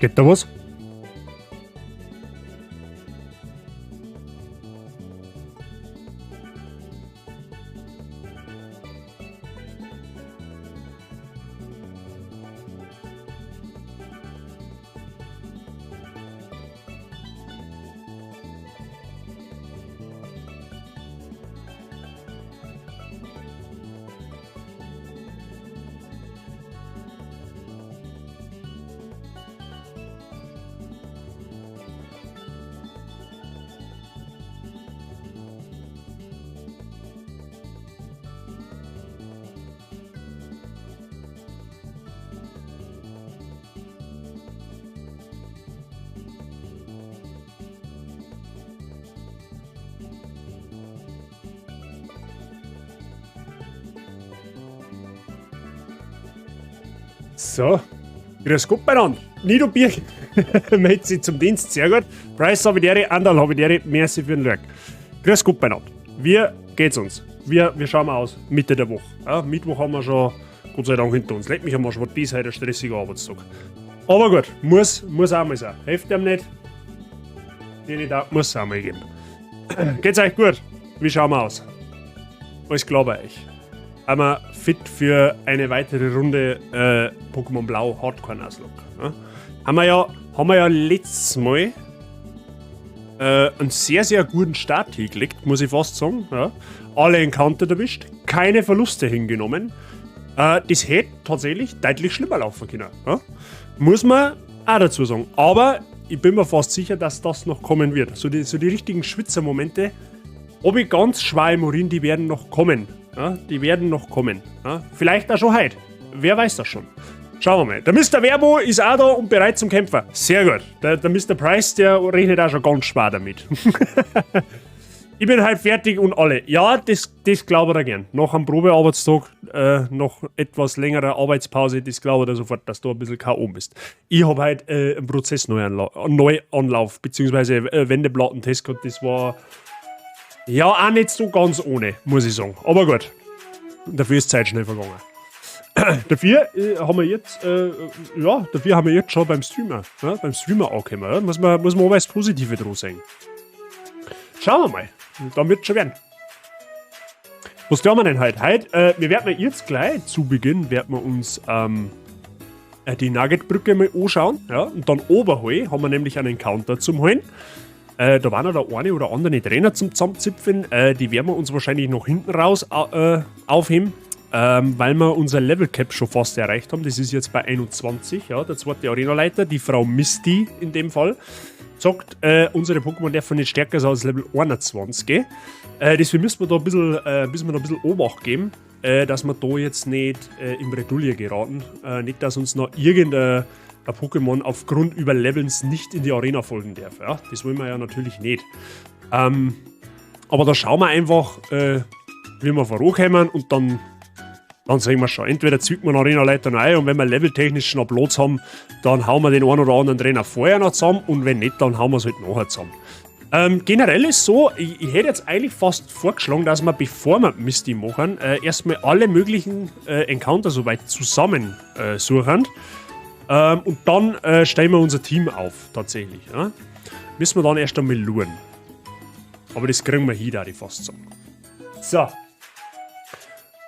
Geht da was? So, grüß Gott beieinander. Nido Birch meldet sich zum Dienst, sehr gut. Price habe ich die, Andal habe ich die, merci für den Lurk. Grüß Gott beieinander. Wie geht's uns? Wir schauen mal aus, Mitte der Woche. Ja, Mittwoch haben wir schon, Gott sei Dank, hinter uns. Leck mich am Arsch, war das heute ein stressiger Arbeitstag. Aber gut, muss auch mal sein. Hilft dem nicht. Den ich da muss es auch mal geben. Geht's euch gut? Wie schauen wir aus? Alles klar bei euch? Sind wir fit für eine weitere Runde Pokémon Blau Hardcore Nuzlocke? Ne? Haben wir ja letztes Mal einen sehr, sehr guten Start hingelegt, muss ich fast sagen. Ja. Alle Encounter erwischt, keine Verluste hingenommen. Das hätte tatsächlich deutlich schlimmer laufen können. Ja. Muss man auch dazu sagen. Aber ich bin mir fast sicher, dass das noch kommen wird. So die richtigen Schwitzermomente, ob ich ganz schwer im Urin, die werden noch kommen. Ja, die werden noch kommen. Ja, vielleicht auch schon heute. Wer weiß das schon. Schauen wir mal. Der Mister Verbo ist auch da und bereit zum Kämpfen. Sehr gut. Der Mister Price, der rechnet auch schon ganz schwer damit. Ich bin halt fertig und alle. Ja, das glaube ich da gern. Nach einem Probearbeitstag, noch etwas längerer Arbeitspause, das glaube ich da sofort, dass du ein bisschen K O bist. Ich hab halt einen Prozess Neuanlauf, beziehungsweise Wendeplattentest gehabt. Das war ja auch nicht so ganz ohne, muss ich sagen. Aber gut, dafür ist die Zeit schnell vergangen. Dafür haben wir jetzt ja, dafür haben wir jetzt schon beim Streamer, ja, beim Streamer angekommen, ja. Muss man aber das Positive dran sehen. Schauen wir mal. Dann wird's schon werden. Was tun wir denn heute? Heute wir werden jetzt gleich zu Beginn, werden wir uns die Nuggetbrücke mal anschauen. Ja, und dann oberhalb haben wir nämlich einen Encounter zum Holen. Da waren ja der eine oder andere Trainer zum Zusammenzipfen. Die werden wir uns wahrscheinlich noch hinten raus aufheben, weil wir unser Level Cap schon fast erreicht haben. Das ist jetzt bei 21, ja, der zweite Arenaleiter, die Frau Misty in dem Fall, sagt, unsere Pokémon dürfen nicht stärker sein als Level 21. Gell? Deswegen müssen wir da ein bisschen müssen wir da ein bisschen Obacht geben, dass wir da jetzt nicht in Bredouille geraten. Nicht, dass uns noch irgendein Pokémon aufgrund Überlevelns nicht in die Arena folgen darf. Ja? Das wollen wir ja natürlich nicht. Aber da schauen wir einfach, wie wir vorankommen und dann sehen wir schon. Entweder zwickt man Arena-Leiter noch ein und wenn wir leveltechnisch schon Platz haben, dann hauen wir den einen oder anderen Trainer vorher noch zusammen und wenn nicht, dann hauen wir es halt nachher zusammen. Generell ist so, ich hätte jetzt eigentlich fast vorgeschlagen, dass wir, bevor wir Misty machen, erstmal alle möglichen Encounter soweit zusammen suchen. Und dann stellen wir unser Team auf, tatsächlich. Ja? Müssen wir dann erst einmal schauen. Aber das kriegen wir hin, würde ich fast sagen. So.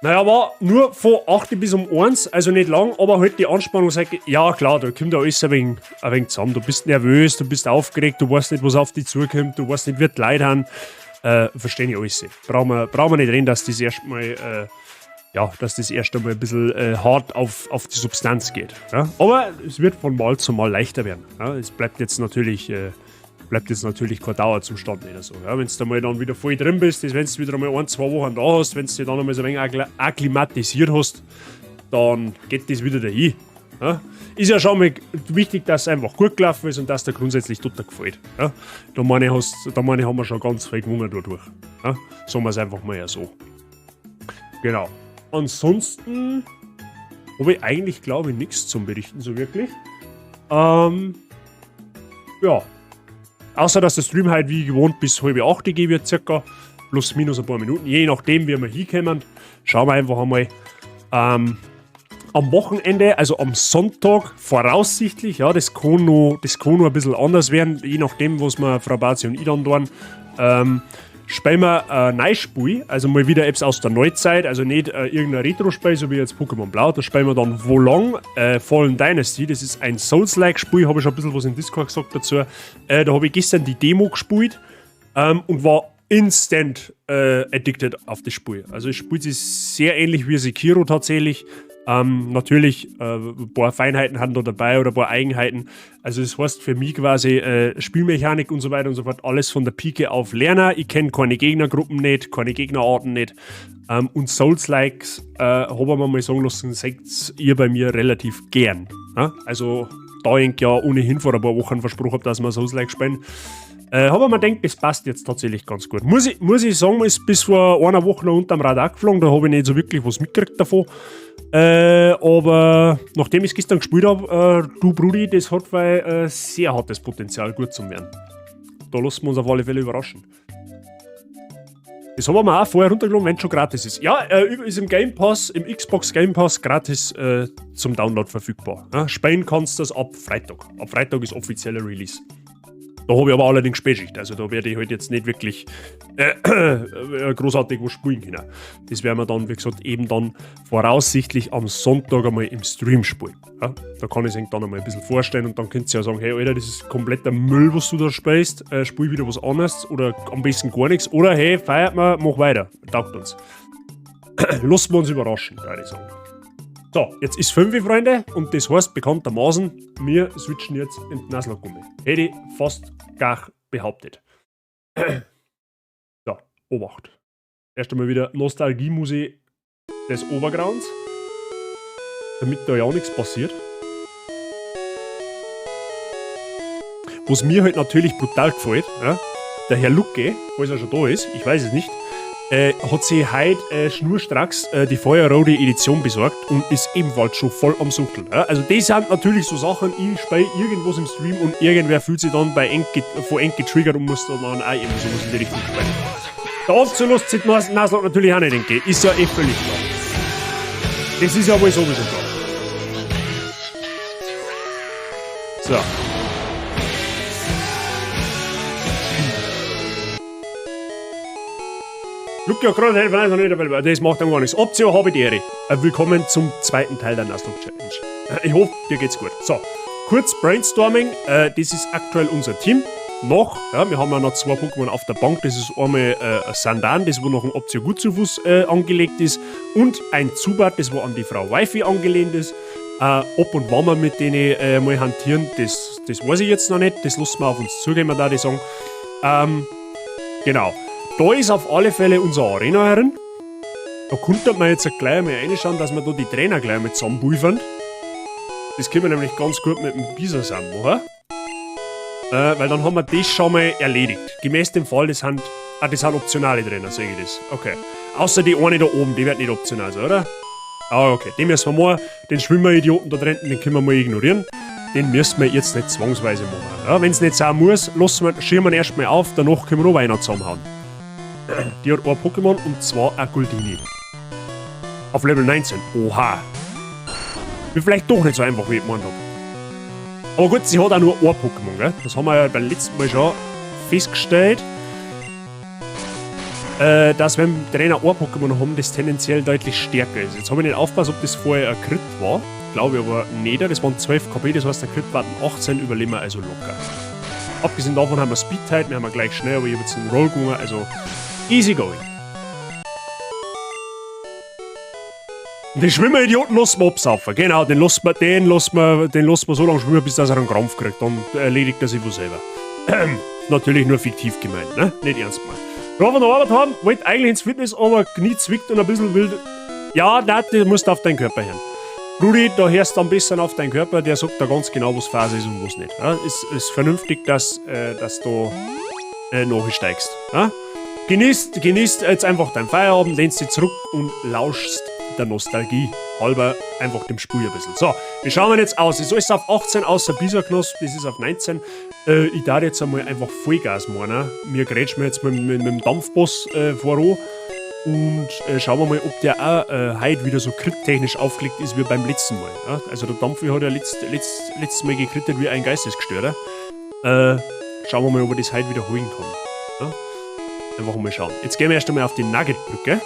Naja, war nur von 8 bis um 1, also nicht lang, aber halt die Anspannung sagt, ja klar, da kommt ja alles ein wenig zusammen. Du bist nervös, du bist aufgeregt, du weißt nicht, was auf dich zukommt, du weißt nicht, wie die Leute haben. Verstehe ich alles. Brauchen wir nicht reden, dass das erstmal ja, dass das erst einmal ein bisschen hart auf die Substanz geht. Ja? Aber es wird von Mal zu Mal leichter werden. Ja? Es bleibt jetzt natürlich kein Dauerzustand oder so. Ja? Wenn du mal dann wieder voll drin bist, das, wenn du wieder mal 1, 2 Wochen da hast, wenn du dich dann einmal so ein wenig akklimatisiert hast, dann geht das wieder dahin. Ja? Ist ja schon mal wichtig, dass es einfach gut gelaufen ist und dass dir grundsätzlich total gefällt. Ja? Da meine ich, hast, da meine ich, haben wir schon ganz viel gewonnen dadurch. Ja? Sagen wir es einfach mal ja so. Genau. Ansonsten habe ich eigentlich, glaube ich, nichts zum Berichten, so wirklich. Ja. Außer, dass der Stream halt wie gewohnt bis halb acht gehen wird, circa. Plus minus ein paar Minuten, je nachdem, wie wir hinkommen. Schauen wir einfach einmal. Am Wochenende, also am Sonntag, voraussichtlich, ja, das kann noch ein bisschen anders werden, je nachdem, was wir Frau Bazi und ich dann tun, spielen wir ein neues Spiel, also mal wieder etwas aus der Neuzeit, also nicht irgendein Retro-Spiel, so wie jetzt Pokémon Blau, da spielen wir dann Wo Long Fallen Dynasty, das ist ein Souls-like Spiel, habe ich schon ein bisschen was in Discord gesagt dazu. Da habe ich gestern die Demo gespielt und war instant addicted auf das Spiel. Also es spielt sich sehr ähnlich wie Sekiro tatsächlich. Natürlich, ein paar Feinheiten haben da dabei oder ein paar Eigenheiten. Also das heißt für mich quasi Spielmechanik und so weiter und so fort, alles von der Pike auf lernen. Ich kenne keine Gegnergruppen nicht, keine Gegnerarten nicht. Und Souls-Likes, habe ich mir mal sagen lassen, seht ihr bei mir relativ gern. Ja? Also da ich ja ohnehin vor ein paar Wochen versprochen habe, dass wir Souls-like spielen, habe ich mir gedacht, das passt jetzt tatsächlich ganz gut. Muss ich sagen, ist bis vor einer Woche noch unterm Radar geflogen, da habe ich nicht so wirklich was mitgekriegt davon. Aber nachdem ich es gestern gespielt habe, du Brudi, das hat weil sehr hartes Potenzial, gut zu werden. Da lassen wir uns auf alle Fälle überraschen. Das haben wir mir auch vorher runtergeladen, wenn es schon gratis ist. Ja, ist im Game Pass, im Xbox Game Pass gratis zum Download verfügbar. Ja, spielen kannst du das ab Freitag. Ab Freitag ist offizieller Release. Da habe ich aber allerdings Spätschicht, also da werde ich halt jetzt nicht wirklich großartig was spielen können. Das werden wir dann, wie gesagt, eben dann voraussichtlich am Sonntag einmal im Stream spielen. Ja? Da kann ich es dann einmal ein bisschen vorstellen und dann könnt ihr ja sagen, hey Alter, das ist kompletter Müll, was du da spielst, spiel wieder was anderes oder am besten gar nichts. Oder hey, feiert mal, mach weiter, taugt uns. Lassen wir uns überraschen, würde ich sagen. So, jetzt ist 5, Freunde, und das heißt bekanntermaßen, wir switchen jetzt in die Nuzlocke. Hätte ich fast gar behauptet. So, Obacht. Erst einmal wieder Nostalgie-Musik des Overgrounds, damit da ja nichts passiert. Was mir halt natürlich brutal gefällt, ja, der Herr Lucke, falls er schon da ist, ich weiß es nicht, hat sich heute schnurstracks die Feuerrote Edition besorgt und ist ebenfalls schon voll am Suchteln. Ja? Also das sind natürlich so Sachen, ich spiele irgendwas im Stream und irgendwer fühlt sich dann bei Enk, von Enk getriggert und muss dann auch irgendwie sowas in die Richtung spielen. Der Absolut zieht Nuzlocke natürlich auch nicht entgegen. Ist ja eh völlig klar. Das ist ja wohl sowieso klar. So. Luca, gerade helfen, also nicht, weil das macht dann gar nichts. Option habe ich die Ehre. Willkommen zum zweiten Teil der Nuzlocke Challenge. Ich hoffe, dir geht's gut. So, kurz Brainstorming. Das ist aktuell unser Team. Noch, ja, wir haben ja noch zwei Pokémon auf der Bank. Das ist einmal Sandan, das wo noch ein Optio Gutsufus angelegt ist, und ein Zubat, das wo an die Frau Wifi angelehnt ist. Ob und wann wir mit denen mal hantieren, das weiß ich jetzt noch nicht. Das lassen wir auf uns zugehen, da ich sagen. Genau. Da ist auf alle Fälle unser Arena-Herrin. Da könnte man jetzt gleich mal reinschauen, dass wir da die Trainer gleich mal zusammenpulvern. Das können wir nämlich ganz gut mit dem Bisasam machen. Weil dann haben wir das schon mal erledigt. Gemäß dem Fall, das sind optionale Trainer, sehe ich das. Okay. Außer die eine da oben, die wird nicht optional sein, oder? Ah, okay. Den müssen wir mal, den Schwimmeridioten da drin, den können wir mal ignorieren. Den müssen wir jetzt nicht zwangsweise machen. Ja, wenn's nicht sein muss, schirmen wir erstmal auf, danach können wir noch einer zusammenhauen. Die hat ein Pokémon und zwar ein Goldini. Auf Level 19. Oha. Wird vielleicht doch nicht so einfach, wie ich gemeint hab. Aber gut, sie hat auch nur ein Pokémon, gell? Das haben wir ja beim letzten Mal schon festgestellt. Dass wenn Trainer ein Pokémon haben, das tendenziell deutlich stärker ist. Jetzt habe ich nicht aufgepasst, ob das vorher ein Crit war. Glaube ich aber nicht. Das waren 12 KP, das heißt der Crit war 18, überleben wir also locker. Abgesehen davon haben wir Speed-Tide, wir haben ja gleich schnell, aber ich habe jetzt einen Roll gemacht, also easy going. Den Schwimmeridioten lassen wir absaufen. Genau, den lassen wir so lange schwimmen, bis er einen Krampf kriegt. Dann erledigt er sich wohl selber. Natürlich nur fiktiv gemeint, ne? Nicht ernst gemeint. Gerade von der Arbeit haben, wollte eigentlich ins Fitness, aber Knie zwickt und ein bisschen wild. Ja, nein, du musst auf deinen Körper hören. Rudi, da hörst du am besten auf deinen Körper, der sagt da ganz genau, was Phase ist und was nicht. Ja, ist vernünftig, dass du nachsteigst. Ja? Genießt jetzt einfach deinen Feierabend, lehnst dich zurück und lauschst der Nostalgie halber einfach dem Spiel ein bisschen. So, wir schauen jetzt aus. Es ist auf 18 außer Bisaknosp, das ist auf 19. Ich darf jetzt einmal einfach Vollgas machen. Mir grätschen wir jetzt mit dem Dampfboss voran. Und schauen wir mal, ob der auch heute wieder so crit-technisch aufgelegt ist wie beim letzten Mal. Ja? Also der Dampfi hat ja letztes Mal gekrittet wie ein Geistesgestörter. Schauen wir mal, ob er das heute wieder holen kann. Ja? Einfach mal schauen. Jetzt gehen wir erst einmal auf die Nuggetbrücke.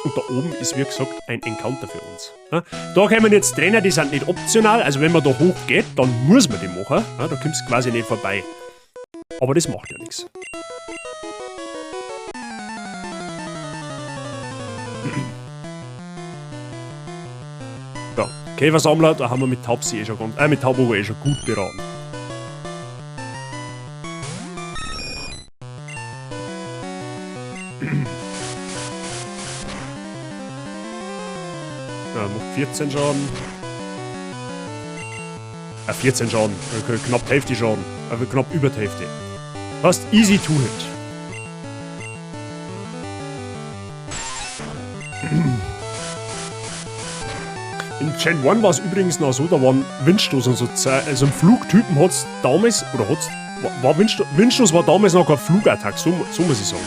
Und da oben ist, wie gesagt, ein Encounter für uns. Ja? Da kommen jetzt Trainer, die sind nicht optional. Also wenn man da hochgeht, dann muss man die machen. Ja? Da kommst du quasi nicht vorbei. Aber das macht ja nichts. Ja, Käfersammler, da haben wir mit Taubsi eh schon ganz, mit Tauboga eh schon gut beraten. Ja, macht 14 Schaden. 14 Schaden. Okay, knapp die Hälfte Schaden. Also knapp über die Hälfte. Fast easy to hit. In Gen 1 war es übrigens noch so, da waren Windstoß und so. Also ein Flugtypen hat's damals, oder hat's, war Windsto-, Windstoß war damals noch kein Flugattacke, so muss ich sagen.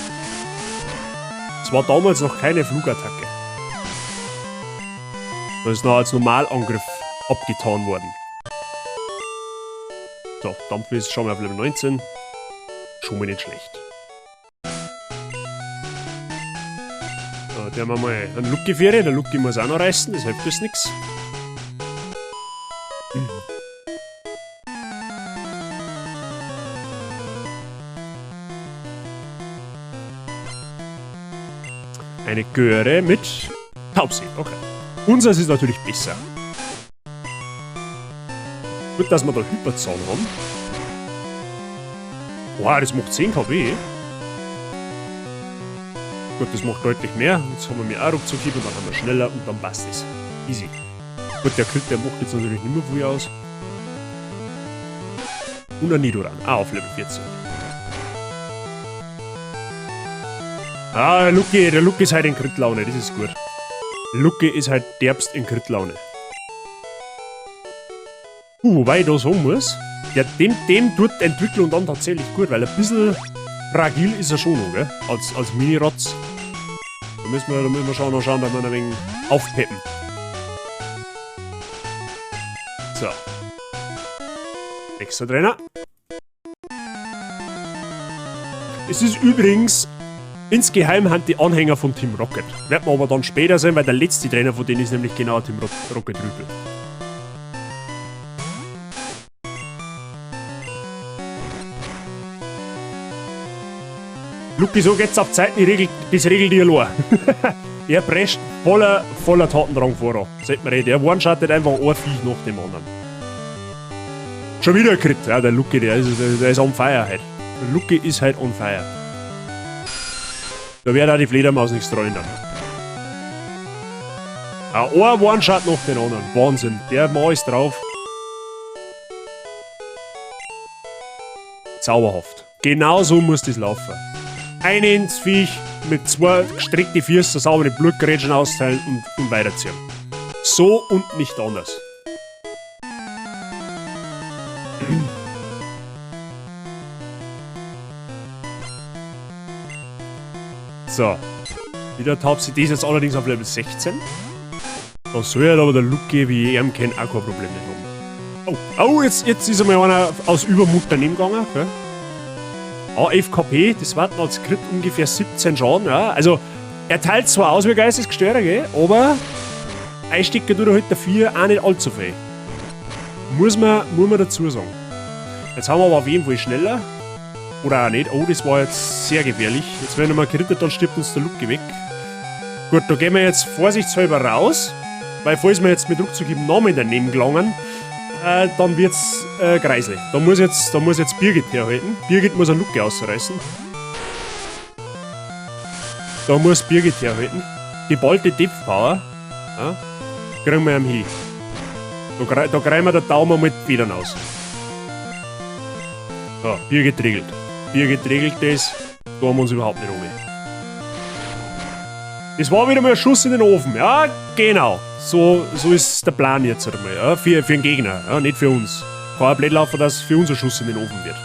Es war damals noch keine Flugattacke. Da ist noch als Normalangriff abgetan worden. So, Dampf ist schon mal auf Level 19. Schon mal nicht schlecht. So, der haben wir mal einen Lucky-Fähre. Der Lucky muss auch noch reißen, das hilft uns nix. Eine Göre mit Taubsi, okay. Unseres ist natürlich besser. Gut, dass wir da Hyperzahn haben. Wow, das macht 10 KW. Gut, das macht deutlich mehr. Jetzt haben wir mehr auch ruckzuck und dann haben wir schneller und dann passt es. Easy. Gut, der Crit, der macht jetzt natürlich nicht mehr viel aus. Und ein Nidoran, auch auf Level 14. Ah, der Lucky ist halt in Crit-Laune, das ist gut. Lucky ist halt derbst in Crit-Laune. Wobei ich da sagen muss, dem tut die Entwicklung dann tatsächlich gut, weil ein bisschen fragil ist er schon noch, gell? Als Mini-Rotz. Da müssen wir schon noch schauen, dass wir ihn ein wenig aufpeppen. So. Nächster Trainer. Es ist übrigens insgeheim haben die Anhänger von Team Rocket. Wird man aber dann später sehen, weil der letzte Trainer von denen ist nämlich genau Team Rocket Rüpel. Lucky, so geht's auf Zeiten, das regelt die allein. Er prescht voller Tatendrang voran. Seht man eh, der one-shottet einfach ein Viech nach dem anderen. Schon wieder ein Crit. Ja, der Lucky, der ist on fire heute. Der Lucky ist halt on fire. Da wird auch die Fledermaus nichts dran ändern. Ja, ein One-Shot nach den anderen. Wahnsinn. Der Mann ist drauf. Zauberhaft. Genau so muss das laufen. Ein ins Viech mit zwei gestreckten Füßen, saubere Blutgrätschen austeilen und weiterziehen. So und nicht anders. So. Wieder Taubsi, die ist jetzt allerdings auf Level 16. Da soll ja aber der Lucky, wie ich ihn kenne, auch kein Problem mit haben. Oh, oh, jetzt ist einmal einer aus Übermut daneben gegangen. Gell? Ah, FKP, das warten als Crit ungefähr 17 Schaden. Ja. Also, er teilt zwar aus wie Geistesgestörter, gell, aber einstecken tut er halt dafür auch nicht allzu viel. Muss man dazu sagen. Jetzt haben wir aber auf jeden Fall schneller. Oder auch nicht. Oh, das war jetzt sehr gefährlich. Jetzt werden wir mal gerittet, dann stirbt uns der Lucky weg. Gut, da gehen wir jetzt vorsichtshalber raus. Weil falls wir jetzt mit Ruckzuck im Namen daneben gelangen, dann wird's kreislig. Da muss jetzt Birgit herhalten. Birgit muss einen Lucky ausreißen. Da muss Birgit herhalten. Geballte Depth Power. Ja, kriegen wir ihm hin. Da kriegen wir den Daumen mit Federn aus. So, Birgit regelt. Birgit regelt das. Da haben wir uns überhaupt nicht runter. Das war wieder mal ein Schuss in den Ofen. Ja, genau. So ist der Plan jetzt einmal. Ja, für den Gegner, ja, nicht für uns. Kann auch blöd laufen, dass für uns ein Schuss in den Ofen wird.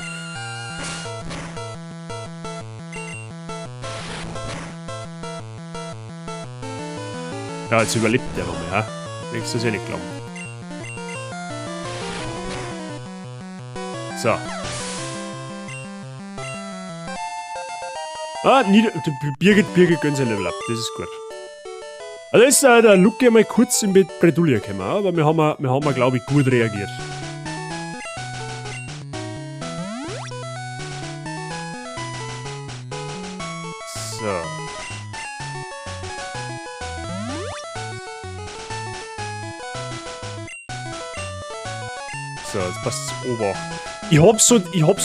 Ja, jetzt überlebt der nochmal, ja? Nächstes ja nicht glauben. So. Ah, nieder, Birgit, Birgit gönnt sein Level up. Das ist gut. Also ist der Lucky einmal kurz in Bredouille gekommen, aber wir haben, glaube ich, gut reagiert. So. So, jetzt passt's Obacht. Ich hab so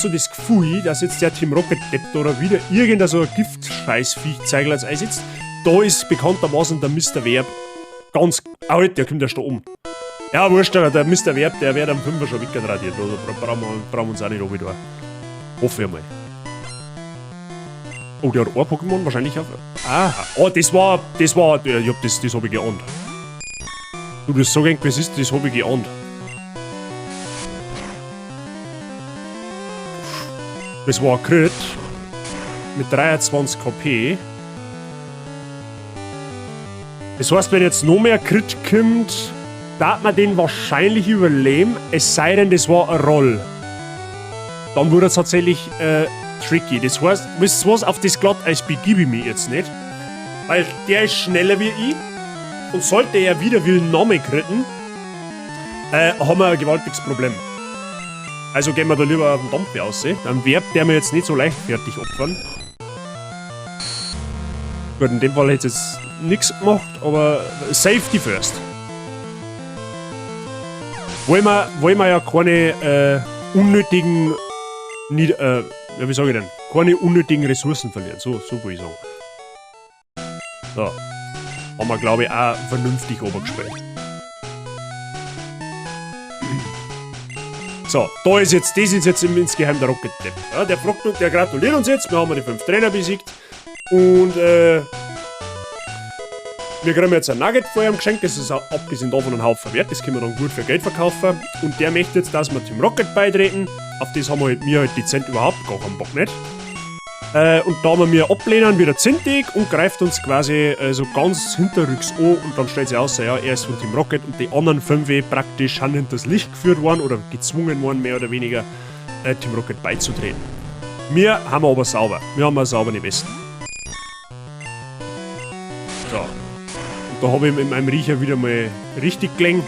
das Gefühl, dass jetzt der Team Rocket Depp da wieder irgendein so ein Giftscheißviech als einsetzt. Da ist bekanntermaßen der Mr. Verb ganz. Ah, halt, der kommt erst da um. Ja, wurscht, der Mr. Verb, der wird am 5er schon weggeradiert. Also brauchen wir uns auch nicht oben da. Hoffe ich mal. Oh, der hat ein Pokémon wahrscheinlich auf. Ah, oh, das war. Das war. Ich hab das hab ich geahnt. Du, das so gern, was ist, das hab ich geahnt. Das war ein Crit. Mit 23 KP. Das heißt, wenn jetzt noch mehr Crit kommt, darf man den wahrscheinlich überleben, es sei denn, das war ein Roll. Dann wurde es tatsächlich tricky. Das heißt, wisst ihr was, auf das Glatteis begebe ich mich jetzt nicht. Weil der ist schneller wie ich. Und sollte er wieder willen Name kritten, haben wir ein gewaltiges Problem. Also gehen wir da lieber auf den Dampf aus. Dann wird der mir jetzt nicht so leichtfertig opfern. Gut, in dem Fall hätte es jetzt nichts gemacht, aber Safety first. Wollen wir ja keine unnötigen, ja, wie sag ich denn? Keine unnötigen Ressourcen verlieren. So würde ich sagen. So. Haben wir, glaube ich, auch vernünftig obergespielt. So, da ist jetzt, das ist jetzt insgeheim der Rocket Depp. Ja, der fragt und der gratuliert uns jetzt. Wir haben die 5 Trainer besiegt. Und wir kriegen jetzt ein Nugget vor ihm geschenkt. Das ist auch abgesehen davon ein Haufen wert. Das können wir dann gut für Geld verkaufen. Und der möchte jetzt, dass wir Team Rocket beitreten. Auf das haben wir halt, mir halt dezent überhaupt gar keinen Bock nicht. Und da wir mir ablehnen, wieder zintig und greift uns quasi so ganz hinterrücks an und dann stellt sich aus, ja, er ist von Team Rocket und die anderen 5 praktisch sind hinters Licht geführt worden oder gezwungen worden, mehr oder weniger, Team Rocket beizutreten. Wir haben aber sauber. Wir haben saubere Westen. So. Und da habe ich mit meinem Riecher wieder mal richtig gelegen.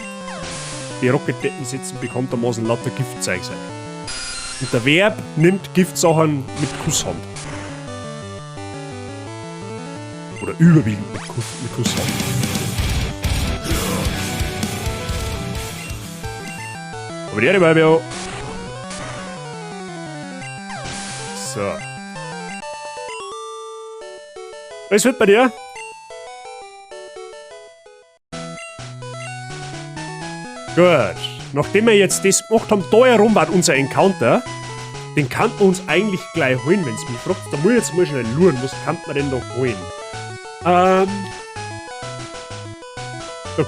Die Rocket-Deppen setzen bekanntermaßen lauter Giftzeug sein. Und der Verb nimmt Giftsachen mit Kusshand. Oder überwiegend mit Kusshand. Aber die Ehre ja. So. Was wird bei dir? Gut. Nachdem wir jetzt das gemacht haben, da herum war unser Encounter. Den kann man uns eigentlich gleich holen, wenn's mich fragt. Da muss ich jetzt mal schnell luren. Was kann man denn da holen? Da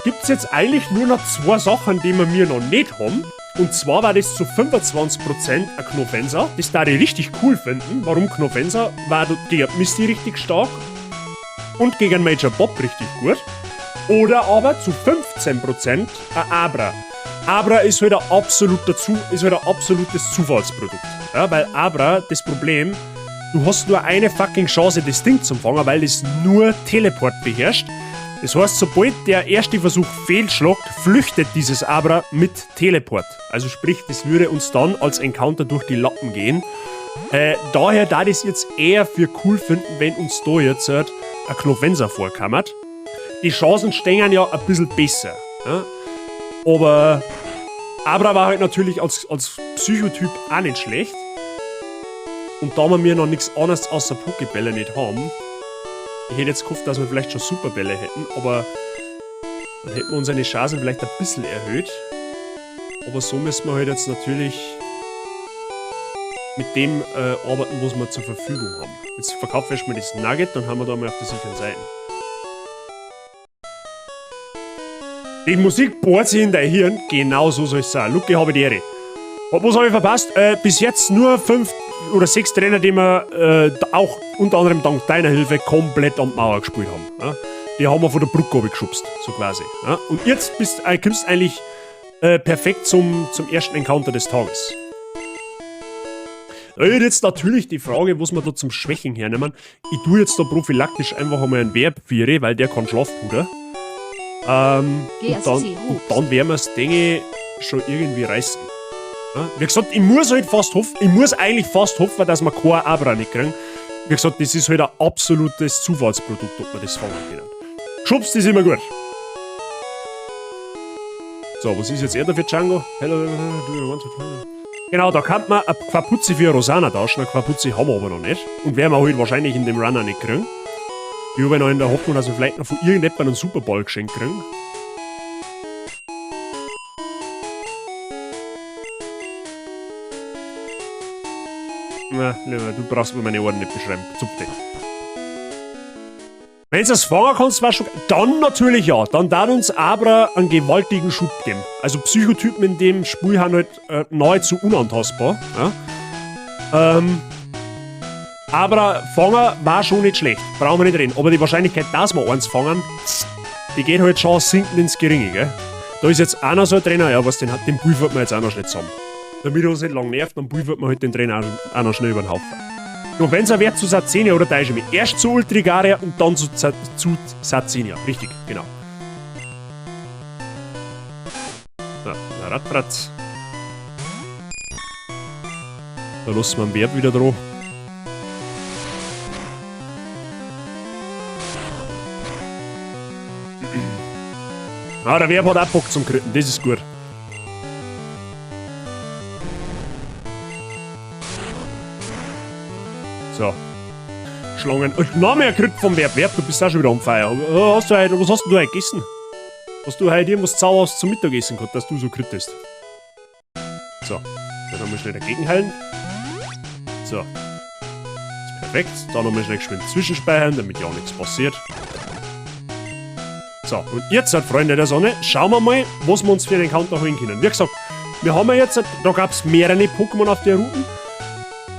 gibt's jetzt eigentlich nur noch 2 Sachen, die wir mir noch nicht haben. Und zwar war das zu 25% ein Knofensa. Das da ich richtig cool finden. Warum Knofensa? War gegen Misty richtig stark und gegen Major Bob richtig gut. Oder aber zu 15% ein Abra. Abra ist halt ein absolutes Zufallsprodukt. Ja, weil Abra, das Problem, du hast nur eine fucking Chance, das Ding zu fangen, weil es nur Teleport beherrscht. Das heißt, sobald der erste Versuch fehlschlägt, flüchtet dieses Abra mit Teleport. Also sprich, das würde uns dann als Encounter durch die Lappen gehen. Daher da das jetzt eher für cool finden, wenn uns da jetzt ein Knofensa vorkommt. Die Chancen stehen ja ein bisschen besser. Ja? Aber Abra war halt natürlich als Psychotyp auch nicht schlecht. Und da wir mir noch nichts anderes außer Pokébälle nicht haben, ich hätte jetzt gehofft, dass wir vielleicht schon Superbälle hätten, aber dann hätten wir unsere Chancen vielleicht ein bisschen erhöht. Aber so müssen wir halt jetzt natürlich mit dem arbeiten, was wir zur Verfügung haben. Jetzt verkaufen wir erstmal das Nugget, dann haben wir da mal auf der sicheren Seite. Die Musik bohrt sich in dein Hirn, genau so soll es sein. Lucky, habe ich die Ehre. Was habe ich verpasst? Bis jetzt nur 5 oder 6 Trainer, die wir auch unter anderem dank deiner Hilfe komplett an die Mauer gespielt haben. Ja? Die haben wir von der Brücke geschubst, so quasi. Ja? Und jetzt kommst du eigentlich perfekt zum ersten Encounter des Tages. Da ist jetzt natürlich die Frage, was wir da zum Schwächen hernehmen. Ich tue jetzt da prophylaktisch einfach einmal einen Verb viere, weil der kann Schlafpuder. Und dann werden wir es, denke ich, schon irgendwie reißen. Ja? Wie gesagt, ich muss halt fast hoffen, ich muss eigentlich fast hoffen, dass wir kein Abra nicht kriegen. Wie gesagt, das ist halt ein absolutes Zufallsprodukt, ob wir das fangen können. Schubst ist immer gut. So, was ist jetzt er da für Django? Hello, do you want to try? Genau, da kann man eine Quaputzi für Rosana tauschen. Eine Quaputzi haben wir aber noch nicht. Und werden wir halt wahrscheinlich in dem Runner nicht kriegen. Ich habe noch in der Hoffnung, dass wir vielleicht noch von irgendjemandem einen Superball geschenkt kriegen. Na, lieber, du brauchst mir meine Ohren nicht beschreiben. Zupf dich. Wenn du das fangen kannst, war schon. Dann natürlich ja. Dann darf uns Abra einen gewaltigen Schub geben. Also Psychotypen in dem Spiel sind halt nahezu unantastbar. Ja. Aber fangen war schon nicht schlecht. Brauchen wir nicht reden. Aber die Wahrscheinlichkeit, dass wir eins fangen, die geht halt schon sinkend ins Geringe, gell? Da ist jetzt einer so ein Trainer, ja, was den hat, den pulvert man jetzt auch noch schnell zusammen. Damit er uns nicht lang nervt, dann pulvert man halt den Trainer auch noch schnell über den Haufen. Und wenn's er wert zu Sarzenia oder täusche ich mich. Erst zu Ultrigaria und dann zu Sarzenia. Richtig, genau. So, na Radfratz. Da lassen wir den Verb wieder dran. Ah, der Verb hat auch Bock zum Kritten, das ist gut. So. Schlangen. Und noch mehr Crit vom Verb. Verb, du bist auch schon wieder am Feier. Hast du heute, was hast denn du heute gegessen? Hast du heute irgendwas Zauberhaftes zum Mittagessen gehabt, dass du so krittest? So. Dann haben wir schnell dagegen heilen. So. Das ist perfekt. Dann haben wir schnell geschwind zwischenspeichern, damit ja nichts passiert. So, und jetzt, Freunde der Sonne, schauen wir mal, was wir uns für einen Encounter holen können. Wie gesagt, wir haben ja jetzt, da gab's mehrere Pokémon auf der Route.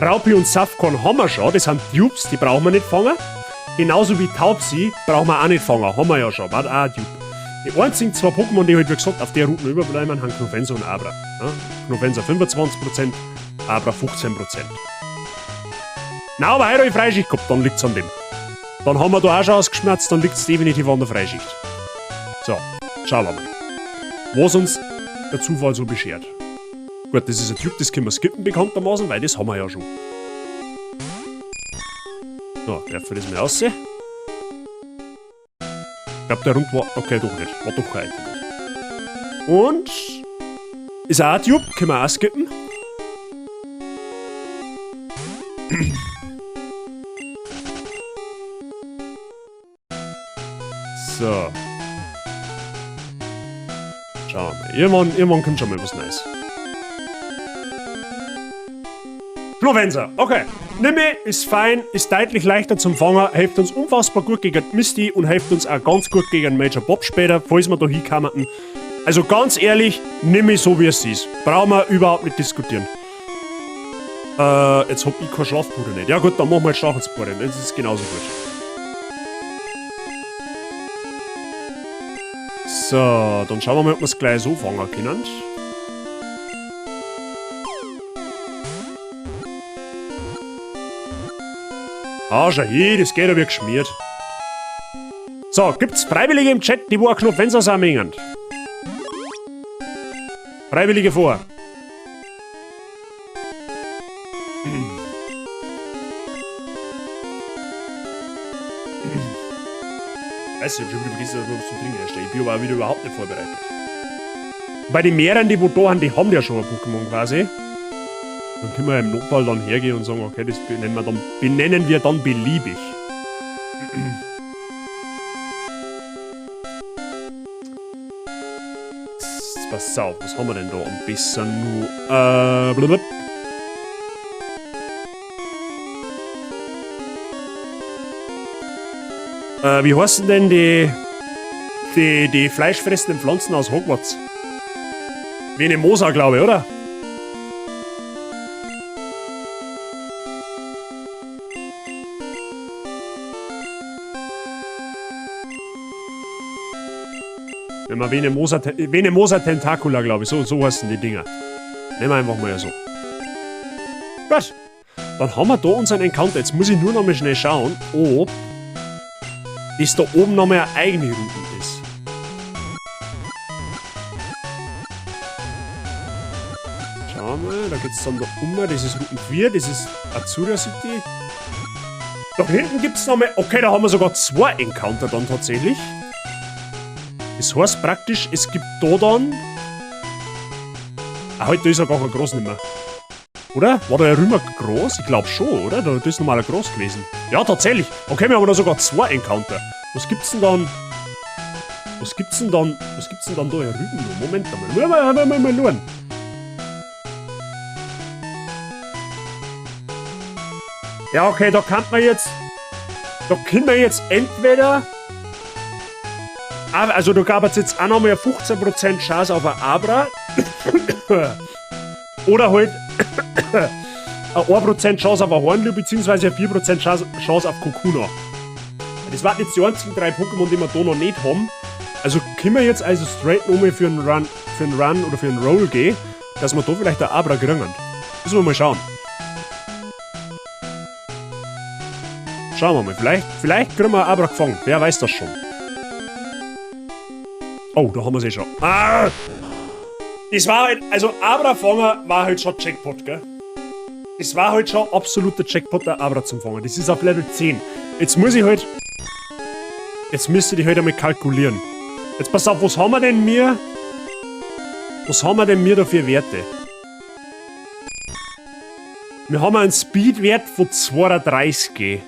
Raupi und Safcon haben wir schon, das sind Dupes, die brauchen wir nicht fangen. Genauso wie Taubsi brauchen wir auch nicht fangen, haben wir ja schon, war auch ein Dupe. Die einzigen zwei Pokémon, die halt, wie gesagt, auf der Route überbleiben, sind Knofensa und Abra. Ja? Knofensa 25%, Abra 15%. Na, aber heute hab ich Freischicht gehabt, dann liegt's an dem. Dann haben wir da auch schon ausgeschmerzt, dann liegt's definitiv an der Freischicht. So, schauen wir mal, was uns der Zufall so beschert. Gut, das ist ein Typ, das können wir skippen bekanntermaßen, weil das haben wir ja schon. So, werfen wir das mal raus. Ich glaub, der Rund war... Okay, doch nicht. War doch kein Item. Und... Ist auch ein Dupe, können wir auch skippen. So. Schauen wir mal. Irgendwann kommt schon mal was Neues. Knofensa, okay. Nimme, ist fein, ist deutlich leichter zum Fangen, hilft uns unfassbar gut gegen Misty und hilft uns auch ganz gut gegen Major Bob später, falls wir da hinkommen. Also ganz ehrlich, nimm ich so wie es ist. Brauchen wir überhaupt nicht diskutieren. Jetzt hab ich kein Schlafpuder nicht. Ja gut, dann machen wir jetzt Stachelspore. Das ist genauso gut. So, dann schauen wir mal, ob wir's gleich so fangen können. Ah, schau hier, das geht ja wie geschmiert. So, gibt's Freiwillige im Chat, die wo ein Knofensa sammeln? Freiwillige vor. Weißt du, ich hab schon wieder vergessen, dass ich was zum Trinken herstelle. Ich bin aber auch wieder überhaupt nicht vorbereitet. Bei den mehreren, die wo da sind, die haben ja schon ein Pokémon quasi. Dann können wir im Notfall dann hergehen und sagen, okay, das benennen wir dann beliebig. Jetzt pass auf, was haben wir denn da am besten nur? Blablabla. Wie heißen denn die fleischfressenden Pflanzen aus Hogwarts? Venemosa, glaube ich, oder? Nehmen wir Venomosa, Venomosa Tentacula, glaube ich. So heißen die Dinger. Nehmen wir einfach mal so. Gut. Dann haben wir da unseren Encounter. Jetzt muss ich nur noch mal schnell schauen, ob das da oben noch mal eine eigene Route ist. Schauen wir mal, da geht's dann da um. Das ist Route 4, das ist Azuria City. Da hinten gibt's noch mal. Okay, da haben wir sogar zwei Encounter dann tatsächlich. Das heißt praktisch, es gibt da dann. Ah, heute ist er gar kein Groß nicht mehr. Oder? War der Römer groß? Ich glaube schon, oder? Da ist normal groß gewesen. Ja, tatsächlich. Okay, wir haben da sogar zwei Encounter. Was gibt's denn dann? Was gibt's denn dann? Was gibt's denn dann da drüben noch? Moment einmal. Mal, mal, mal, mal, mal. Ja, okay, da kann man jetzt. Da können wir jetzt entweder. Also, da gab es jetzt auch noch mal 15% Chance auf ein Abra. Oder halt eine 1% Chance auf ein Hornliu, beziehungsweise eine 4% Chance auf Kokuna. Das waren jetzt die einzigen drei Pokémon, die wir da noch nicht haben. Also können wir jetzt also straight nochmal für einen Run oder für einen Roll gehen, dass wir da vielleicht ein Abra kriegen. Müssen wir mal schauen. Schauen wir mal, vielleicht kriegen wir ein Abra gefangen. Wer weiß das schon. Oh, da haben wir es eh schon. Ah! Das war halt, also Abra-Fanger war halt schon Jackpot, gell? Das war halt schon absoluter Jackpot, der Abra zum Fangen. Das ist auf Level 10. Jetzt muss ich halt. Jetzt müsste ich halt einmal kalkulieren. Jetzt pass auf, was haben wir denn mir? Was haben wir denn mir da für Werte? Wir haben einen Speedwert von 32.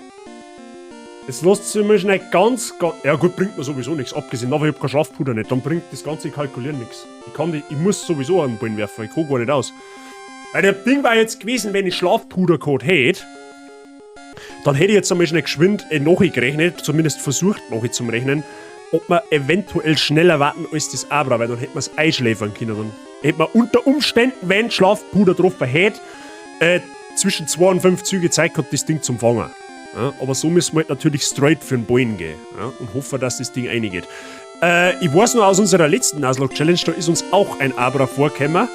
Jetzt lasst sich mal schnell ganz, ganz. Ja gut, bringt mir sowieso nichts. Abgesehen davon, ich hab kein Schlafpuder nicht. Dann bringt das ganze Kalkulieren nichts. Ich muss sowieso einen Ballen werfen, ich kann gar nicht aus. Weil der Ding war jetzt gewesen, wenn ich Schlafpuder gehabt hätte, dann hätte ich jetzt einmal schnell geschwind nachgerechnet, zumindest versucht nachzurechnen, ob wir eventuell schneller warten als das Abra, weil dann hätte man es einschläfern können. Dann hätte man unter Umständen, wenn Schlafpuder drauf hätte, zwischen 2 und 5 Züge Zeit gehabt, das Ding zum Fangen. Ja, aber so müssen wir halt natürlich straight für den Ballen gehen, ja, und hoffen, dass das Ding reingeht. Ich weiß noch aus unserer letzten Nuzlocke Challenge, da ist uns auch ein Abra vorgekommen.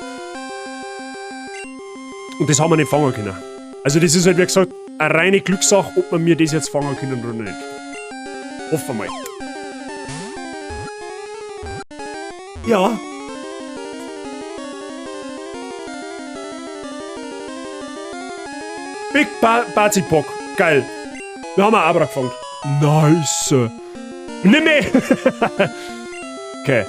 Und das haben wir nicht fangen können. Also das ist halt, wie gesagt, eine reine Glückssache, ob wir mir das jetzt fangen können oder nicht. Hoffen wir mal. Ja. Big Bazipok. Geil. Wir haben einen Abra gefangen. Nice. Nimm mich! Okay.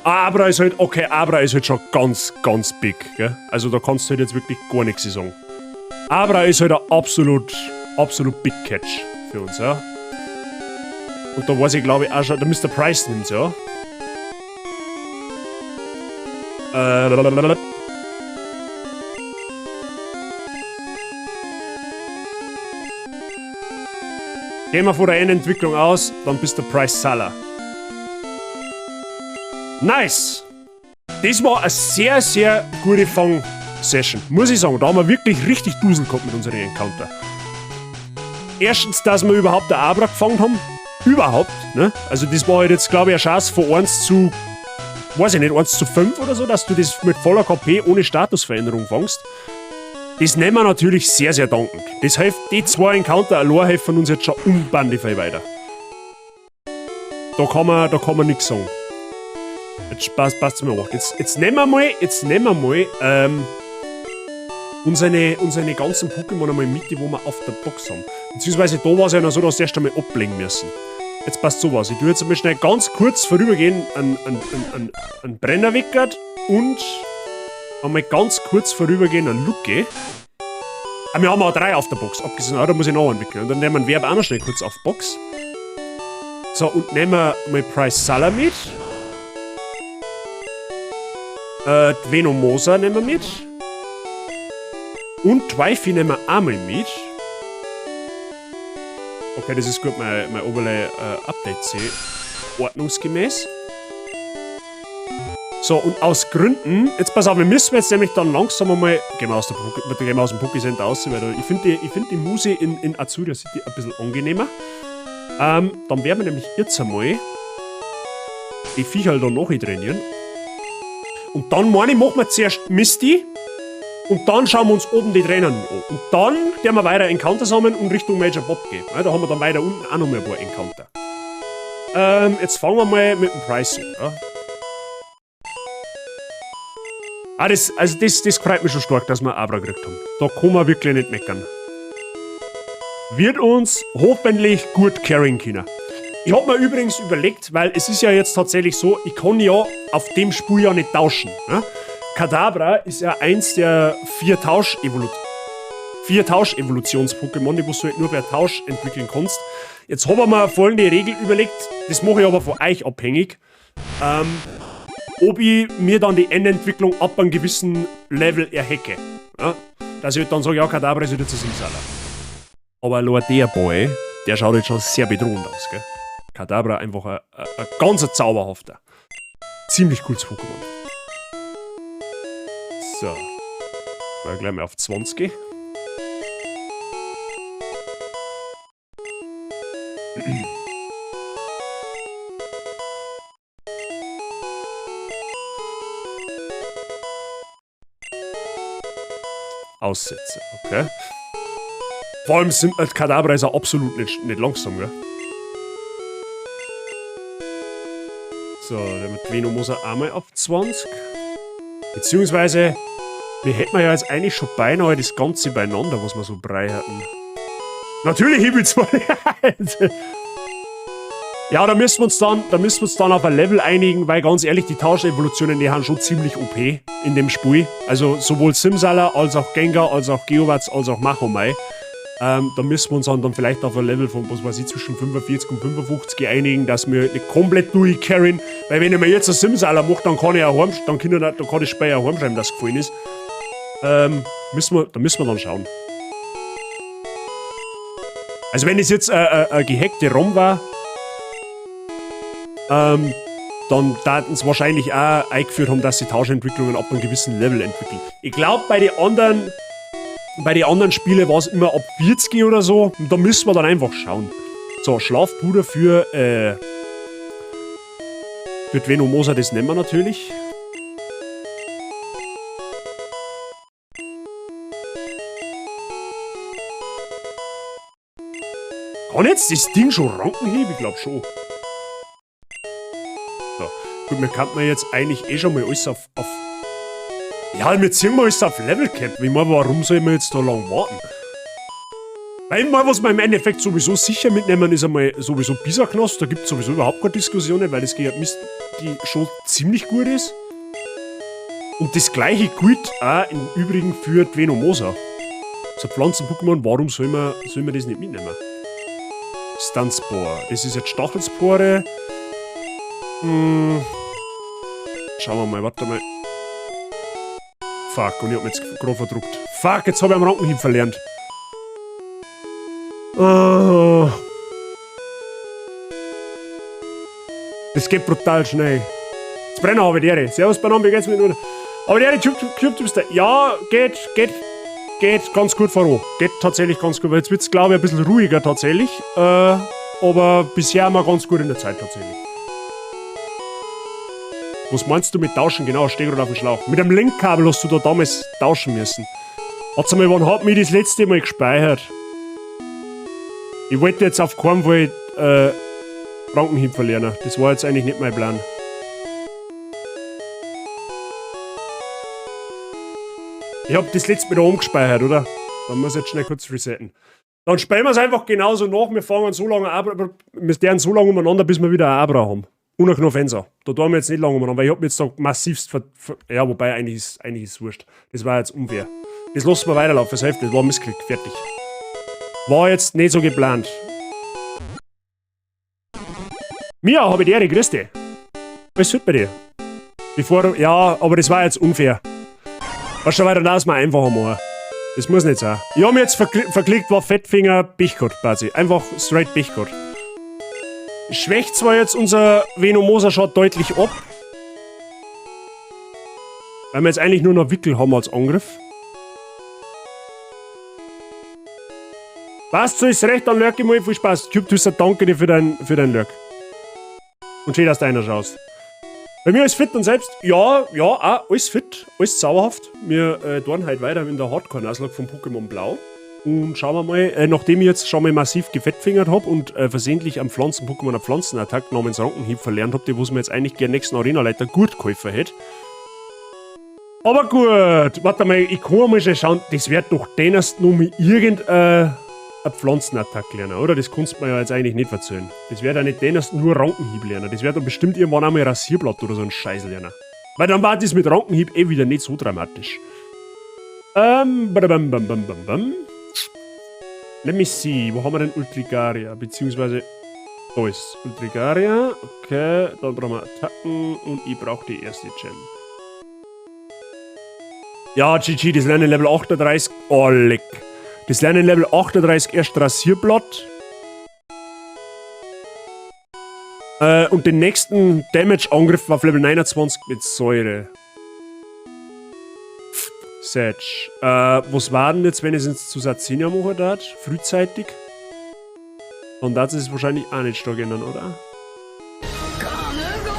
Abra ist halt, okay, Abra ist halt schon ganz, ganz big, gell? Also da kannst du halt jetzt wirklich gar nichts sagen. Abra ist halt ein absolut, absolut big Catch für uns, ja. Und da weiß ich, glaube ich, auch schon, der Mr. Price nimmt, ja. Gehen wir von der Endentwicklung aus, dann bist du Price Salah. Nice! Das war eine sehr, sehr gute Fang-Session, muss ich sagen. Da haben wir wirklich richtig Dusel gehabt mit unserem Encounter. Erstens, dass wir überhaupt der Abra gefangen haben. Überhaupt, ne? Also das war halt jetzt, glaube ich, eine Chance von 1 zu, weiß ich nicht, 1 zu 5 oder so, dass du das mit voller KP ohne Statusveränderung fangst. Das nehmen wir natürlich sehr, sehr dankend. Das hilft, die zwei Encounter allein helfen uns jetzt schon unbändig viel weiter. Da kann man nichts sagen. Jetzt passt's mir auch. Jetzt nehmen wir mal unsere ganzen Pokémon einmal mit, die wo wir auf der Box haben. Beziehungsweise da war es ja noch so, dass wir erst einmal ablegen müssen. Jetzt passt sowas. Ich tue jetzt einmal schnell ganz kurz vorübergehen an Brennerwickert und einmal ganz kurz vorübergehen an Luke. Ah, wir haben auch 3 auf der Box. Abgesehen, ah, da muss ich noch entwickeln. Und dann nehmen wir einen Verb auch noch schnell kurz auf Box. So, und nehmen wir mal Price Salah mit. Die Venomosa nehmen wir mit. Und Twyfi nehmen wir auch mal mit. Okay, das ist gut, mein Overlay Update C. Ordnungsgemäß. So, und aus Gründen, jetzt pass auf, wir müssen jetzt nämlich dann langsam einmal, gehen wir aus der Poké, gehen wir aus dem Poké-Center raus, weil da, ich find die Muse in Azuria City ein bisschen angenehmer. Dann werden wir nämlich jetzt einmal die Viecher da noch trainieren. Und dann meine ich, machen wir zuerst Misty. Und dann schauen wir uns oben die Trainer an. Und dann werden wir weiter Encounter sammeln und Richtung Major Bob gehen. Ja, da haben wir dann weiter unten auch noch mal ein paar Encounter. Jetzt fangen wir mal mit dem Pryce an. Ja. Ah, das, also das, das freut mich schon stark, dass wir Abra gekriegt haben. Da kann man wirklich nicht meckern. Wird uns hoffentlich gut carryen können. Ich hab mir übrigens überlegt, weil es ist ja jetzt tatsächlich so, ich kann ja auf dem Spiel ja nicht tauschen. Ne? Kadabra ist ja eins der vier Tausch-Evolutions-Pokémon, die du halt nur per Tausch entwickeln kannst. Jetzt hab ich mir folgende Regel überlegt, das mache ich aber von euch abhängig. Ob ich mir dann die Endentwicklung ab einem gewissen Level erhacke. Ja? Dass ich halt dann sage, ja, Kadabra ist jetzt ein Simsala. Aber allein der Boy, der schaut jetzt schon sehr bedrohend aus, gell? Kadabra einfach ein ganz zauberhafter. Ziemlich cooles Pokémon. So. Mal gleich mal auf 20. Aussätze, okay. Vor allem sind Kadabra ist ja absolut nicht langsam, gell? So, der mit Venomosa einmal auf 20. Beziehungsweise, wir hätten ja jetzt eigentlich schon beinahe das Ganze beieinander, was wir so brei hatten. Natürlich heb ich zwei. Ja, da müssen wir uns dann, da müssen wir uns dann auf ein Level einigen, weil ganz ehrlich, die Tauschevolutionen, die haben schon ziemlich OP in dem Spiel. Also sowohl Simsala als auch Gengar, als auch Geowaz, als auch Machomei. Da müssen wir uns dann vielleicht auf ein Level von, was weiß ich, zwischen 45 und 55 einigen, dass wir halt nicht komplett durchcarryen. Weil wenn ich mir jetzt ein Simsala mache, dann kann ich auch heim, dann kann ich, dann kann ich später heimschreiben, dass es gefallen ist. Da müssen wir dann schauen. Also wenn es jetzt eine gehackte ROM war, dann daten sie wahrscheinlich auch eingeführt haben, dass sie Tauschentwicklungen ab einem gewissen Level entwickeln. Ich glaub, bei den anderen Spielen war's immer ab 40 oder so. Und da müssen wir dann einfach schauen. So, Schlafpuder für Venomosa, das nehmen wir natürlich. Kann jetzt das Ding schon Ranken heben? Ich glaub schon. So. Gut, wir könnten jetzt eigentlich eh schon mal alles auf ja, wir ziehen mal alles auf Level Cap. Ich mein, warum soll man jetzt da lang warten? Weil mal, was wir im Endeffekt sowieso sicher mitnehmen, ist einmal sowieso Bisaknosp. Da gibt's sowieso überhaupt keine Diskussionen, weil das gegen Mist, die schon ziemlich gut ist. Und das gleiche gilt auch im Übrigen für Venomosa. So Pflanzen-Pokémon, warum soll man das nicht mitnehmen? Stunspore. Das ist jetzt Stachelspore. Schauen wir mal, warte mal. Fuck, und ich hab mich jetzt gerade verdruckt. Fuck, jetzt hab ich am Rankenhieb verlernt. Oh. Das geht brutal schnell. Jetzt brennen habe ich die Ehre. Servus, Banan, wie geht's mit dir? Aber die Ehre, Cube, du bist da. Ja, geht ganz gut voran. Geht tatsächlich ganz gut. Weil jetzt wird's, glaub ich, ein bisschen ruhiger tatsächlich. Aber bisher haben wir ganz gut in der Zeit tatsächlich. Was meinst du mit tauschen? Genau, steh grad auf dem Schlauch. Mit einem Linkkabel hast du da damals tauschen müssen. Warte mal, wann hat mich das letzte Mal gespeichert? Ich wollte jetzt auf keinen Fall Rankenhieb verlernen. Das war jetzt eigentlich nicht mein Plan. Ich hab das letzte Mal da umgespeichert, oder? Dann muss ich jetzt schnell kurz resetten. Dann spielen wir's einfach genauso nach. Wir fangen so lange an, aber wir sterben so lange umeinander, bis wir wieder ein Abra haben. Und ein Knofensa. Da tun wir jetzt nicht lange umeinander, weil ich hab mich jetzt da massivst ver-, ver-, ja, wobei, eigentlich ist es wurscht. Das war jetzt unfair. Das lassen wir weiterlaufen, das hilft, das war ein Missklick. Fertig. War jetzt nicht so geplant. Mia, hab ich die Ehre, grüß dich. Was ist bei dir? Bevor du, ja, aber das war jetzt unfair. Weißt du, weil dann lass mal einfacher machen. Das muss nicht sein. Ich hab mich jetzt verklickt, war Fettfinger, Pech gehabt, quasi. Einfach straight Pech gehabt. Schwächt zwar jetzt unser Venomosa schon deutlich ab. Weil wir jetzt eigentlich nur noch Wickel haben als Angriff. Passt, so ist recht, dann lurk ich mal. Viel Spaß. Cube Twister, danke dir für dein Lurk. Und schön, dass du einer schaust. Bei mir alles fit und selbst? Ja, ja, auch alles fit, alles zauberhaft. Wir tun heute weiter in der Hardcore-Nuzlocke von Pokémon Blau. Und schauen wir mal, nachdem ich jetzt schon mal massiv gefettfingert hab und versehentlich am Pflanzen-Pokémon eine Pflanzenattacke namens Rankenhieb verlernt hab, die was mir jetzt eigentlich gern nächsten Arena-Leiter gut geholfen hätte. Aber gut, warte mal, ich kann mal schon schauen, das wird doch den erst nur mit irgendeiner Pflanzenattacke lernen, oder? Das kannst du mir ja jetzt eigentlich nicht erzählen. Das wird ja nicht den erst nur Rankenhieb lernen, das wird doch bestimmt irgendwann einmal Rasierblatt oder so ein Scheiß lernen. Weil dann war das mit Rankenhieb eh wieder nicht so dramatisch. Badabam, bam, bam, bam, bam. Let me see, wo haben wir denn Ultrigaria? Beziehungsweise, da ist Ultrigaria. Okay, dann brauchen wir Attacken und ich brauche die erste Gem. Ja, GG, das lernen Level 38. Oh, leck. Das lernen Level 38 erst Rasierblatt. Und den nächsten Damage-Angriff auf Level 29 mit Säure. Sage. Was war denn jetzt, wenn ich es jetzt zu Sarzenia machen darf? Frühzeitig? Dann darf es wahrscheinlich auch nicht stark ändern, oder?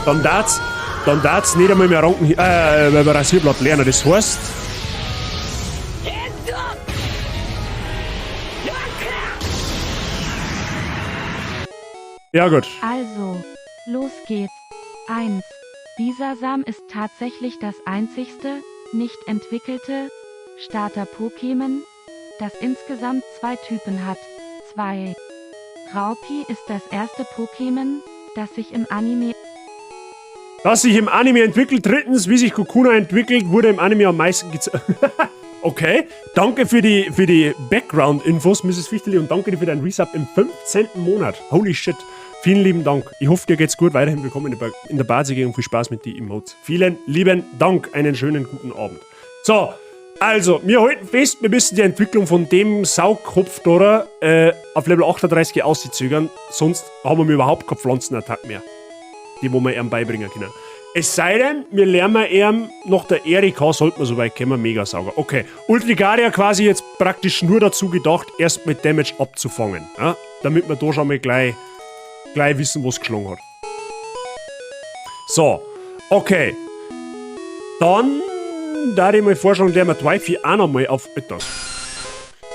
Dann darf's nicht einmal mehr Ranken, Rasierblatt lernen. Das heißt. Ja, gut. Also, los geht's. 1. Bisasam ist tatsächlich das einzigste, nicht entwickelte Starter-Pokémon, das insgesamt 2 Typen hat. 2. Raupi ist das erste Pokémon, das sich im Anime Das sich im Anime entwickelt. 3. Wie sich Kokuna entwickelt, wurde im Anime am meisten gezeigt. Okay, danke für die Background-Infos, Misses Fichteli, und danke dir für deinen Resub im 15. Monat. Holy shit. Vielen lieben Dank. Ich hoffe, dir geht's gut. Weiterhin willkommen in der Bazi und viel Spaß mit den Emotes. Vielen lieben Dank. Einen schönen guten Abend. So, also, wir halten fest, wir müssen die Entwicklung von dem Saukopf da auf Level 38 auszuzögern. Sonst haben wir überhaupt keine Pflanzenattack mehr, die wo wir ihm beibringen können. Es sei denn, wir lernen ihm nach der Erika, sollten wir soweit kommen, Megasauger. Okay, Ultrigaria quasi jetzt praktisch nur dazu gedacht, erst mit Damage abzufangen. Ja? Damit wir da schon mal gleich wissen, was geschlagen hat. So, okay. Dann da ich mal vorschlagen, der wir Twyfi auch noch mal auf etwas.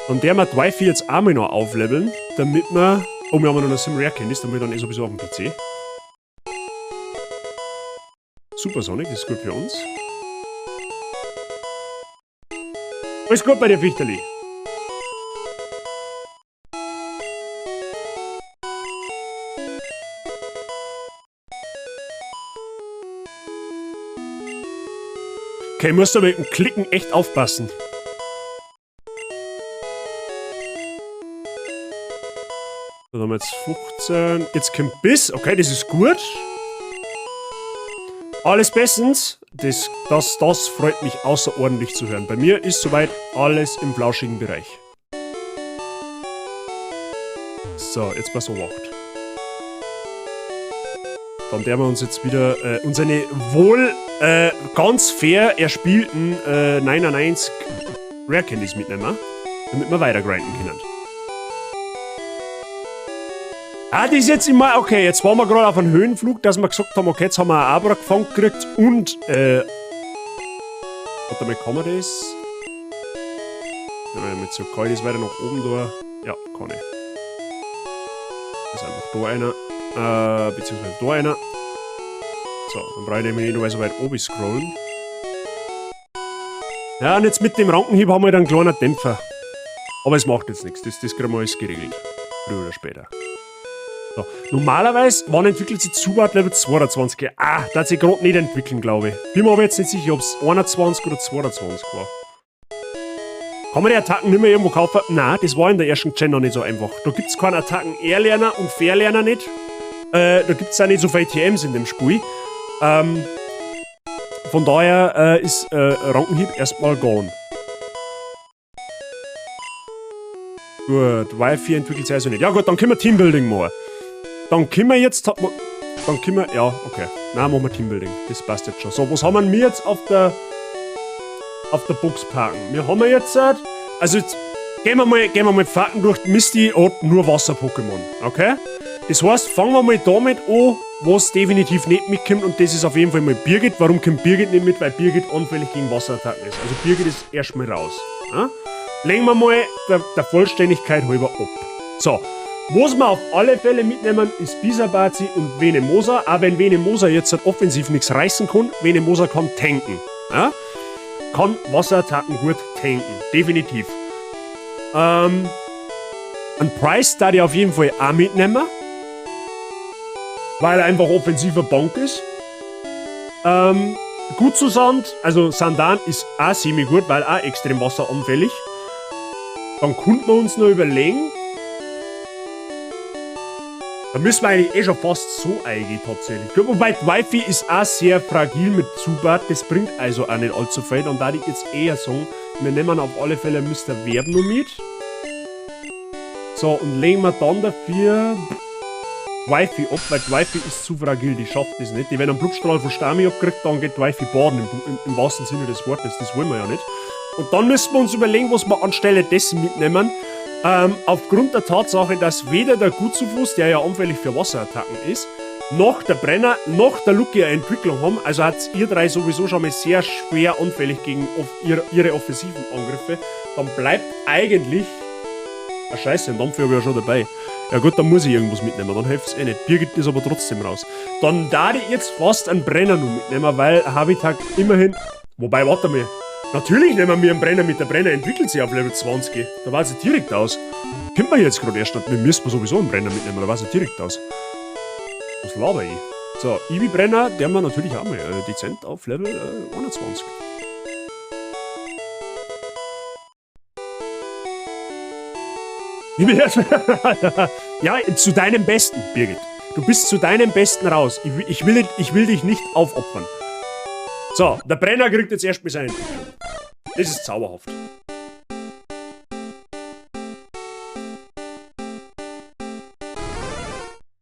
Und der wir Twyfi jetzt auch mal noch aufleveln, damit wir. Oh, wir haben noch eine Sim Rare Candies, damit wir dann eh sowieso auf dem PC. Supersonic, das ist gut für uns. Alles gut bei dir, Fichterli. Okay, musst du mit dem Klicken echt aufpassen. Dann haben wir jetzt 15. Jetzt kommt Biss. Okay, das ist gut. Alles bestens. Das freut mich außerordentlich zu hören. Bei mir ist soweit alles im flauschigen Bereich. So, jetzt pass auf. Dann werden wir uns jetzt wieder unsere wohl ganz fair erspielten 99 Rare Candies mitnehmen, damit wir weiter grinden können. Ah, das ist jetzt immer, okay, jetzt waren wir gerade auf einem Höhenflug, dass wir gesagt haben, okay, jetzt haben wir ein Abra gefangen gekriegt und, warte mal, kann man das? Ja, mit so kann ich das weiter nach oben da. Ja, kann ich. Da ist einfach da einer. Beziehungsweise da einer. So, dann brauche ich nämlich nicht nur so weit oben scrollen. Ja, und jetzt mit dem Rankenhieb haben wir halt einen kleinen Dämpfer. Aber es macht jetzt nichts, das kriegen wir alles geregelt. Früher oder später. So. Normalerweise, wann entwickelt sich Zubat Level 22? Ah, da hat sich grad nicht entwickeln, glaube ich. Bin mir aber jetzt nicht sicher, ob's 21 oder 22 war. Kann man die Attacken nicht mehr irgendwo kaufen? Nein, das war in der ersten Gen noch nicht so einfach. Da gibt's keinen Attacken-Erlerner und Verlerner nicht. Da gibt's auch nicht so viele TMs in dem Spiel. Von daher ist Rankenhieb erstmal gone. Gut, Wi-Fi entwickelt sich also nicht. Ja gut, dann können wir Teambuilding machen. Dann können wir jetzt... Dann können wir... Ja, okay. Nein, machen wir Teambuilding. Das passt jetzt schon. So, was haben wir jetzt auf der Box parken? Wir haben jetzt... Also jetzt gehen wir mal Fakten durch. Misty hat nur Wasser-Pokémon. Okay? Das heißt, fangen wir mal damit an. Was definitiv nicht mitkommt, und das ist auf jeden Fall mal Birgit. Warum kommt Birgit nicht mit? Weil Birgit anfällig gegen Wasserattacken ist. Also Birgit ist erstmal raus. Ja? Legen wir mal der Vollständigkeit halber ab. So, was wir auf alle Fälle mitnehmen, ist Bisabazi und Venemosa. Auch wenn Venemosa jetzt halt offensiv nichts reißen kann, Venemosa kann tanken. Ja? Kann Wasserattacken gut tanken, definitiv. Ein Price da ich auf jeden Fall auch mitnehmen, weil er einfach offensiver Bank ist. Gut zu Sand, also Sandan ist auch semi gut, weil auch extrem wasseranfällig. Dann könnten wir uns noch überlegen. Da müssen wir eigentlich eh schon fast so eingehen tatsächlich. Gut, wobei die Wifi ist auch sehr fragil mit Zubat, das bringt also auch nicht allzu viel. Dann würde ich jetzt eher sagen, wir nehmen auf alle Fälle Mr. Verb noch mit. So, und legen wir dann dafür Wifi ab, weil die Wifi ist zu fragil, die schafft das nicht. Die, wenn einen Blutstrahl von Stami abkriegt, dann geht die Wifi baden, im wahrsten Sinne des Wortes, das wollen wir ja nicht. Und dann müssen wir uns überlegen, was wir anstelle dessen mitnehmen. Aufgrund der Tatsache, dass weder der Gutsufus, der ja anfällig für Wasserattacken ist, noch der Brenner, noch der Lucky eine Entwicklung haben, also hat ihr drei sowieso schon mal sehr schwer anfällig gegen ihre offensiven Angriffe, dann bleibt eigentlich... Ah, scheiße, einen Dampf habe ich ja schon dabei. Ja gut, dann muss ich irgendwas mitnehmen, dann hilft's eh nicht. Birgit ist aber trotzdem raus. Dann darf ich jetzt fast einen Brenner noch mitnehmen, weil Habitak immerhin... Wobei, warte mal. Natürlich nehmen wir einen Brenner mit. Der Brenner entwickelt sich auf Level 20. Da war sie direkt aus. Kommt man jetzt gerade erst. Wir müssen sowieso einen Brenner mitnehmen, da war sie direkt aus. Was laber ich? So, Ibi-Brenner, der haben wir natürlich auch mal dezent auf Level 21. Ja, zu deinem Besten, Birgit. Du bist zu deinem Besten raus. Ich will dich nicht aufopfern. So, der Brenner kriegt jetzt erstmal seine Entwicklung. Das ist zauberhaft.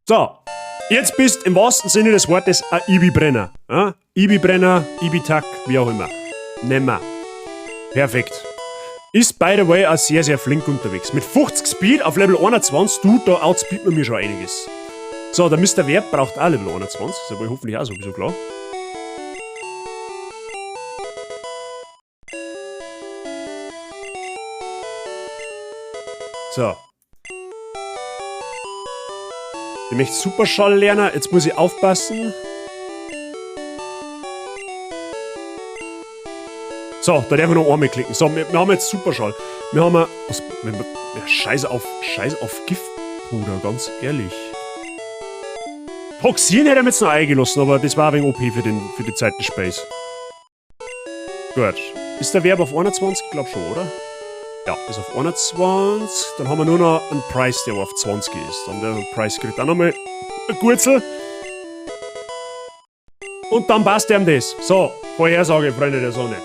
So, jetzt bist im wahrsten Sinne des Wortes ein Ibi-Brenner. Ja? Ibi-Brenner, Ibi-Tak, wie auch immer. Nehmen wir. Perfekt. Ist, by the way, auch sehr, sehr flink unterwegs. Mit 50 Speed auf Level 21, du, da outspeed man mir schon einiges. So, der Mr. Verb braucht auch Level 21, ist aber hoffentlich auch sowieso klar. So. Ich möchte Superschall lernen, jetzt muss ich aufpassen. So, da darf ich noch einmal klicken. So, wir haben jetzt Superschall. Wir haben was, wir, Scheiß auf Giftpuder, ganz ehrlich. Toxin hätte ich jetzt noch eingelassen, aber das war ein wenig OP für die Zeit des Space. Gut. Ist der Verb auf 21? Ich glaub schon, oder? Ja, ist auf 21. Dann haben wir nur noch einen Preis, der auf 20 ist. Dann der Preis kriegt auch nochmal ein Gurzel. Und dann passt ihm das. So, Vorhersage, Freunde der Sonne.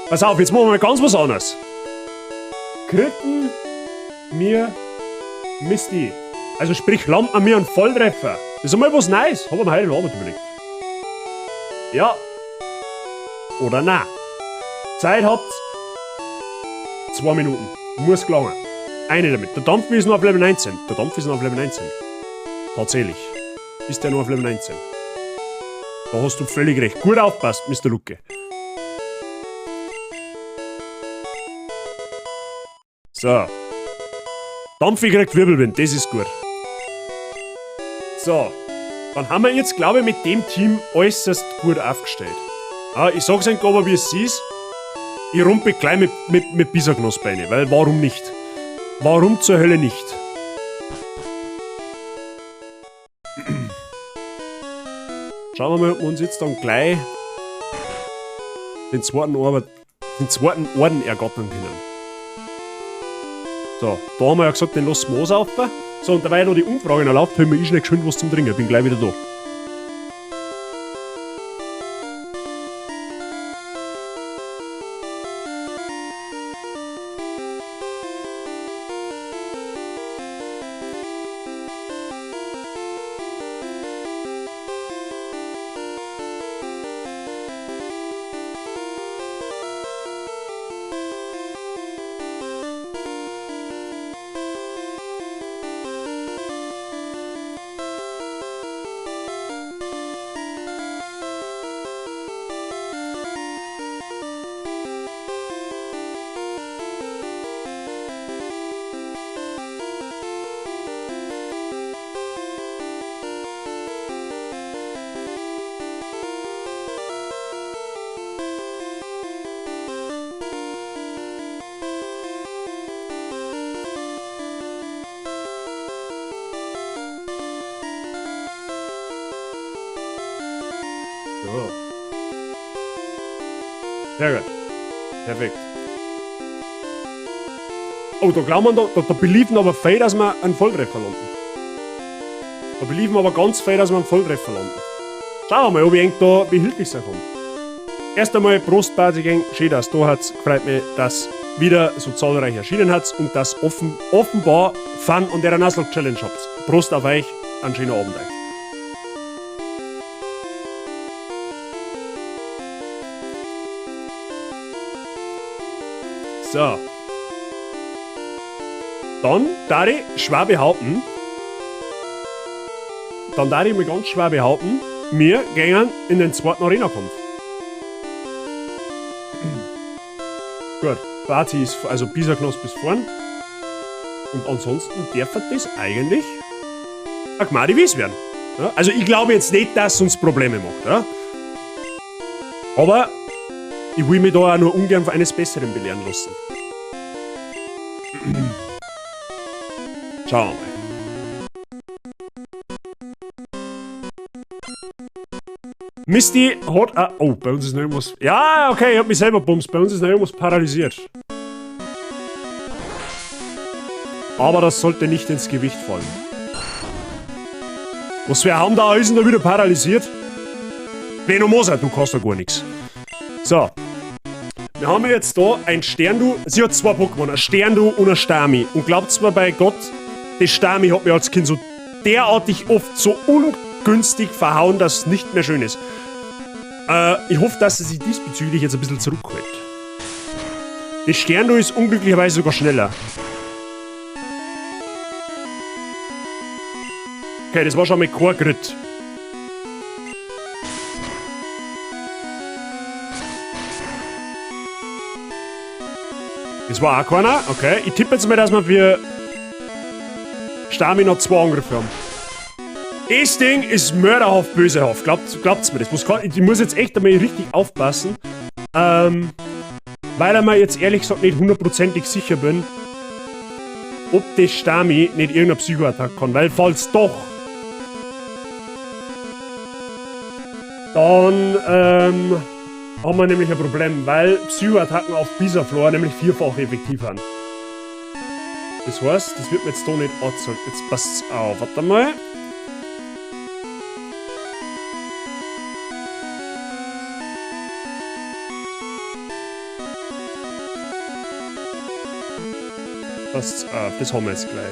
Pass auf, jetzt machen wir mal ganz was anderes. Kritten mir Misty. Also sprich, landen wir einen Volltreffer. Das ist einmal was Neues. Hab ich mir heute Abend überlegt. Ja. Oder na. Zeit habt 2 Minuten. Muss gelangen. Eine damit. Der Dampf ist noch auf Level 19. Der Dampf ist noch auf Level 19. Tatsächlich. Ist der noch auf Level 19. Da hast du völlig recht. Gut aufpasst, Mr. Lucke. So. Dampfi kriegt Wirbelwind, das ist gut. So. Dann haben wir jetzt, glaube ich, mit dem Team äußerst gut aufgestellt. Ja, ich sag's euch aber, wie es ist. Ich rumpe gleich mit Bisaknosbeine, weil warum nicht? Warum zur Hölle nicht? Schauen wir mal, ob wir uns jetzt dann gleich den zweiten Orden ergattern können. So, da haben wir ja gesagt, den lassen wir auslaufen. So, und dabei noch die Umfrage noch läuft, hol mir ich schnell geschwind was zum Trinken. Ich bin gleich wieder da. Sehr gut. Perfekt. Oh, da glauben wir, da believen aber viel, dass wir einen Volltreffer landen. Da believen wir aber ganz viel, dass wir einen Volltreffer landen. Schauen wir mal, ob ich irgend da behilflich sein kann. Erst einmal Prost, Party Gang. Schön, dass du da hat's. Freut mich, dass wieder so zahlreich erschienen hat und dass offenbar Fun an der Nuzlocke Challenge habt. Prost auf euch, einen schönen Abend euch. So. Dann darf ich schwer behaupten, dann darf ich mal ganz schwer behaupten, wir gehen in den zweiten Arena-Kampf. Gut, Party ist, also Bisaknosp bis vorn. Und ansonsten darf das eigentlich eine Gmadi Wies werden. Ja, also ich glaube jetzt nicht, dass es uns Probleme macht. Ja? Aber ich will mich da auch nur ungern von eines Besseren belehren lassen. Schauen wir mal. Misty hat a, oh, bei uns ist noch irgendwas. Ja, okay, ich hab mich selber bumst. Bei uns ist noch irgendwas paralysiert. Aber das sollte nicht ins Gewicht fallen. Was wir haben da, ist denn da wieder paralysiert? Venomosa, du kannst da gar nichts. So. Wir haben jetzt da ein Sterndu. Sie hat zwei Pokémon, ein Sterndu und ein Starmie. Und glaubt's mir bei Gott, das Starmie hat mir als Kind so derartig oft so ungünstig verhauen, dass es nicht mehr schön ist. Ich hoffe, dass sie sich diesbezüglich jetzt ein bisschen zurückhält. Das Sterndu ist unglücklicherweise sogar schneller. Okay, das war schon mal kein Crit. Das war auch keiner. Okay, ich tippe jetzt mal, dass wir für Starmie noch 2 Angriffe haben. Das Ding ist mörderhaft bösehaft. Glaubt's mir das? Ich muss jetzt echt einmal richtig aufpassen. Weil ich mir jetzt ehrlich gesagt nicht hundertprozentig sicher bin, ob das Starmie nicht irgendeine Psychoattacke kann. Weil falls doch, dann haben wir nämlich ein Problem, weil Psychoattacken auf Bisaflor nämlich vierfach effektiv sind. Das heißt, das wird mir jetzt da nicht angezeigt. Jetzt passt's auf. Warte mal. Passt's auf, das haben wir jetzt gleich.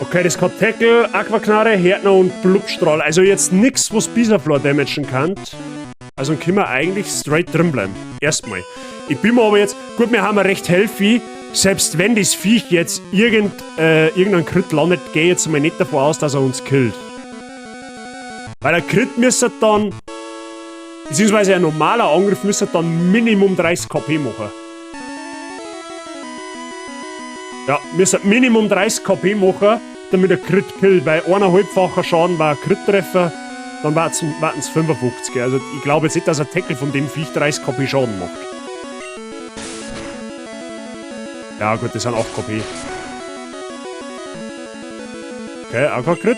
Okay, das kann Tackle, Aquaknarre, Härtner und Blubstrahl. Also jetzt nix, was Bisaflor damagen kann. Also können wir eigentlich straight drin bleiben. Erstmal. Ich bin mir aber jetzt... Gut, wir haben ja recht healthy. Selbst wenn das Viech jetzt irgendein Crit landet, gehe ich jetzt mal nicht davon aus, dass er uns killt. Weil ein Crit müsste dann... Beziehungsweise ein normaler Angriff müsste dann Minimum 30 KP machen. Ja, müsste Minimum 30 KP machen, damit er Crit killt, weil eineinhalbfacher Schaden war ein Crit-Treffer, dann warten's 55. Also ich glaube jetzt nicht, dass ein Tackle von dem Viech 30 KP Schaden macht. Ja gut, das sind 8 KP. Okay, auch kein Crit.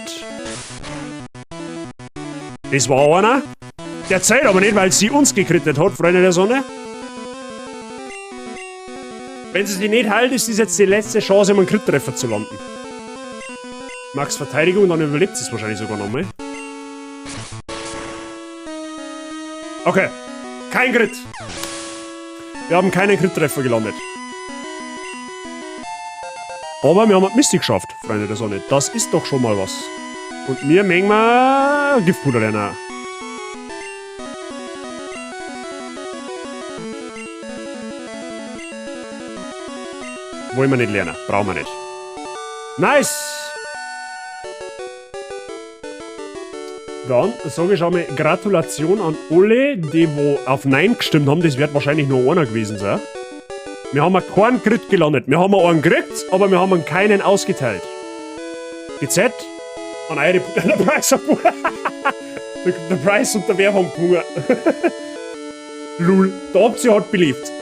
Das war einer. Der zählt aber nicht, weil sie uns gekrittet hat, Freunde der Sonne. Wenn sie sich nicht heilt, ist das jetzt die letzte Chance, um einen Crit-Treffer zu landen. Max Verteidigung, dann überlebt sie es wahrscheinlich sogar nochmal. Okay, kein Crit. Wir haben keinen Crit-Treffer gelandet. Aber wir haben Misty geschafft, Freunde der Sonne. Das ist doch schon mal was. Und wir mengen mal Giftpuder lernen. Wollen wir nicht lernen. Brauchen wir nicht. Nice! Dann sage ich schon mal Gratulation an alle, die wo auf Nein gestimmt haben. Das wird wahrscheinlich nur einer gewesen sein. Wir haben keinen Crit gelandet. Wir haben einen gekriegt, aber wir haben keinen ausgeteilt. GZ an eure der Preis der Preis und der Werbung gewonnen. Lul. Der Opti hat beliebt.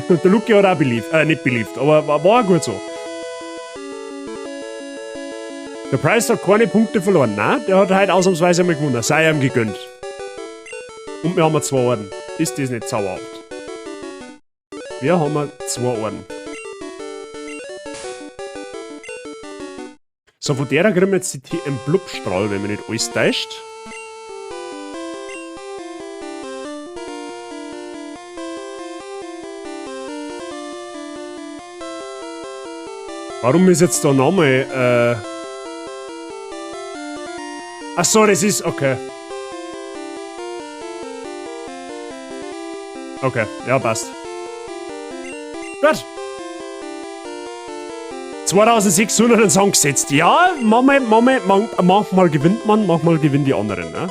Der Luki hat auch beliebt. Nicht beliebt, aber war gut so. Der Price hat keine Punkte verloren. Nein, der hat heute ausnahmsweise einmal gewonnen. Sei ihm gegönnt. Und wir haben 2 Orden. Ist das nicht zauberhaft? Wir haben 2 Orden. So, von der kriegen wir jetzt die TM Blubstrahl, wenn mich nicht alles täuscht. Warum ist jetzt der Name, Ach so, das ist... Okay. Okay, ja, passt. Gut. 2600 in den Sand gesetzt. Ja, manchmal gewinnt man, manchmal gewinnen die anderen. Ne?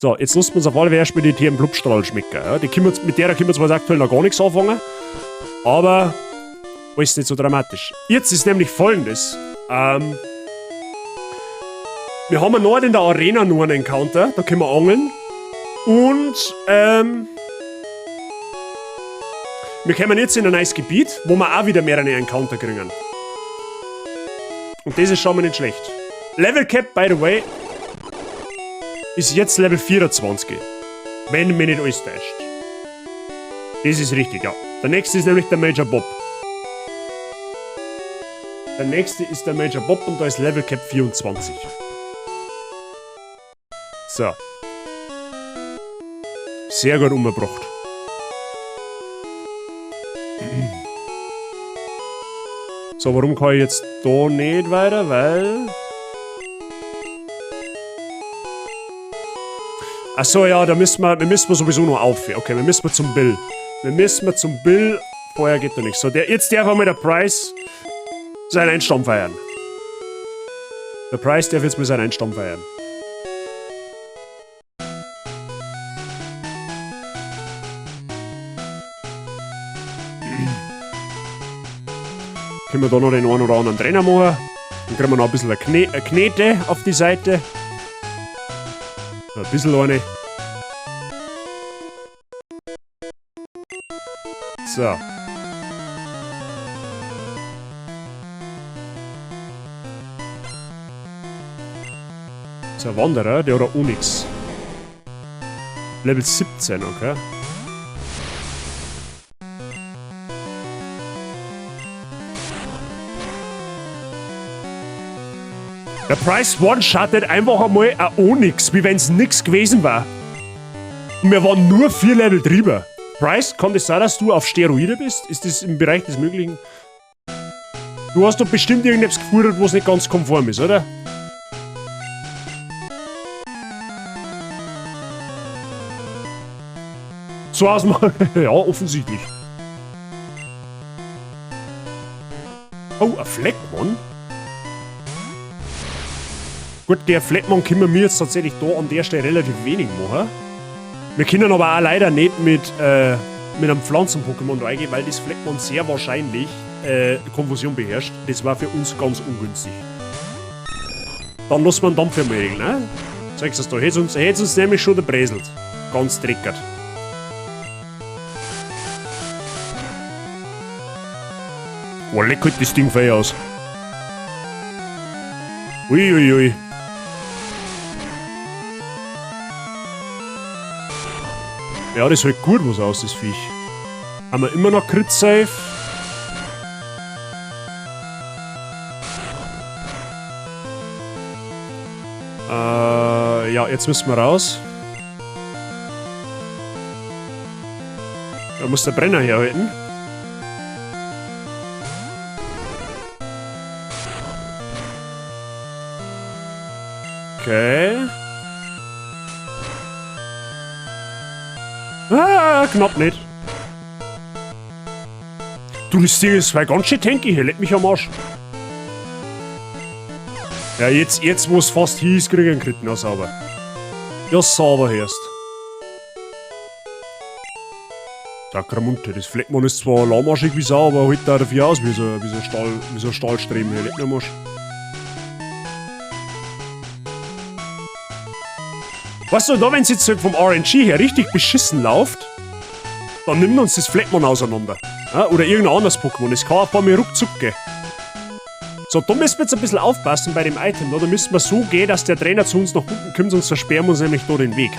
So, jetzt lassen wir uns auf alle Fälle erstmal die TM Blubstrahl schmecken. Ja? Die können wir, mit der können wir zwar aktuell noch gar nichts anfangen, aber alles nicht so dramatisch. Jetzt ist nämlich Folgendes. Wir haben noch in der Arena nur einen Encounter, da können wir angeln. Und wir kommen jetzt in ein neues Gebiet, wo wir auch wieder mehrere Encounter kriegen. Und das ist schon mal nicht schlecht. Level Cap, by the way, ist jetzt Level 24. Wenn mich nicht alles täuscht. Das ist richtig, ja. Der nächste ist nämlich der Major Bob. Der nächste ist der Major Bob und da ist Level Cap 24. So. Sehr gut umgebracht. So, warum kann ich jetzt da nicht weiter? Weil... Ach so, ja, da müssen wir, wir müssen wir sowieso noch auf. Okay, wir müssen zum Bill. Wir müssen zum Bill. Vorher geht da nichts. So, jetzt darf einmal der Price seinen Endstamm feiern. Der Price darf jetzt mal seinen Endstamm feiern. Können wir da noch den einen oder anderen Trainer machen? Dann kriegen wir noch ein bisschen eine Knete auf die Seite. Ein bisschen eine. So. Das ist ein Wanderer, der hat auch nix. Level 17, okay. Der Price one-shottet einfach einmal ein Onix, wie wenn's nix gewesen war. Und wir waren nur 4 Level drüber. Price, kann das sein, dass du auf Steroide bist? Ist das im Bereich des Möglichen? Du hast doch bestimmt irgendetwas gefuttert, wo's nicht ganz konform ist, oder? So aus dem Ja, offensichtlich. Oh, ein Fleckmann? Gut, der Fleckmann können wir jetzt tatsächlich da an der Stelle relativ wenig machen. Wir können aber auch leider nicht mit einem Pflanzen-Pokémon reingehen, weil das Fleckmann sehr wahrscheinlich Konfusion beherrscht. Das war für uns ganz ungünstig. Dann lassen wir einen Dampf einmal regeln, ne? Zeigst du das da? Hätt's uns nämlich schon gebräselt. Ganz dreckert. Oh, leck halt das Ding fein aus. Uiuiui. Ja, das hält gut was aus, das Viech. Haben wir immer noch Crit-Safe? Ja, jetzt müssen wir raus. Da muss der Brenner herhalten. Okay. Ah, knapp nicht. Du, das Ding ist zwar ganz schön tanky hier. Leck mich am Arsch. Ja, jetzt wo es fast hieß, krieg ich einen Crit. Na, sauber. Ja, sauber erst. Sakramunte, das Fleckmann ist zwar lahmarschig wie Sau, aber halt da dafür aus wie so ein Stahlstreben hier. Leck mich am Arsch. Weißt du, da wenn's jetzt vom RNG her richtig beschissen läuft, dann nimmt uns das Fleckmann auseinander. Ja, oder irgendein anderes Pokémon. Das kann ein paar Mal ruckzuck gehen. So, da müssen wir jetzt ein bisschen aufpassen bei dem Item. Da müssen wir so gehen, dass der Trainer zu uns nach unten kommt, sonst versperren wir uns nämlich da den Weg.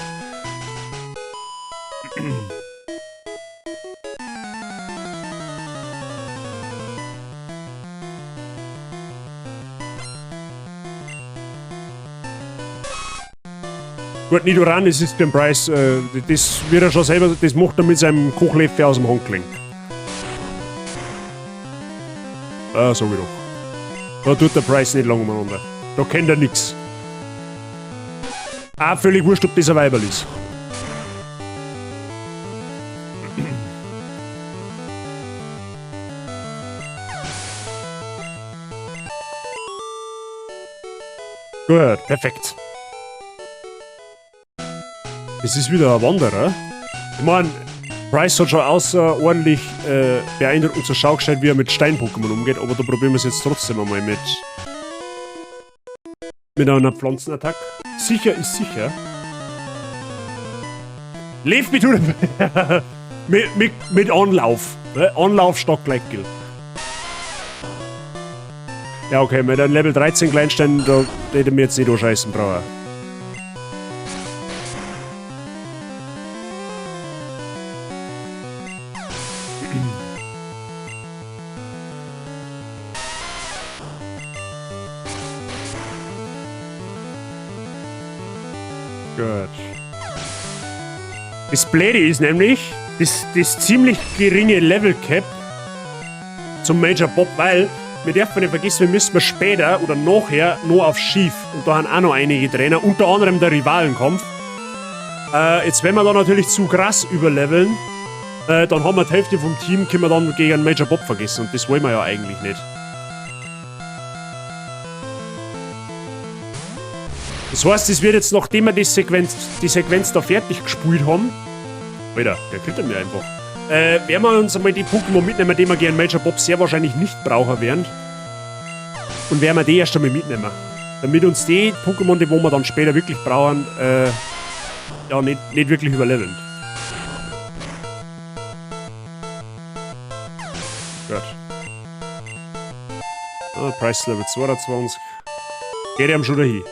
Gut, Nidoran, das ist für den Preis, das wird er schon selber, das macht er mit seinem Kochlöffel aus dem Handgelenk. Ah, sag ich doch. Da tut der Preis nicht lang umeinander. Da kennt er nix. Auch völlig wurscht, ob das ein Weiberl ist. Gut, perfekt. Das ist wieder ein Wanderer. Ich mein, Pryce hat schon außerordentlich beeindruckend zur Schau gestellt, wie er mit Stein-Pokémon umgeht, aber da probieren wir es jetzt trotzdem einmal mit einer Pflanzenattacke. Sicher ist sicher. Lebt mit mit Anlauf. Ne? Anlauf statt Gleitgel. Ja, okay, mit einem Level 13 Kleinstein, da hätte ich mir jetzt nicht anscheißen brauchen. Gut. Das Blöde ist nämlich, das ziemlich geringe Level Cap zum Major Bob, weil wir dürfen nicht vergessen, wir müssen später oder nachher noch auf Schiff. Und da haben auch noch einige Trainer, unter anderem der Rivalenkampf. Jetzt, wenn wir da natürlich zu krass überleveln, dann haben wir die Hälfte vom Team, können wir dann gegen Major Bob vergessen. Und das wollen wir ja eigentlich nicht. Das heißt, es wird jetzt, nachdem wir die Sequenz da fertig gespielt haben, Alter, der kriegt er mir einfach. Werden wir uns einmal die Pokémon mitnehmen, die wir gegen Major Bob sehr wahrscheinlich nicht brauchen werden. Und werden wir die erst einmal mitnehmen. Damit uns die Pokémon, die wo wir dann später wirklich brauchen, ja, nicht wirklich überleveln. Gut. Ah, Pryce Level 22. Geht ihm schon dahin.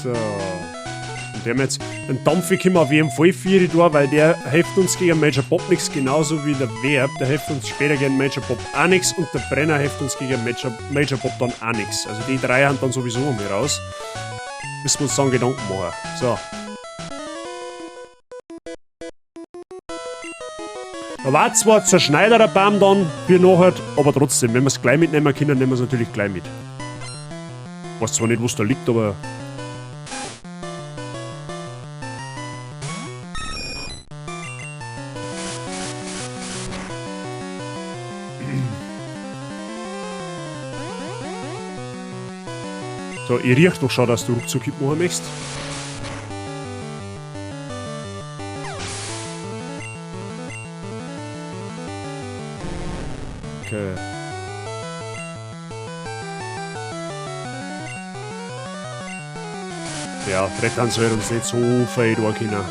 So. Und der haben jetzt einen Dampfi können wir auf jeden Fall 4 da, weil der hilft uns gegen Major Bob nichts, genauso wie der Verb. Der hilft uns später gegen Major Bob auch nichts und der Brenner hilft uns gegen Major Bob dann auch nichts. Also die drei haben dann sowieso um mich raus. Müssen wir uns dann Gedanken machen. So. Da war zwar zerschneiderer Baum dann für nachher, aber trotzdem, wenn wir es gleich mitnehmen können, nehmen wir es natürlich gleich mit. Ich weiß zwar nicht, was da liegt, aber... So, ich riech doch schon, dass du Ruckzuck machen möchtest. Okay. Ja, Frettern soll uns nicht so viel da können.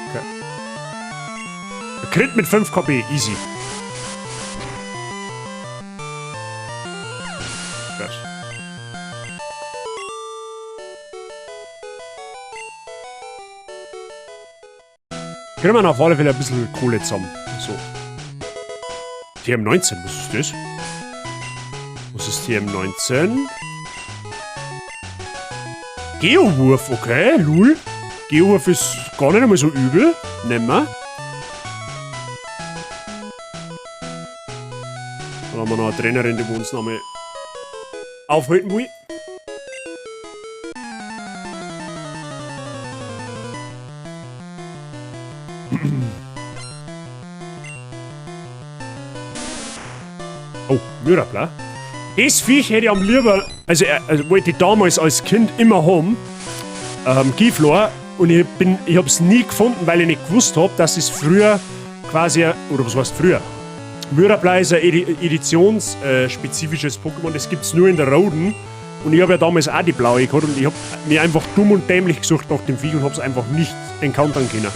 Okay. Der Crit mit 5 KP, easy. Kriegen wir auf alle Fälle ein bisschen Kohle zusammen. So. TM19, was ist das? Was ist TM19? Geowurf, okay, lul. Geowurf ist gar nicht einmal so übel. Nehmen wir. Dann haben wir noch eine Trainerin, die wir uns noch mal aufhalten will. Oh, Myrapla. Das Viech hätte ich am lieber, also wollte ich damals als Kind immer haben, Giflor, und ich hab's nie gefunden, weil ich nicht gewusst hab, dass es früher quasi, oder was heißt früher? Myrapla ist ein editionsspezifisches Pokémon, das gibt's nur in der Roten. Und ich hab ja damals auch die blaue gehabt und ich hab mir einfach dumm und dämlich gesucht nach dem Viech und hab's einfach nicht encountern können.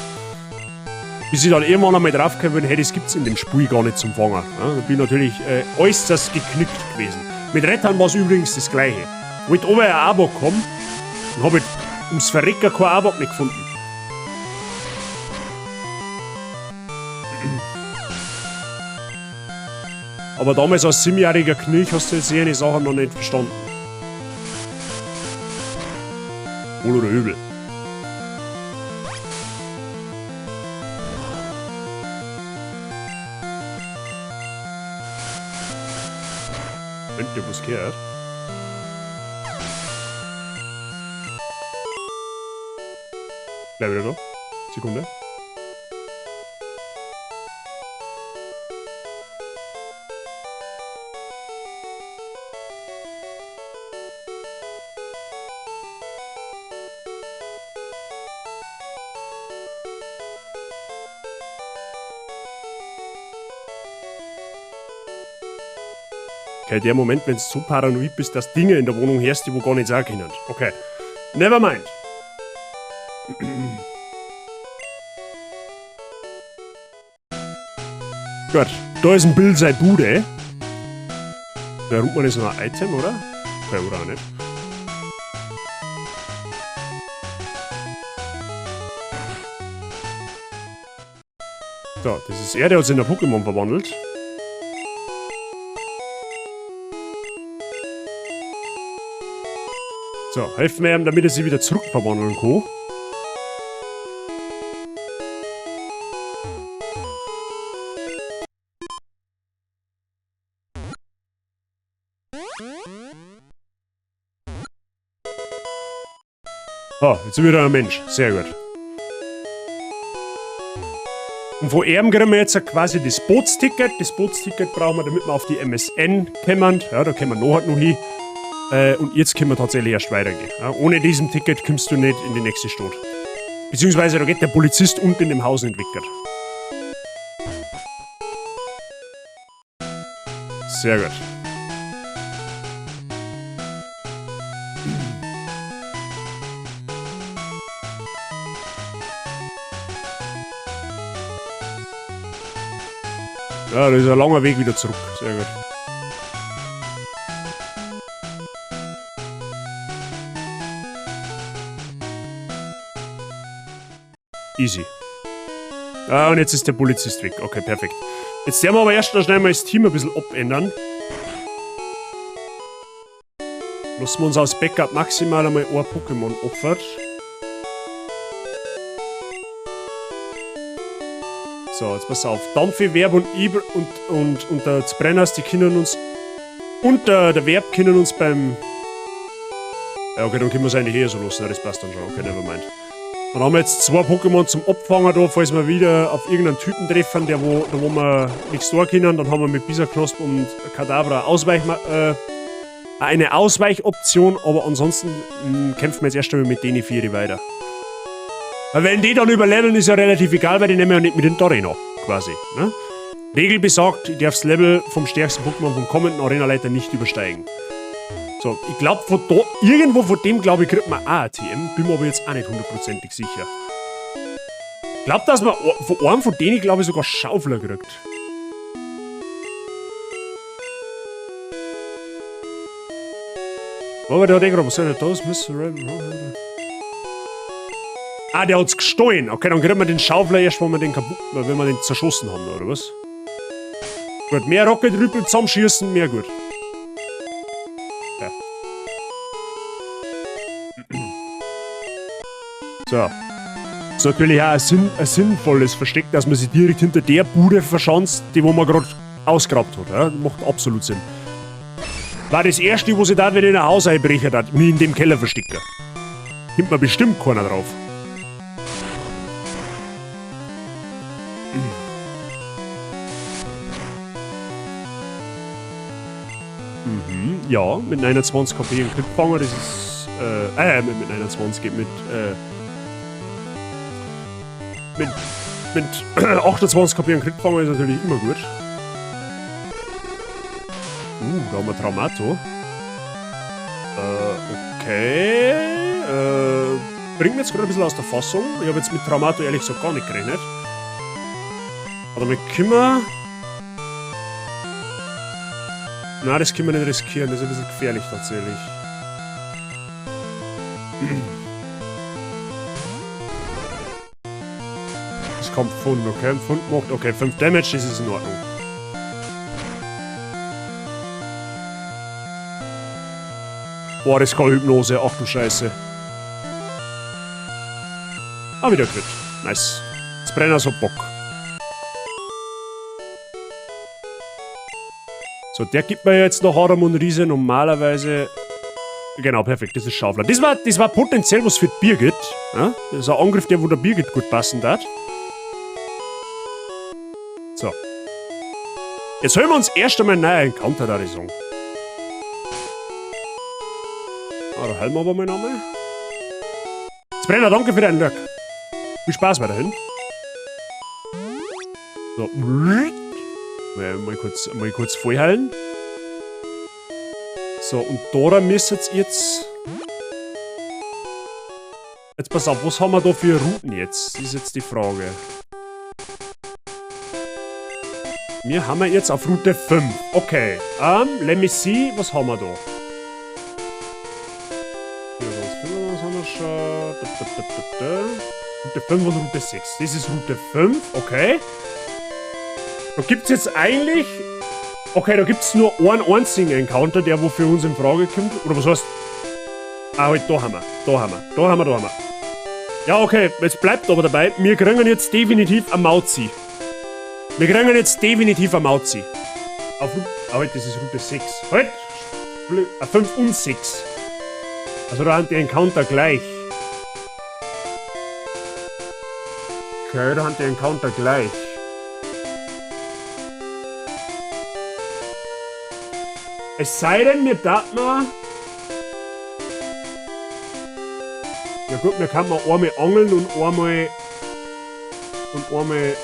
Bis ich dann irgendwann einmal draufgekommen bin, hey, das gibt's in dem Spiel gar nicht zum Fangen. Ja, da bin ich natürlich äußerst geknickt gewesen. Mit Rettern war es übrigens das Gleiche. Wollte aber ein Arbok haben und habe ums Verrecken kein Arbok nicht gefunden. Aber damals als 7-jähriger Knilch hast du jetzt jene Sachen noch nicht verstanden. Wohl oder übel. Moment, der was gehört. Bleib wieder da. Sekunde. Okay, der Moment, wenn du so paranoid bist, dass Dinge in der Wohnung hörst, die wo gar nicht sein können. Okay. Never mind. Gut, da ist ein Bild sein Bude. Da ruft man jetzt noch ein Item, oder? Okay, oder auch nicht. So, das ist er, der hat sich in der Pokémon verwandelt. So, helfen wir ihm, damit er sich wieder zurückverwandeln kann. Ah, jetzt sind wir wieder ein Mensch. Sehr gut. Und von ihm kriegen wir jetzt quasi das Bootsticket. Das Bootsticket brauchen wir, damit wir auf die MSN kommen. Ja, da kommen wir nachher noch hin. Und jetzt können wir tatsächlich erst weitergehen. Ja, ohne diesem Ticket kommst du nicht in die nächste Stadt. Beziehungsweise da geht der Polizist unten in dem Haus nicht weg. Sehr gut. Ja, das ist ein langer Weg wieder zurück. Sehr gut. Easy. Ah, und jetzt ist der Polizist weg. Okay, perfekt. Jetzt werden wir aber erst noch schnell mal das Team ein bisschen abändern. Lassen wir uns als Backup maximal einmal ein Pokémon opfern. So, jetzt pass auf. Dampfi, Verb und Ibr und der Zbrenners, die können uns... Und der Verb können uns beim... Ja, okay, dann können wir es eigentlich eher so lassen. Ja, das passt dann schon. Okay, nevermind. Dann haben wir jetzt 2 Pokémon zum Abfangen da, falls wir wieder auf irgendeinen Typen treffen, der wo, da wo wir nichts tun können. Dann haben wir mit Bisaknosp und Kadabra eine Ausweichoption, aber ansonsten kämpfen wir jetzt erst einmal mit denen 4 weiter. Weil wenn die dann überleveln, ist ja relativ egal, weil die nehmen wir ja nicht mit in die Arena, quasi. Ne? Regel besagt, ich darf das Level vom stärksten Pokémon vom kommenden Arenaleiter nicht übersteigen. So, ich glaub, von da, irgendwo von dem, glaub ich, kriegt man auch ein TM. Bin mir aber jetzt auch nicht hundertprozentig sicher. Ich glaub, dass man von einem von denen, glaub ich, sogar Schaufler kriegt. Aber der hat eh gerade was soll der da? Ah, der hat's gestohlen. Okay, dann kriegen wir den Schaufler erst, wenn wir den kaputt, wenn wir den zerschossen haben, oder was? Gut, mehr Rocket-Rüpel zusammenschießen, mehr gut. Ja. So. Das ist natürlich auch ein sinnvolles Versteck, dass man sich direkt hinter der Bude verschanzt, die wo man gerade ausgrabt hat. Ja? Macht absolut Sinn. War das erste, wo sie da, wenn ich in ein Haus einbrechen hat, mich in dem Keller verstecken. Kommt mir bestimmt keiner drauf. Mhm, ja, mit 29 KP einen Crit fangen, das ist. Mit 29 geht mit. Mit 28 KP einen Crit fangen ist natürlich immer gut. Da haben wir Traumato. Okay. Bringt mir jetzt gerade ein bisschen aus der Fassung. Ich habe jetzt mit Traumato ehrlich gesagt gar nicht gerechnet. Aber damit können wir... Na, das können wir nicht riskieren. Das ist ein bisschen gefährlich tatsächlich. Das kommt Pfund, okay? Pfund macht, okay, 5 Damage, das ist in Ordnung. Boah, das kann Hypnose, ach du Scheiße. Ah, wieder Crit. Nice. Jetzt brennt so Bock. So, der gibt mir jetzt noch Adam und Riese normalerweise. Genau, perfekt, das ist Schaufler. Das war potenziell was für Birgit. Ja? Das ist ein Angriff, der wo der Birgit gut passen darf. So. Jetzt holen wir uns erst einmal einen neuen Encounter, da ich sagen. Ah, da heilen wir aber mal nochmal. Brenner, danke für deinen Lurk. Viel Spaß weiterhin. So. Mal kurz vollheilen. So, und da müsst ihr jetzt... Jetzt pass auf, was haben wir da für Routen jetzt? Das ist jetzt die Frage. Wir haben jetzt auf Route 5. Okay. Let me see, was haben wir da? Was haben wir schon? Route 5 und Route 6. Das ist Route 5, okay. Da gibt es jetzt eigentlich... Okay, da gibt es nur einen einzigen Encounter, der wo für uns in Frage kommt. Oder was heißt... Ah, halt, da haben wir. Da haben wir. Da haben wir, da haben wir. Ja, okay, jetzt bleibt aber dabei. Wir kriegen jetzt definitiv ein Mauzi. Wir kriegen jetzt definitiv ein Mauzi. Auf Route... Ah, halt, das ist Route 6. Halt! 5 und 6. Also da haben die Encounter gleich. Okay, da haben die Encounter gleich. Es sei denn, mir darf man... Ja gut, mir kann man einmal angeln und einmal... Und einmal...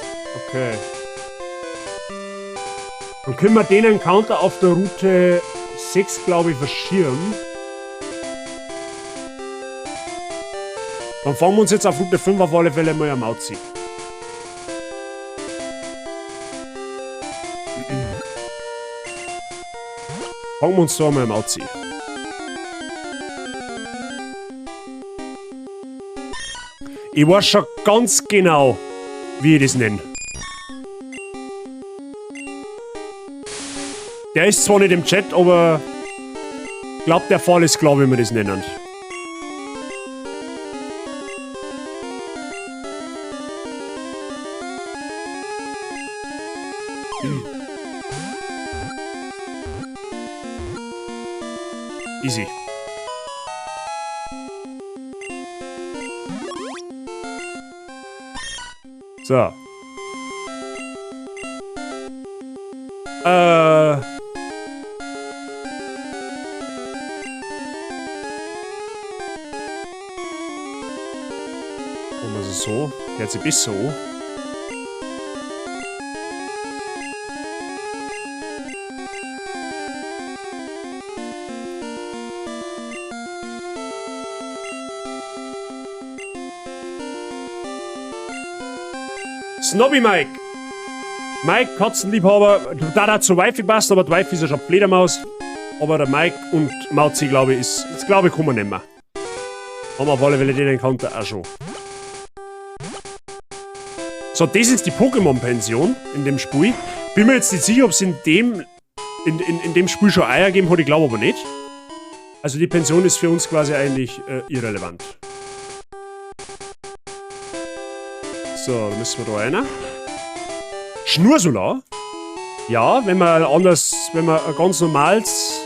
Okay. Dann können wir den Encounter auf der Route 6, glaube ich, verschirmen. Dann fangen wir uns jetzt auf Route 5 auf alle Fälle mal am Mauzi. Fangen wir uns da mal am Mauzi. Ich weiß schon ganz genau, wie ich das nenne. Der ist zwar nicht im Chat, aber ich glaube, der Fall ist klar, wie wir das nennen. Easy. So. Und also so. Jetzt ein bisschen so. Snobby Mike! Mike, Katzenliebhaber, da hat zu Wifi passt, aber die Wifi ist ja schon Fledermaus. Aber der Mike und Mauzi, glaube ich, ist. Jetzt glaube ich, kann man nicht mehr. Haben wir auf alle Fälle den Encounter auch schon. So, das ist die Pokémon-Pension in dem Spiel. Bin mir jetzt nicht sicher, ob es in dem, in dem Spiel schon Eier gegeben hat, ich glaube aber nicht. Also die Pension ist für uns quasi eigentlich irrelevant. So, da müssen wir da rein. Schnursolar? Ja, wenn wir anders, wenn wir ein ganz normales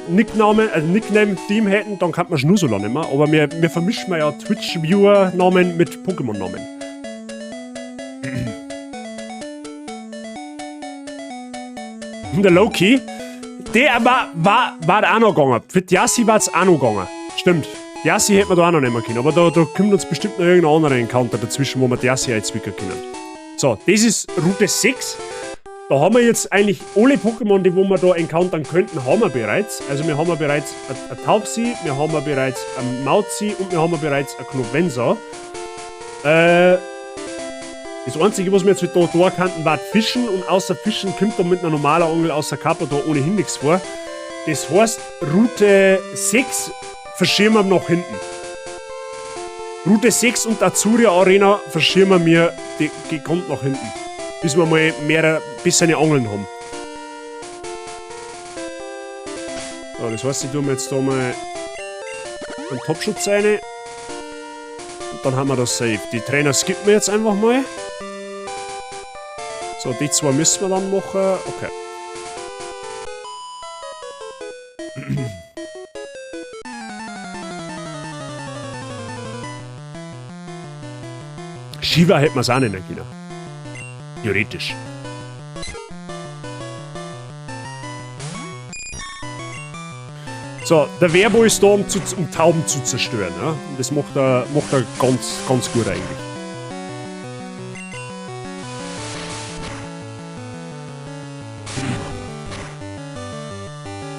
Nickname-Theme hätten, dann kann man Schnursolar nicht mehr. Aber wir vermischen ja Twitch-Viewer-Namen mit Pokémon-Namen. Der Loki, der war auch noch gegangen. Für die Yassi war es auch noch gegangen. Stimmt. Die Yassi hätten wir da auch noch nehmen können, aber da kommt uns bestimmt noch irgendein anderer Encounter dazwischen, wo wir die Yassi einzwicken können. So, das ist Route 6. Da haben wir jetzt eigentlich alle Pokémon, die wo wir da encountern könnten, haben wir bereits. Also wir haben ja bereits ein Taubsi, wir haben ja bereits ein Mauzi und wir haben ja bereits ein Knuvensa. Das Einzige, was wir jetzt da tun könnten, war Fischen und außer Fischen kommt da mit einer normalen Angel außer Karpador ohnehin nichts vor. Das heißt, Route 6 verschieben wir nach hinten. Route 6 und Azuria Arena verschieben wir die, die kommt nach hinten. Bis wir mal mehr bessere Angeln haben. So, das heißt, ich tue mir jetzt da mal einen Topschutz rein. Und dann haben wir das safe. Die Trainer skippen wir jetzt einfach mal. So, die zwei müssen wir dann machen. Okay. Shiva hätten wir es auch nennen können. Theoretisch. So, der Werbo ist da, um Tauben zu zerstören. Ja? Und das macht er ganz, ganz gut eigentlich.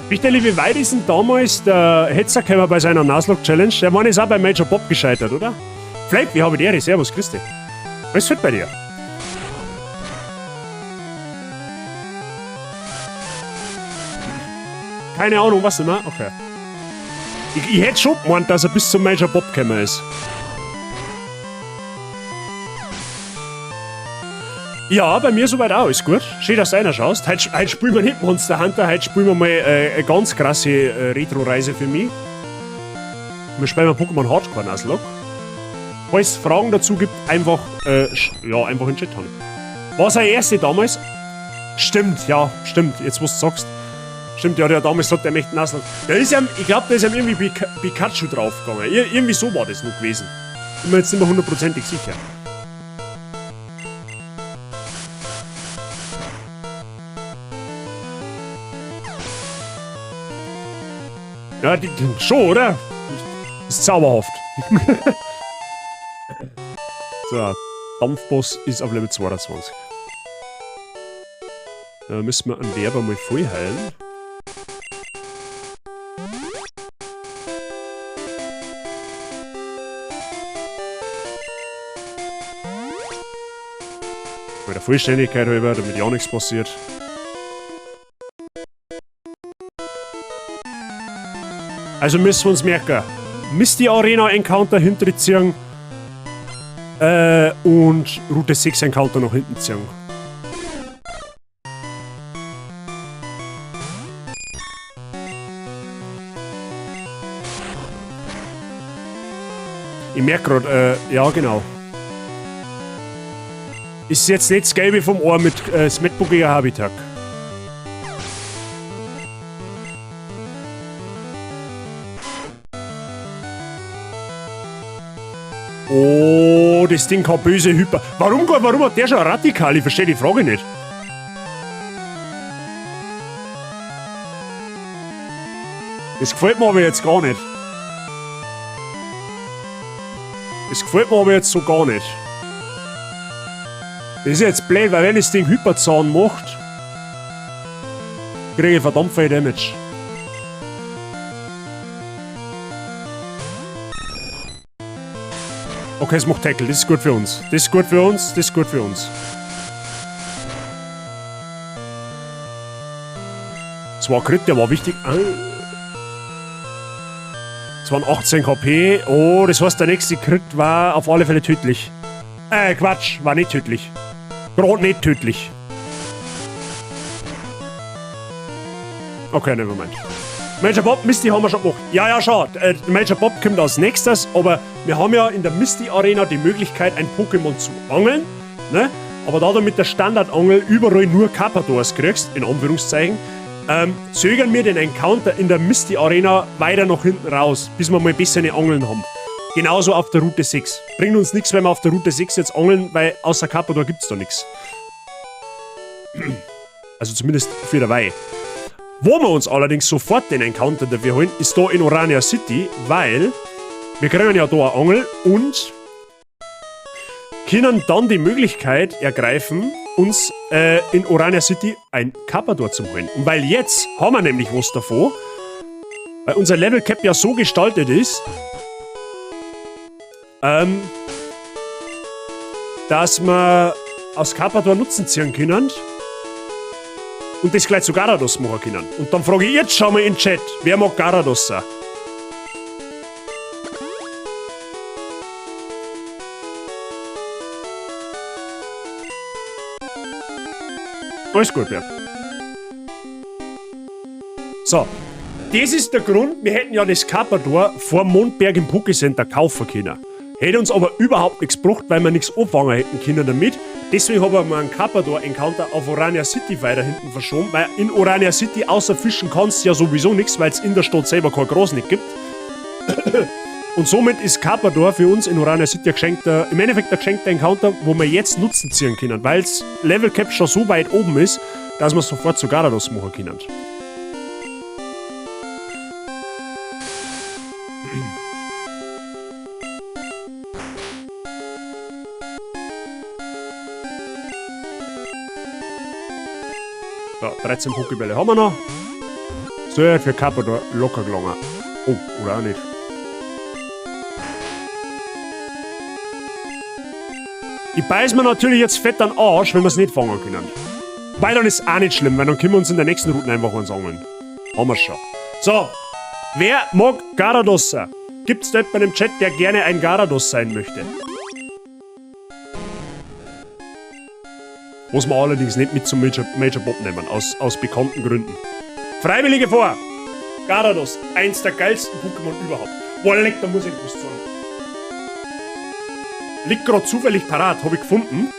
Wichterli, wie weit ist denn damals der Hetzer gekommen bei seiner Nuzlocke Challenge? Der Mann ist auch bei Major Bob gescheitert, oder? Vielleicht, wie habe ich die Ehre? Servus, grüß dich. Was ist fit bei dir? Keine Ahnung, was immer. Okay. Ich hätte schon gemeint, dass er bis zum Major Bob gekommen ist. Ja, bei mir soweit auch, ist gut. Schön, dass du einer schaust. Heute spielen wir nicht Monster Hunter, heute spielen wir mal eine ganz krasse Retro-Reise für mich. Wir spielen mal Pokémon Hardcore Nuzlocke. Falls es Fragen dazu gibt, einfach in den Chat hauen. War seine erste damals? Stimmt, ja, stimmt. Jetzt, wo du sagst. Stimmt, ja, der damals sagt, er möchte Nuzlocke. Da ist ja, ich glaub, da ist ihm irgendwie Pikachu draufgegangen. Irgendwie so war das noch gewesen. Bin mir jetzt nicht mehr hundertprozentig sicher. Ja, die, schon, oder? Ist zauberhaft. So, Dampfboss ist auf Level 22. Da müssen wir einen Werber mal voll heilen. Bei der Vollständigkeit halber, damit ja nichts passiert. Also müssen wir uns merken. Misty Arena Encounter hinterziehen. Und Route 6 Encounter nach hinten ziehen. Ich merk grad, ja genau. Ist jetzt nicht das Gelbe vom Ohr mit Smettbo gegen Habitak. Oh, das Ding kann böse Hyper. Warum hat der schon Radikal? Ich verstehe die Frage nicht. Das gefällt mir aber jetzt gar nicht. Das gefällt mir aber jetzt so gar nicht. Das ist jetzt blöd, weil wenn das Ding Hyperzahn macht, kriege ich verdammt viel Damage. Okay, es macht Tackle, das ist gut für uns. Das ist gut für uns, das ist gut für uns. Das war Crit, der war wichtig. Ah. Das waren 18 KP. Oh, das heißt, der nächste Crit war auf alle Fälle tödlich. Quatsch, war nicht tödlich. Gerade nicht tödlich. Okay, nevermind. Major Bob, Misty haben wir schon gemacht. Ja, ja, schau. Major Bob kommt als nächstes, aber wir haben ja in der Misty Arena die Möglichkeit, ein Pokémon zu angeln. Ne? Aber da du mit der Standardangel überall nur Karpadors kriegst, in Anführungszeichen, zögern wir den Encounter in der Misty Arena weiter nach hinten raus, bis wir mal bessere Angeln haben. Genauso auf der Route 6. Bringt uns nichts, wenn wir auf der Route 6 jetzt angeln, weil außer Karpador gibt's da nix. Also zumindest für dabei. Wo wir uns allerdings sofort den Encounter dafür holen, ist da in Orania City, weil wir kriegen ja da eine Angel und können dann die Möglichkeit ergreifen, uns in Orania City ein Karpador zu holen. Und weil jetzt haben wir nämlich was davon, weil unser Level Cap ja so gestaltet ist, dass wir aus Karpador Nutzen ziehen können. Und das gleich zu Garados machen können. Und dann frage ich jetzt schon mal in den Chat, wer mag Garados sein? Alles gut, Bert. So, das ist der Grund, wir hätten ja das Karpador vor Mondberg im Pokécenter kaufen können. Hätte uns aber überhaupt nichts gebracht, weil wir nichts anfangen hätten können damit. Deswegen haben wir einen Karpador-Encounter auf Orania City weiter hinten verschoben, weil in Orania City außer Fischen kannst du ja sowieso nichts, weil es in der Stadt selber kein Gras nicht gibt. Und somit ist Karpador für uns in Orania City ein geschenkter, im Endeffekt ein geschenkter Encounter, wo wir jetzt Nutzen ziehen können, weil's Level Cap schon so weit oben ist, dass wir sofort zu Garados machen können. So, 13 Pokébälle haben wir noch. So, für Karpador locker gelangen. Oh, oder auch nicht. Ich beiß mir natürlich jetzt fett an den Arsch, wenn wir's nicht fangen können. Weil dann ist auch nicht schlimm, weil dann können wir uns in der nächsten Route einfach eins angeln. Haben wir schon. So, wer mag Garados sein? Gibt's da jemanden im Chat, der gerne ein Garados sein möchte? Muss man allerdings nicht mit zum Major Bob nehmen, aus bekannten Gründen. Freiwillige vor! Garados, eins der geilsten Pokémon überhaupt. Boah, leck, da muss ich was sagen. Liegt grad zufällig parat, hab ich gefunden.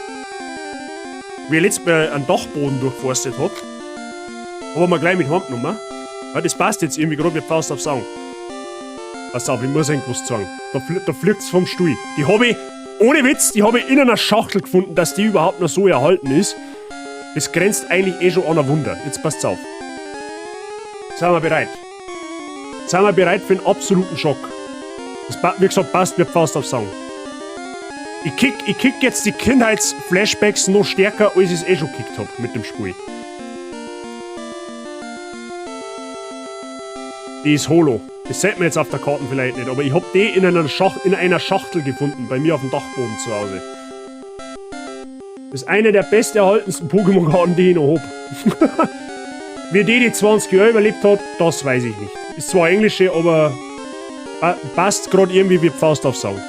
Wie ich letztes Mal einen Dachboden durchforstet hab. Hab ich mir gleich mit heimgenommen. Ja, das passt jetzt irgendwie grad wie Faust aufs Auge. Pass auf, ich muss irgendwas sagen. Da fliegt's vom Stuhl. Die hab ich, ohne Witz, die hab ich in einer Schachtel gefunden, dass die überhaupt noch so erhalten ist. Das grenzt eigentlich eh schon an ein Wunder. Jetzt passt's auf. Sind wir bereit? Sind wir bereit für einen absoluten Schock? Das wie gesagt, passt wie Faust aufs Auge. Ich kick jetzt die Kindheitsflashbacks noch stärker, als ich's eh schon gekickt hab mit dem Spiel. Die ist holo. Das sieht man jetzt auf der Karte vielleicht nicht, aber ich hab die in einer Schachtel gefunden, bei mir auf dem Dachboden zu Hause. Das ist eine der besterhaltensten Pokémon-Karten, die ich noch hab. Wie die 20 Jahre überlebt hat, das weiß ich nicht. Ist zwar englische, aber passt grad irgendwie wie Faust aufs Auge.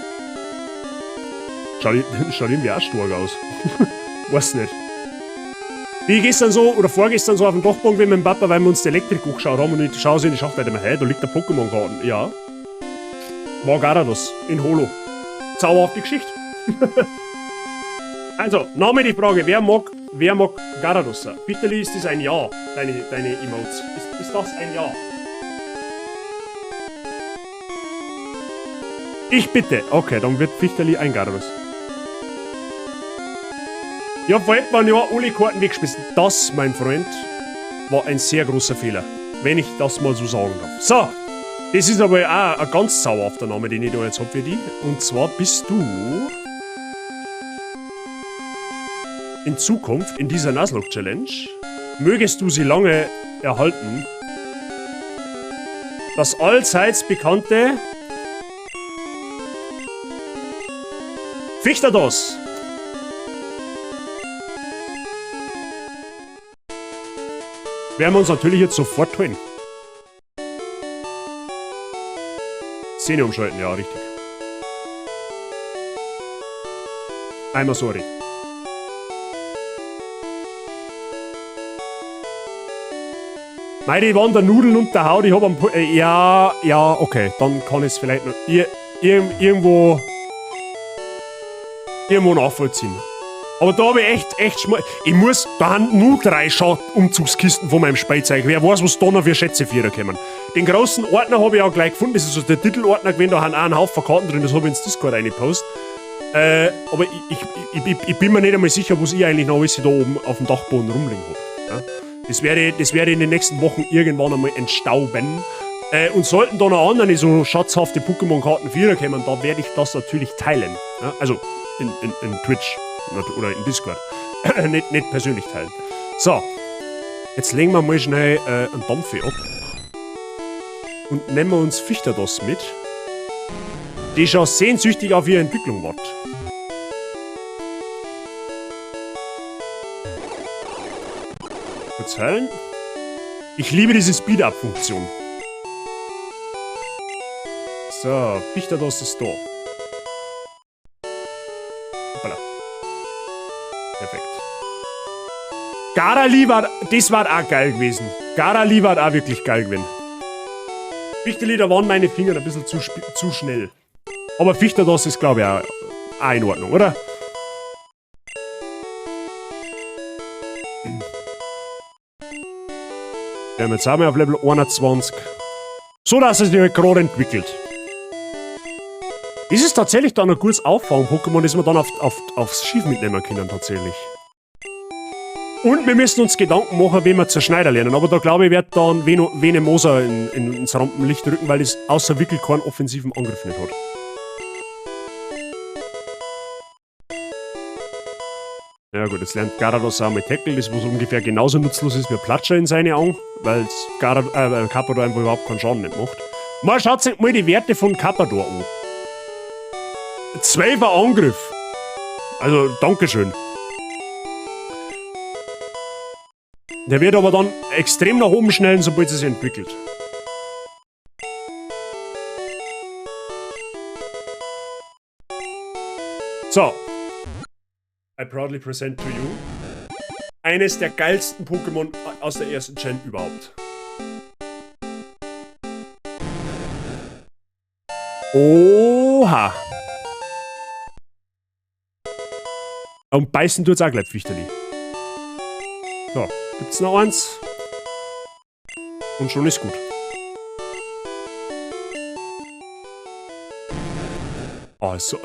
Schaut irgendwie auch stark aus. Weiß nicht. Wie ich gestern so, oder vorgestern so auf dem Dachboden gewesen mit dem Papa, weil wir uns die Elektrik angeschaut haben und ich schaue so in die Schachtel, immer, hey, da liegt der Pokémon-Karten. Ja. War Garados in Holo. Zauberhafte Geschichte. Also, nochmal die Frage, wer mag Garados sein? Bitterli, ist das ein Ja, deine Emotes? Ist das ein Ja? Ich bitte. Okay, dann wird Fichterli ein Garados. Ja, vor etwa einem Jahr alle Karten weggeschmissen. Das, mein Freund, war ein sehr großer Fehler. Wenn ich das mal so sagen darf. So, das ist aber auch ein ganz zauberhafter Name, den ich da jetzt hab für die. Und zwar bist du in Zukunft in dieser Nuzlocke Challenge, mögest du sie lange erhalten, das allseits bekannte Fichterdos. Werden wir uns natürlich jetzt sofort holen. Szene umschalten, ja, richtig. Einmal sorry. Meine, die waren da Nudeln und der Haut, ich hab am ja, ja, okay, dann kann ich's vielleicht noch irgendwo nachvollziehen. Aber da hab ich echt ich muss, da haben nur 3 Umzugskisten von meinem Spielzeug. Wer weiß, was da noch für Schätze vierer kommen. Den großen Ordner hab ich auch gleich gefunden, das ist so der Titelordner gewesen, da haben auch einen Haufen Karten drin, das hab ich ins Discord reingepostet. Aber ich bin mir nicht einmal sicher, was ich eigentlich noch alles da oben auf dem Dachboden rumliegen hab. Ja? Das werde ich in den nächsten Wochen irgendwann einmal entstauben. Und sollten da noch andere so schatzhafte Pokémon-Karten vierer kommen, da werde ich das natürlich teilen. Ja? Also in Twitch oder in Discord. Nicht persönlich teilen. So, jetzt legen wir mal schnell einen Dampfe ab. Und nehmen wir uns Fichterdos mit, die schon sehnsüchtig auf ihre Entwicklung wartet. kurz heilen. Ich liebe diese Speed-Up-Funktion. So, Fichterdos ist da. Hoppala. Perfekt. Garali war, das war auch geil gewesen. Garali war auch wirklich geil gewesen. Fichterli, da waren meine Finger ein bisschen zu schnell. Aber Fichterdos ist, glaube ich, auch in Ordnung, oder? Wir haben jetzt auch mal auf Level 21. So, dass es sich halt gerade entwickelt. Das ist tatsächlich dann ein gutes Auffang-Pokémon, das wir dann aufs Schiff mitnehmen können, tatsächlich. Und wir müssen uns Gedanken machen, wie wir Zerschneider lernen. Aber da glaube ich, wird dann Venemosa ins Rampenlicht rücken, weil das außer Wickel keinen offensiven Angriff nicht hat. Ja gut, jetzt lernt Garados auch mal Tackle, das was ungefähr genauso nutzlos ist wie Platscher in seine Augen, weil Karpador einfach überhaupt keinen Schaden nicht macht. Mal schaut sich mal die Werte von Karpador an. 12er Angriff. Also, Dankeschön. Der wird aber dann extrem nach oben schnellen, sobald es sich entwickelt. So. I proudly present to you eines der geilsten Pokémon aus der ersten Gen überhaupt. Oha! Und beißen tut's auch gleich, Fichterli. So, gibt's noch eins? Und schon ist gut. Also,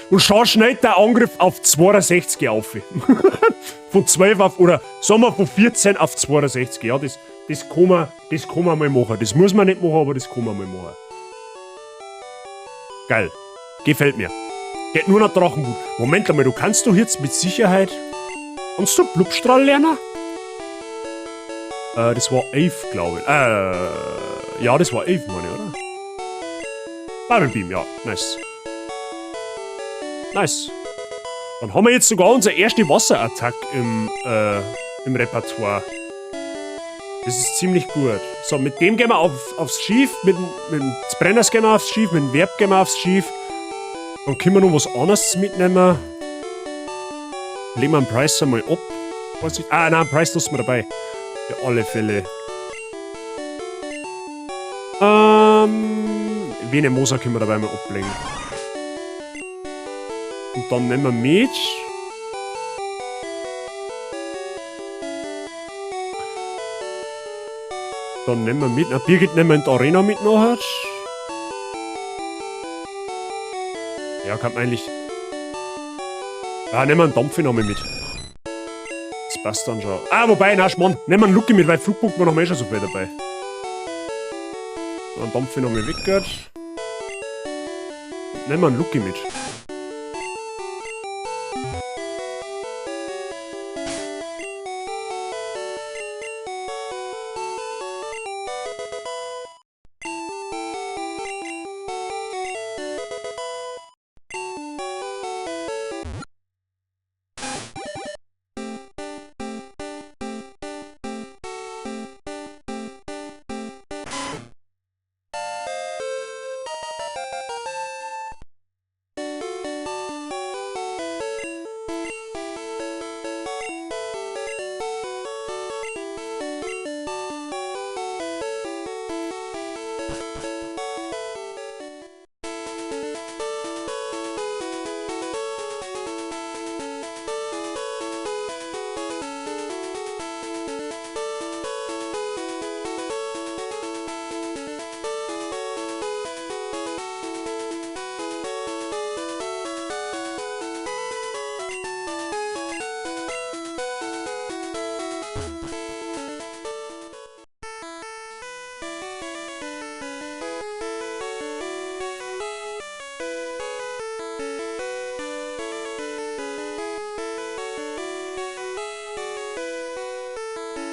und schau schnell der Angriff auf 62 auf. Von 12 auf, oder sagen wir von 14 auf 62. Ja, das kann man mal machen. Das muss man nicht machen, aber das kann man mal machen. Geil. Gefällt mir. Geht nur noch Drachenwut. Moment einmal, du kannst doch jetzt mit Sicherheit... Kannst du Blubstrahl lernen? Das war 11, glaube ich. Ja, das war 11, meine ich, oder? Bubble Beam, ja. Nice. Nice. Dann haben wir jetzt sogar unsere erste Wasserattacke im Repertoire. Das ist ziemlich gut. So, mit dem gehen wir aufs Schiff, mit dem Brenners gehen wir aufs Schiff, mit dem Verb gehen wir aufs Schiff. Dann können wir noch was anderes mitnehmen. Legen wir den Preis einmal ab. Weiß nicht. Ah, nein, Preis lassen wir dabei. Für alle Fälle. Venemosa können wir dabei mal ablegen. Und dann nehmen wir mit. Dann nehmen wir mit. Na, Birgit nehmen wir in die Arena mit nachher. Ja, kann man eigentlich. Ja, nehmen wir einen Dampf noch mal mit. Das passt dann schon. Ah, wobei, na, Schmarrn. Nehmen wir einen Lucky mit, weil Flugpunkt haben wir eh schon so viel dabei. Dann Dampf noch mal weg. Nehmen wir einen Lucky mit.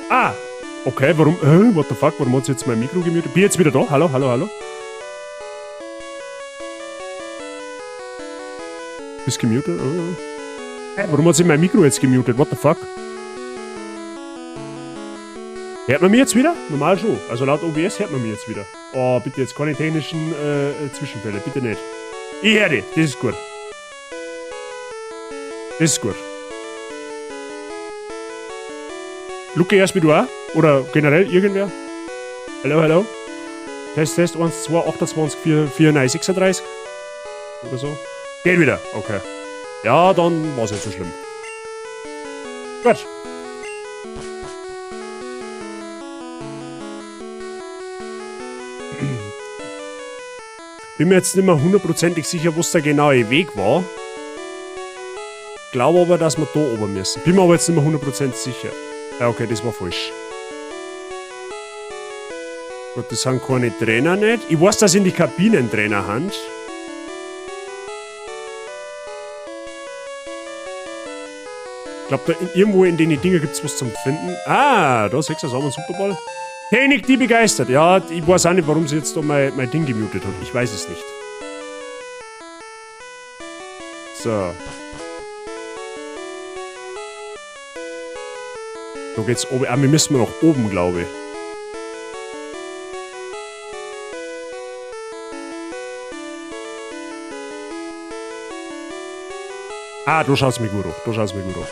Ah! Okay, warum? What the fuck? Warum hat sie jetzt mein Mikro gemutet? Bin jetzt wieder da? Hallo, hallo, hallo? Bist gemutet? Oh. Hä, warum hat sie mein Mikro jetzt gemutet? What the fuck? Hört man mich jetzt wieder? Normal schon. Also laut OBS hört man mich jetzt wieder. Oh, bitte jetzt keine technischen Zwischenfälle. Bitte nicht. Ich höre dich. Das ist gut. Das ist gut. Luke, erst mit du auch? Oder generell irgendwer? Hallo, hallo? Test, Test, 1, 2, 28, 4, 4, 9, 36. Oder so. Geht wieder. Okay. Ja, dann war's nicht so schlimm. Gut. Bin mir jetzt nicht mehr hundertprozentig sicher, was der genaue Weg war. Glaube aber, dass wir da oben müssen. Bin mir aber jetzt nicht mehr 100% sicher. Ja, okay, das war falsch. Gut, das sind keine Trainer nicht. Ich weiß, dass in die Kabinen Trainer haben. Ich glaub, da irgendwo in den Dinger gibt's was zum Finden. Ah, da ist auch ein Superball. Technik, die begeistert. Ja, ich weiß auch nicht, warum sie jetzt da mein Ding gemutet hat. Ich weiß es nicht. So. Da geht's oben. Ah, wir müssen nach oben, glaube ich. Ah, du schaust mir gut an. Du schaust mir gut an.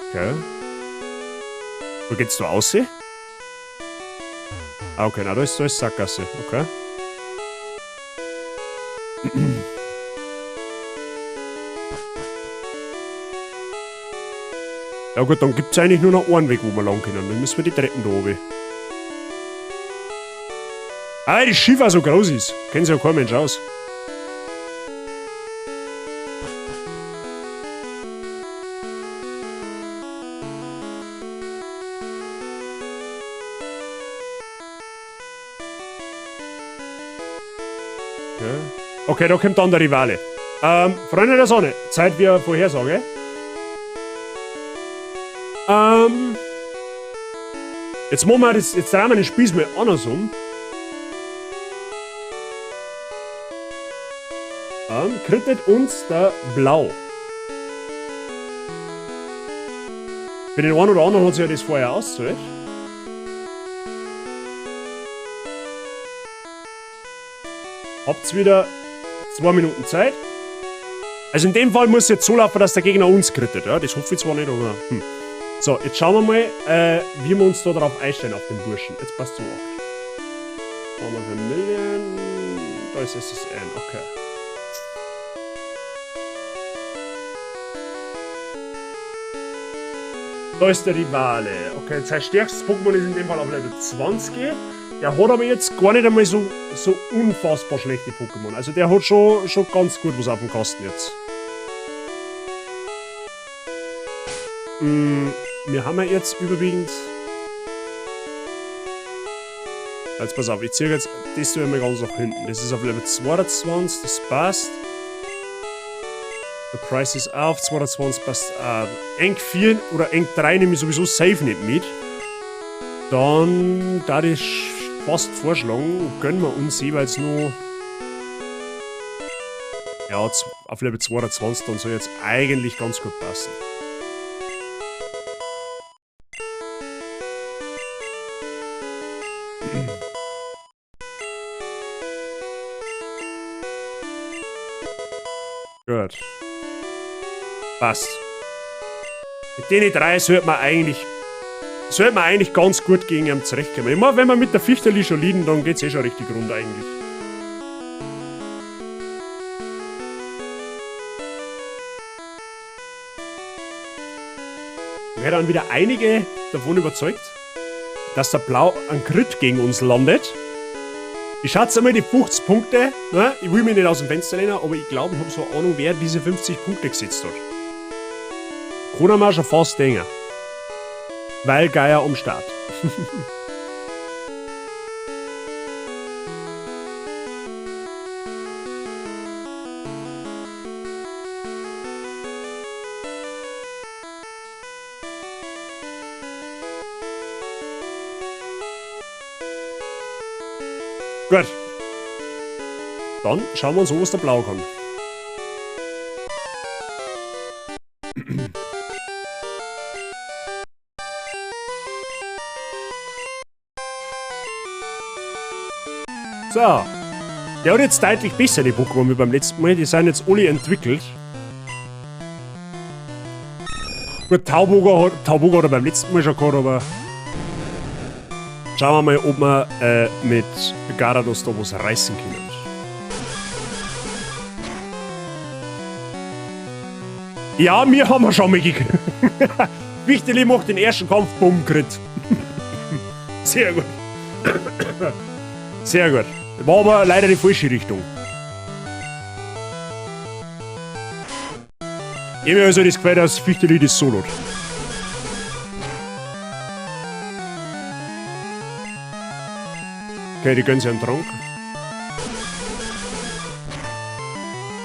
Okay. Wo geht's da raus? Ah, okay, na, da ist Sackgasse. Okay. Ja gut, dann gibt's eigentlich nur noch einen Weg, wo wir lang können. Dann müssen wir die Treppen da oben. Ah, weil das Schiff auch so groß ist. Kennt sich ja kein Mensch aus. Okay, da kommt dann der Rivale. Freunde der Sonne, Zeit für Vorhersage. Jetzt machen wir das, jetzt drehen wir den Spieß mal andersrum. Krittet uns der Blau. Für den einen oder anderen hat sich ja das vorher ausgezahlt. Habt's wieder 2 Minuten Zeit. Also in dem Fall muss es jetzt so laufen, dass der Gegner uns krittet. Ja, das hoffe ich zwar nicht, aber... So, jetzt schauen wir mal, wie wir uns da drauf einstellen auf den Burschen. Jetzt passt zu 8. Haben wir Vermilion. Da ist SSN, okay. Da ist der Rivale. Okay, sein stärkstes Pokémon ist in dem Fall auf Level 20. Der hat aber jetzt gar nicht einmal so unfassbar schlechte Pokémon. Also der hat schon ganz gut was auf dem Kasten jetzt. Wir haben ja jetzt überwiegend... Jetzt pass auf, ich ziehe jetzt das hier mal ganz nach hinten. Das ist auf Level 22, das passt. Der Price ist auf, 22 passt auch. Eng 4 oder Eng 3 nehme ich sowieso safe nicht mit. Dann, da ich fast vorschlagen, gönnen wir uns jeweils nur... Ja, auf Level 22, dann soll jetzt eigentlich ganz gut passen. Gut. Passt. Mit den drei sollte man eigentlich ganz gut gegen ihn zurechtkommen. Ich meine, wenn wir mit der Fichterli schon liegen, dann geht's eh schon richtig rund eigentlich. Wir dann wieder einige davon überzeugt, dass der Blau ein Crit gegen uns landet. Ich schätze einmal die 50 Punkte. Ne? Ich will mich nicht aus dem Fenster lehnen, aber ich glaube, ich habe so eine Ahnung, wer diese 50 Punkte gesetzt hat. Kann man schon fast denken. Weil Geier am Start. Gut. Dann schauen wir uns an, was der Blau kann. So. Der hat jetzt deutlich besser die Pokémon wie beim letzten Mal. Die sind jetzt alle entwickelt. Gut, Tauboga hat er beim letzten Mal schon gehabt, aber schauen wir mal, ob wir mit Garados da was reißen können. Ja, wir haben schon mal gekriegt. Wichterli macht den ersten Kampf, bumm, Crit. Sehr gut. Sehr gut. War aber leider die falsche Richtung. Ich hab mir also das Gefühl, dass Fichteli das solo hat. Okay, die gönnen sich einen Trank.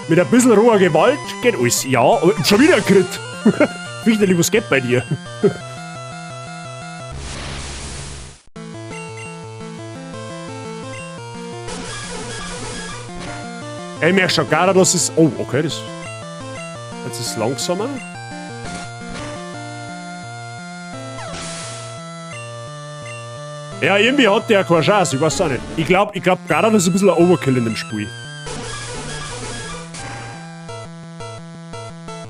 Mit ein bisschen roher Gewalt geht alles. Ja, aber schon wieder ein Crit. Fichteli, was geht bei dir? Ich merke schon gar nicht, dass es. Oh, okay, das. Jetzt ist es langsamer. Ja, irgendwie hat der keine Chance, ich weiß auch nicht. Ich glaub, Garados ist ein bisschen ein Overkill in dem Spiel.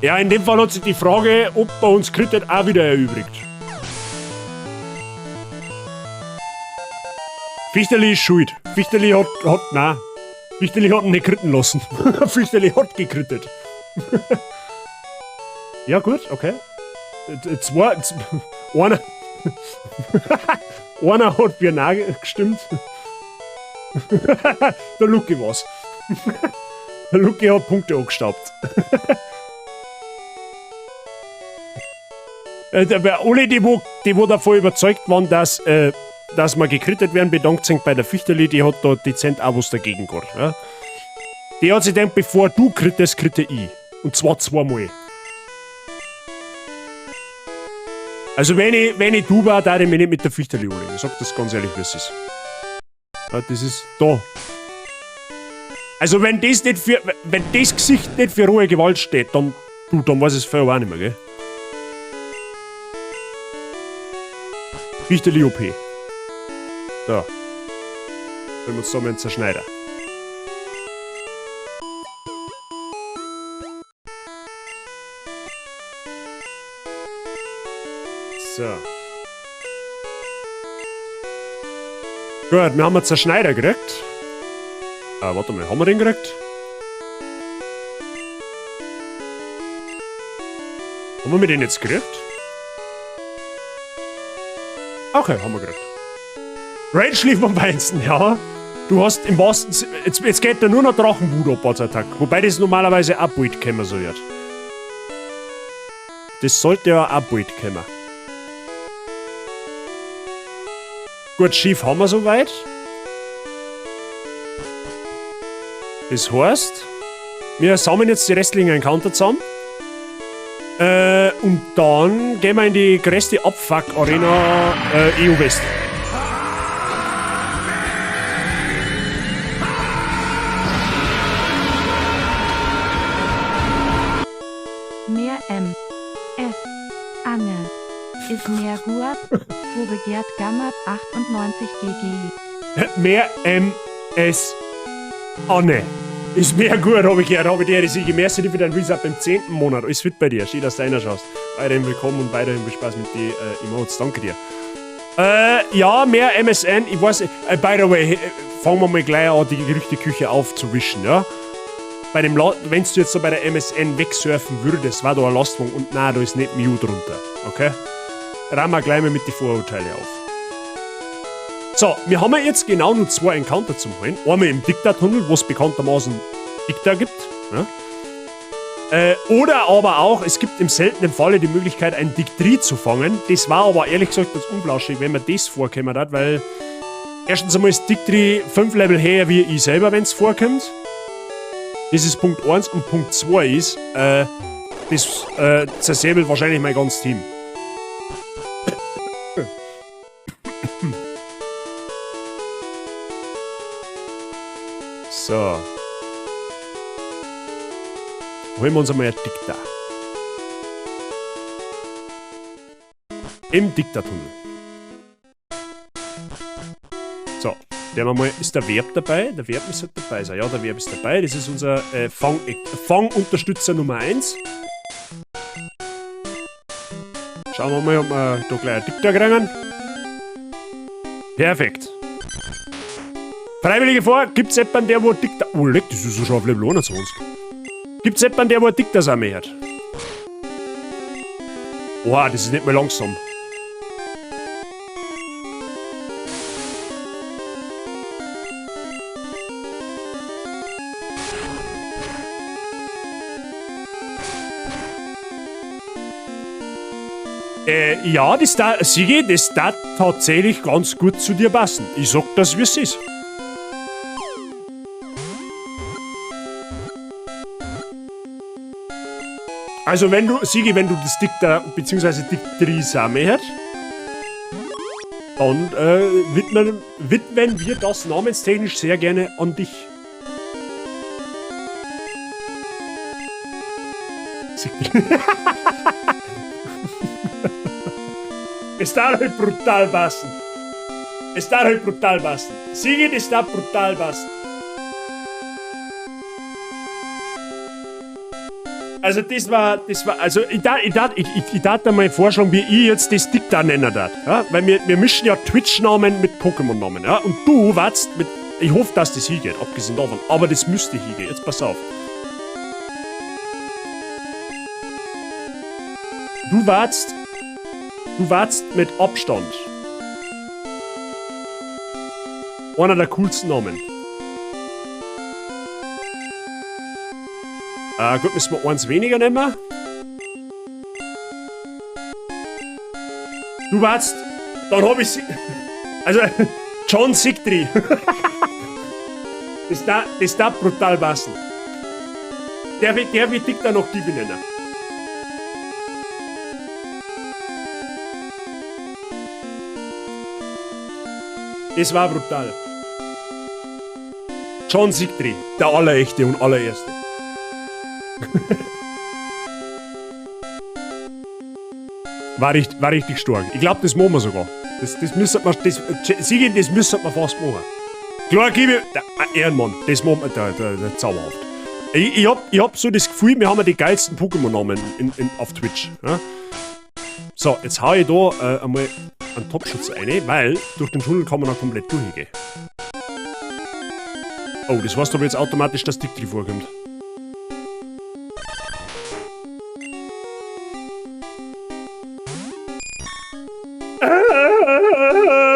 Ja, in dem Fall hat sich die Frage, ob bei uns crittet, auch wieder erübrigt. Fichterli ist schuld. Fichterli hat, nein. Fichterli hat ihn nicht critten lassen. Fichterli hat gekrittet. Ja, gut, okay. Zwei, einer. Einer hat für Nein gestimmt. Der Lucky war's. Der Lucky hat Punkte angestaubt. Alle, die wo davon überzeugt waren, dass wir gekrittet werden, bedankt sind bei der Fichterli, die hat da dezent auch was dagegen gehabt. Ja? Die hat sich gedacht, bevor du krittest, kritte ich. Und zwar zweimal. Also wenn ich du war, darf ich mich nicht mit der Fichterli anlegen. Ich sag das ganz ehrlich, wie es ist. Ja, das ist da. Also wenn das nicht für, wenn das Gesicht nicht für rohe Gewalt steht, dann, du, dann weiß ich es vorher auch nicht mehr, gell? Fichterli OP. Da. Wenn wir uns da mal einen Zerschneider. So. Gut, wir haben einen Zerschneider gekriegt. Warte mal, haben wir den gekriegt? Haben wir den jetzt gekriegt? Okay, haben wir gekriegt. Rage lief am feinsten, ja. Du hast im wahrsten Sinne, jetzt geht da nur noch Drachenwut ab als Attack. Wobei das normalerweise auch bald kommen soll. Das sollte ja auch bald kommen. Gut, Schiff haben wir soweit. Das heißt, wir sammeln jetzt die restlichen Encounter zusammen. Und dann gehen wir in die größte Abfuck-Arena EU West. Mehr M. S. Anne. Ist mehr Guab, wo begehrt Gamma 98 GG. Mehr M. S. Anne. Ist mehr gut, hab ich gehört, hab ich dir die Siege. Merci dir für deinen Resub im 10. Monat. Alles fit bei dir. Schön, dass du reinschaust. Weiterhin willkommen und weiterhin viel Spaß mit den Emotes. Danke dir. Ja, mehr MSN. Ich weiß, by the way, fangen wir mal gleich an, die Gerüchteküche aufzuwischen, ja? Bei dem La-, wenn du jetzt so bei der MSN wegsurfen würdest, war da ein Lastwagen und nein, da ist nicht Mew drunter, okay? Räumen wir gleich mal mit den Vorurteilen auf. So, wir haben ja jetzt genau nur 2 Encounter zum Holen. Einmal im Dikta-Tunnel, wo es bekanntermaßen Dikta gibt. Ja? Oder aber auch, es gibt im seltenen Falle die Möglichkeit, ein Diktri zu fangen. Das war aber ehrlich gesagt das Unflauschig, wenn man das vorkommen hat, weil erstens einmal ist Diktri 5 Level höher wie ich selber, wenn's vorkommt. Das ist Punkt 1 und Punkt 2 ist, das zersäbelt wahrscheinlich mein ganzes Team. So. Holen wir uns einmal ein Digda. Im Digda-Tunnel. So, der wir mal, ist der Verb dabei? Der Verb müsste dabei sein. Ja, der Verb ist dabei. Das ist unser Fangunterstützer Nummer 1. Schauen wir mal, ob wir da gleich ein Digda kriegen. Perfekt. Freiwillige vor, gibt's jemanden, der wo Digda... Oh, leck, das ist ja schon auf Level 21. Gibt's jemanden, der wo ein Digda sein hat? Oha, das ist nicht mehr langsam. Ja, das da, Sigi, das da tatsächlich ganz gut zu dir passen. Ich sag das, wie es ist. Also wenn du, Sigi, wenn du das Digda, beziehungsweise Digdri hast, dann widmen wir das namenstechnisch sehr gerne an dich. Es darf halt brutal passen. Es darf halt brutal passen. Sigi, das darf brutal passen. Also das war, also ich darf da mal vorschlagen, wie ich jetzt das Digda nennen darf. Ja? Weil wir mischen ja Twitch-Namen mit Pokémon-Namen. Ja? Und du wartest mit, ich hoffe, dass das hingeht, abgesehen davon, aber das müsste hingehen. Jetzt pass auf. Du wartest mit Abstand einer der coolsten Namen. Gut, müssen wir eins weniger nehmen. Du wartest, dann hab ich sie. Also, John Sigtri. Das darf brutal passen. Der wird dick da noch die benennen. Das war brutal. John Sigtri, der allerechte und allererste. War richtig stark. Ich glaub, das machen wir sogar. Das müssen wir, das, Sigi, das müssen wir fast machen. Klar, gebe ich, der Ehrenmann, das machen wir, der zauberhaft. Ich hab so das Gefühl, wir haben ja die geilsten Pokémon-Namen auf Twitch. Ja? So, jetzt hau ich da einmal einen Topschutz rein, weil durch den Tunnel kann man noch komplett durchgehen. Oh, das heißt aber jetzt automatisch, dass Digdri vorkommt.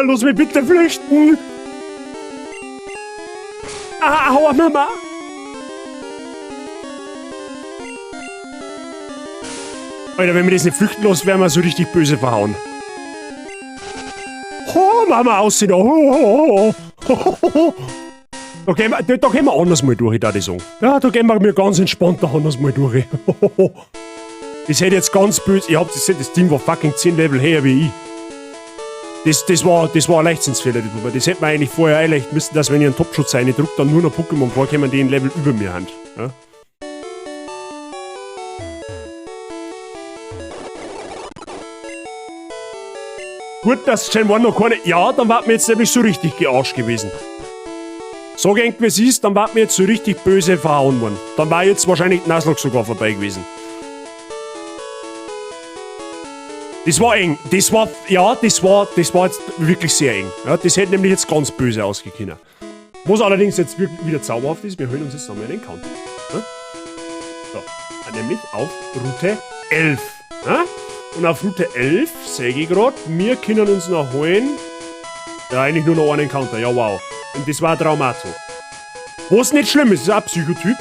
Lass mich bitte flüchten! Ah, aua, Mama! Alter, wenn wir das nicht flüchten lassen, werden wir so richtig böse verhauen. Oh, Mama, aussehen! Oh, oh, oh, oh. Da gehen wir anders mal durch, da ich sagen. Ja, da gehen wir mir ganz entspannt da anders mal durch. Das hätte jetzt ganz böse. Ich hab das, das Ding war fucking 10 Level höher wie ich. Das war ein Leichtsinnsfehler, das hätte man eigentlich vorher einleichten müssen, dass wenn ich einen Topschutz reindrücke, dann nur noch Pokémon vorkommen, die ein Level über mir haben. Ja? Gut, dass Gen 1 noch keine... Ja, dann war mir jetzt nämlich so richtig gearscht gewesen. So eng wie es ist, dann war mir jetzt so richtig böse verhauen worden. Dann war jetzt wahrscheinlich Nuzlocke sogar vorbei gewesen. Das war eng. Das war, ja, das war jetzt wirklich sehr eng. Ja, das hätte nämlich jetzt ganz böse ausgekommen. Was allerdings jetzt wirklich wieder zauberhaft ist, wir holen uns jetzt nochmal einen Encounter. Ja? So, nämlich auf Route 11. Ja? Und auf Route 11, sehe ich gerade, wir können uns noch holen. Ja, eigentlich nur noch einen Encounter. Ja, wow. Und das war Traumato. Was nicht schlimm ist, ist auch ein Psychotyp.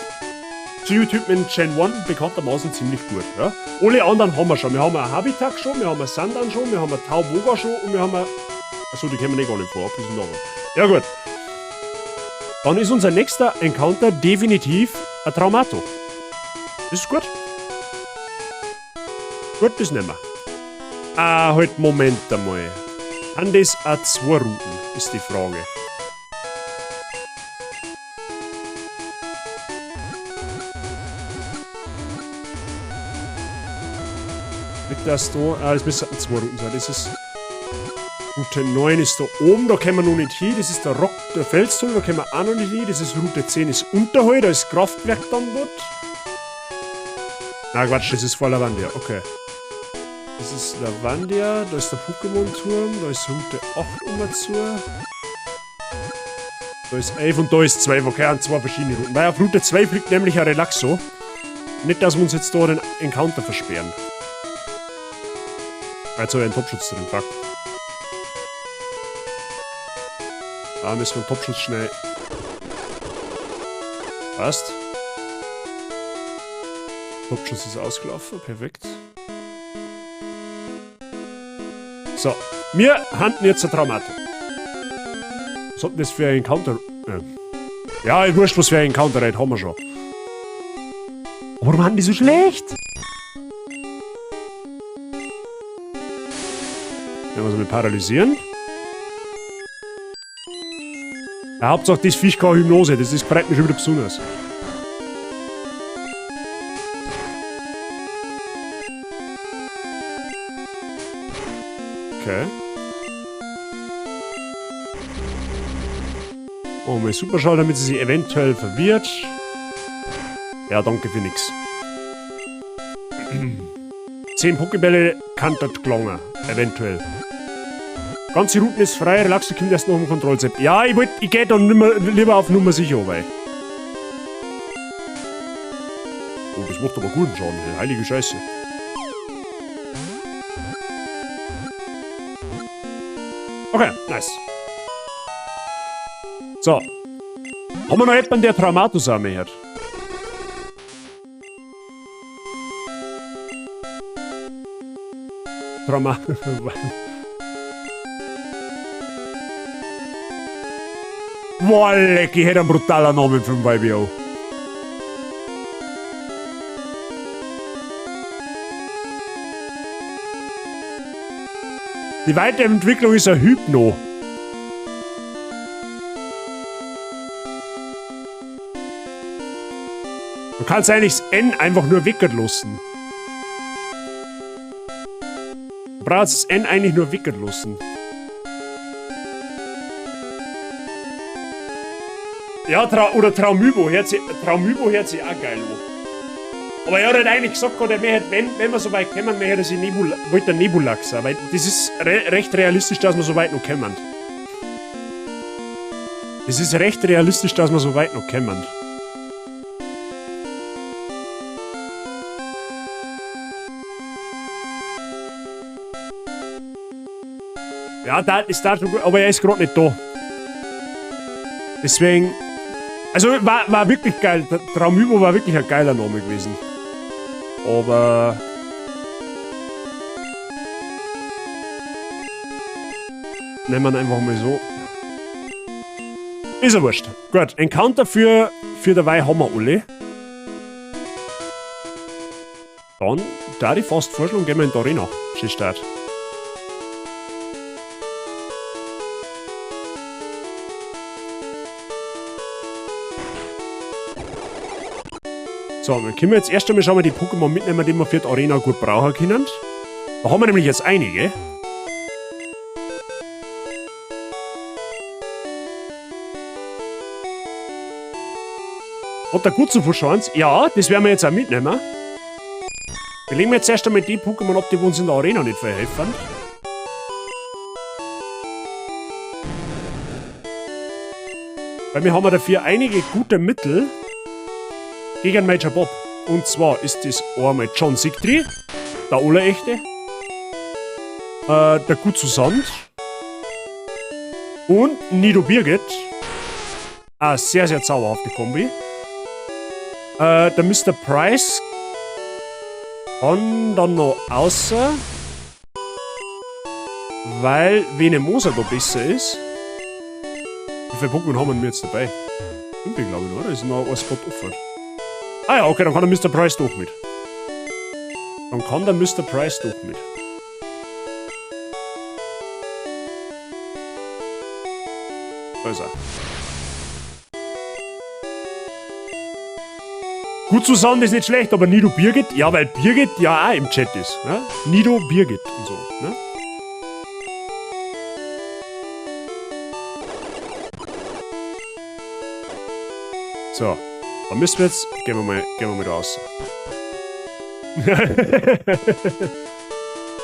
Psychotyp mit Gen 1 bekanntermaßen ziemlich gut. Ja? Alle anderen haben wir schon. Wir haben ein Habitak schon, wir haben ein Sandan schon, wir haben ein Tauboga schon und wir haben ein... Achso, die kennen wir nicht gar nicht vor. Abgesehen davon. Ja gut. Dann ist unser nächster Encounter definitiv ein Traumato. Das ist gut. Gut, das nehmen wir. Ah, halt, Moment einmal. Haben das auch zwei Routen, ist die Frage. Nicht, dass da... Ah, das müssten 2 Routen sein. Das ist... Route 9 ist da oben, da können wir noch nicht hin. Das ist der Rock, der Felstunnel, da können wir auch noch nicht hin. Das ist Route 10, ist Unterhall, da ist Kraftwerk dann dort. Na Quatsch, das ist vor Lavandia, okay. Das ist Lavandia, da ist der Pokémon-Turm, da ist Route 8 um zu. Da ist 11 und da ist 12, okay, an 2 verschiedene Routen. Weil auf Route 2 fliegt nämlich ein Relaxo. Nicht, dass wir uns jetzt da den Encounter versperren. Jetzt habe ich einen Topschutz drin, fuck. Da müssen wir den Topschutz schnell. Passt. Topschuss ist ausgelaufen, perfekt. So, wir handeln jetzt ein Traumato. Was hat denn das für ein Encounter? Ja, ich wurscht, was für ein Encounter Rate haben wir schon. Warum haben die so schlecht? Wenn wir sie mit paralysieren. Ja, Hauptsache das Viech kann Hypnose, das freut mich schon wieder besonders. Okay. Oh, mein Superschall, damit sie sich eventuell verwirrt. Ja, danke für nix. 10 Pokébälle kann das gelangen, eventuell. Ganze Routen ist frei, relax, du kommst erst noch im Kontrollzepp. Ja, ich geh dann nimmer, lieber auf Nummer sicher, weil. Oh, das macht aber guten Schaden, hey. Heilige Scheiße. Okay, nice. So. Haben wir noch jemanden, der Traumatusarme hat? Trauma. Boah, leck, ich hätte einen brutalen Namen für den YBO. Die Weiterentwicklung ist ein Hypno. Du kannst eigentlich das N einfach nur weggehen lassen. Du brauchst das N eigentlich nur weggehen lassen. Ja, oder Traumybo hört sich, Traumybo hört sich auch geil an. Aber er hat halt eigentlich gesagt, er möchte, wenn wir so weit kommen, möchte er sich Nebula, wollte er Nebulax sein, weil das ist recht realistisch, dass wir so weit noch kommen. Das ist recht realistisch, dass wir so weit noch kommen. Ja, da ist da schon gut, aber er ist grad nicht da. Deswegen. Also war wirklich geil. Der Traumybo war wirklich ein geiler Name gewesen. Aber. Nehmen wir ihn einfach mal so. Ist ja wurscht. Gut, Encounter für dabei haben wir alle. Dann, da ich fast vorschlagen, gehen wir in die Arena. Schön Start. So, dann können wir jetzt erst einmal schauen, wir die Pokémon mitnehmen, die wir für die Arena gut brauchen können. Da haben wir nämlich jetzt einige. Hat der gut zu Chance? Ja, das werden wir jetzt auch mitnehmen. Wir legen jetzt erst einmal die Pokémon ab, die uns in der Arena nicht verhelfen. Weil wir haben dafür einige gute Mittel gegen Major Bob. Und zwar ist das einmal John Sigtri, der Allerechte, der Gutsusand und Nido Birgit. Eine sehr, sehr zauberhafte Kombi. Der Mr. Price kann dann noch außer, weil Venemosa da besser ist. Wie viele Pokémon haben wir jetzt dabei? 5, glaube ich, oder? Ist noch ein Spot offen. Ah ja, okay, dann kann der Mr. Price doch mit. Dann kann der Mr. Price doch mit. Da ist er. Gut zusammen ist nicht schlecht, aber Nido Birgit, ja, weil Birgit ja auch im Chat ist. Ne? Nido Birgit und so. Ne? So, dann müssen wir jetzt. Gehen wir mal raus.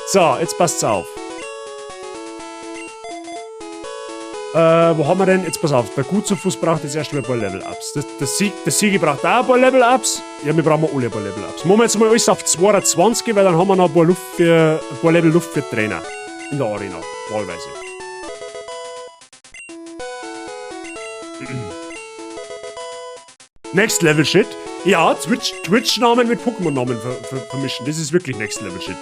So, jetzt passt's auf. Wo haben wir denn? Jetzt pass auf, der Gut zu Fuß braucht jetzt erst mal ein paar Level-Ups. Der Siegi braucht auch ein paar Level-Ups. Ja, wir brauchen alle ein paar Level-Ups. Machen wir jetzt mal alles auf 22, weil dann haben wir noch ein paar Level Luft für Trainer. In der Arena, wahlweise. Next Level Shit. Ja, Twitch-Namen mit Pokémon-Namen vermischen. Das ist wirklich Next Level Shit.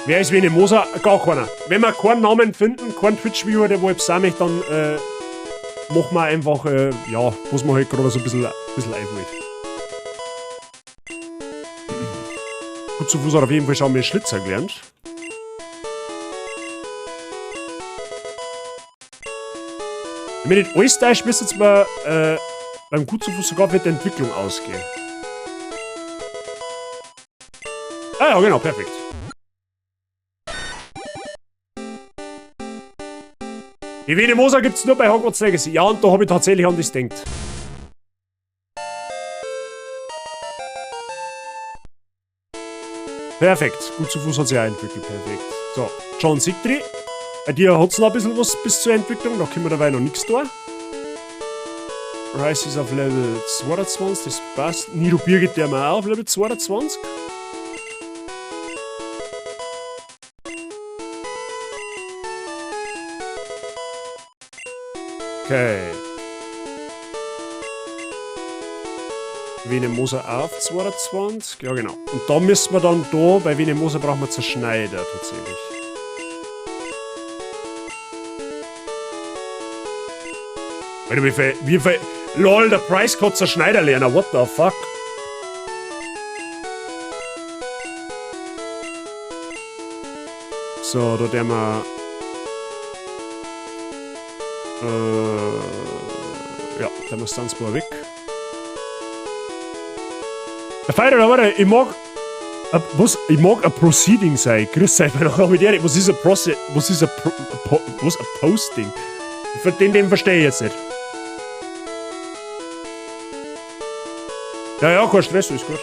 Wer ist Venemosa? Gar keiner. Wenn wir keinen Namen finden, keinen Twitch-Viewer, der wo ich sein möchte, dann machen wir einfach, ja, was man halt gerade so ein bisschen einfällt. Gut zu Fuß hat auf jeden Fall schon mehr Schlitzer gelernt. Wenn mich nicht alles täuscht, müsste jetzt mal beim Gut zu Fuß sogar für die Entwicklung ausgehen. Ah ja, genau, perfekt. Die Venemosa gibt's nur bei Hogwarts Legacy. Ja, und da hab ich tatsächlich an das gedacht. Perfekt. Gut zu Fuß hat sich auch entwickelt. Perfekt. So, John Sigtri. Bei dir hat's noch ein bisschen was bis zur Entwicklung. Da können wir dabei noch nichts tun. Rice ist auf Level 22, das passt. Nido Birgit, der mal auch auf Level 22. Okay. Venemosa auf 22. Ja, genau. Und da müssen wir dann da, bei Venemosa brauchen wir Zerschneider tatsächlich. Warte, wie viel. LOL, der Price kann Zerschneider lernen. What the fuck? So, da der wir. Ja, da muss dann ein weg. Der Feier, warte, ich mag. Was? Ich mag ein Proceeding sein. Grüß euch, meine Damen. Was ist ein Proce-, was ist ein Pro-, ein Po-, was ein Posting? Den verstehe ich jetzt nicht. Ja, ja, kein Stress, alles gut.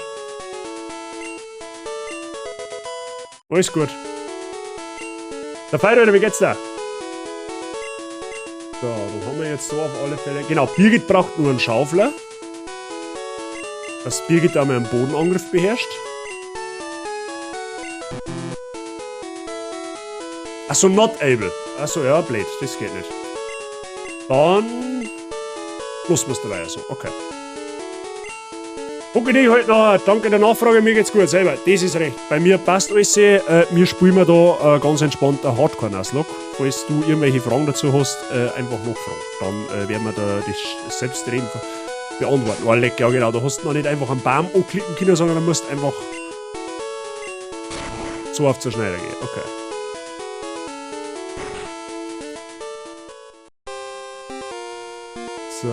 Alles gut. Der Feier, wie geht's da? So, dann haben wir jetzt so auf alle Fälle. Genau, Birgit braucht nur einen Schaufler. Dass Birgit einmal einen Bodenangriff beherrscht. Achso, not able. Achso, ja, blöd, das geht nicht. Dann lassen wir's dabei, also, okay. Okay, ich halt noch. Danke der Nachfrage, mir geht's gut selber. Das ist recht. Bei mir passt alles. Mir spielen wir da ganz entspannt ein Hardcore-Nuzlocke. Falls du irgendwelche Fragen dazu hast, einfach nachfragen. Dann werden wir da das selbstredend beantworten. Oh, leck, ja genau, da hast du noch nicht einfach einen Baum anklicken können, sondern du musst einfach so auf zur Schneider gehen. Okay. So.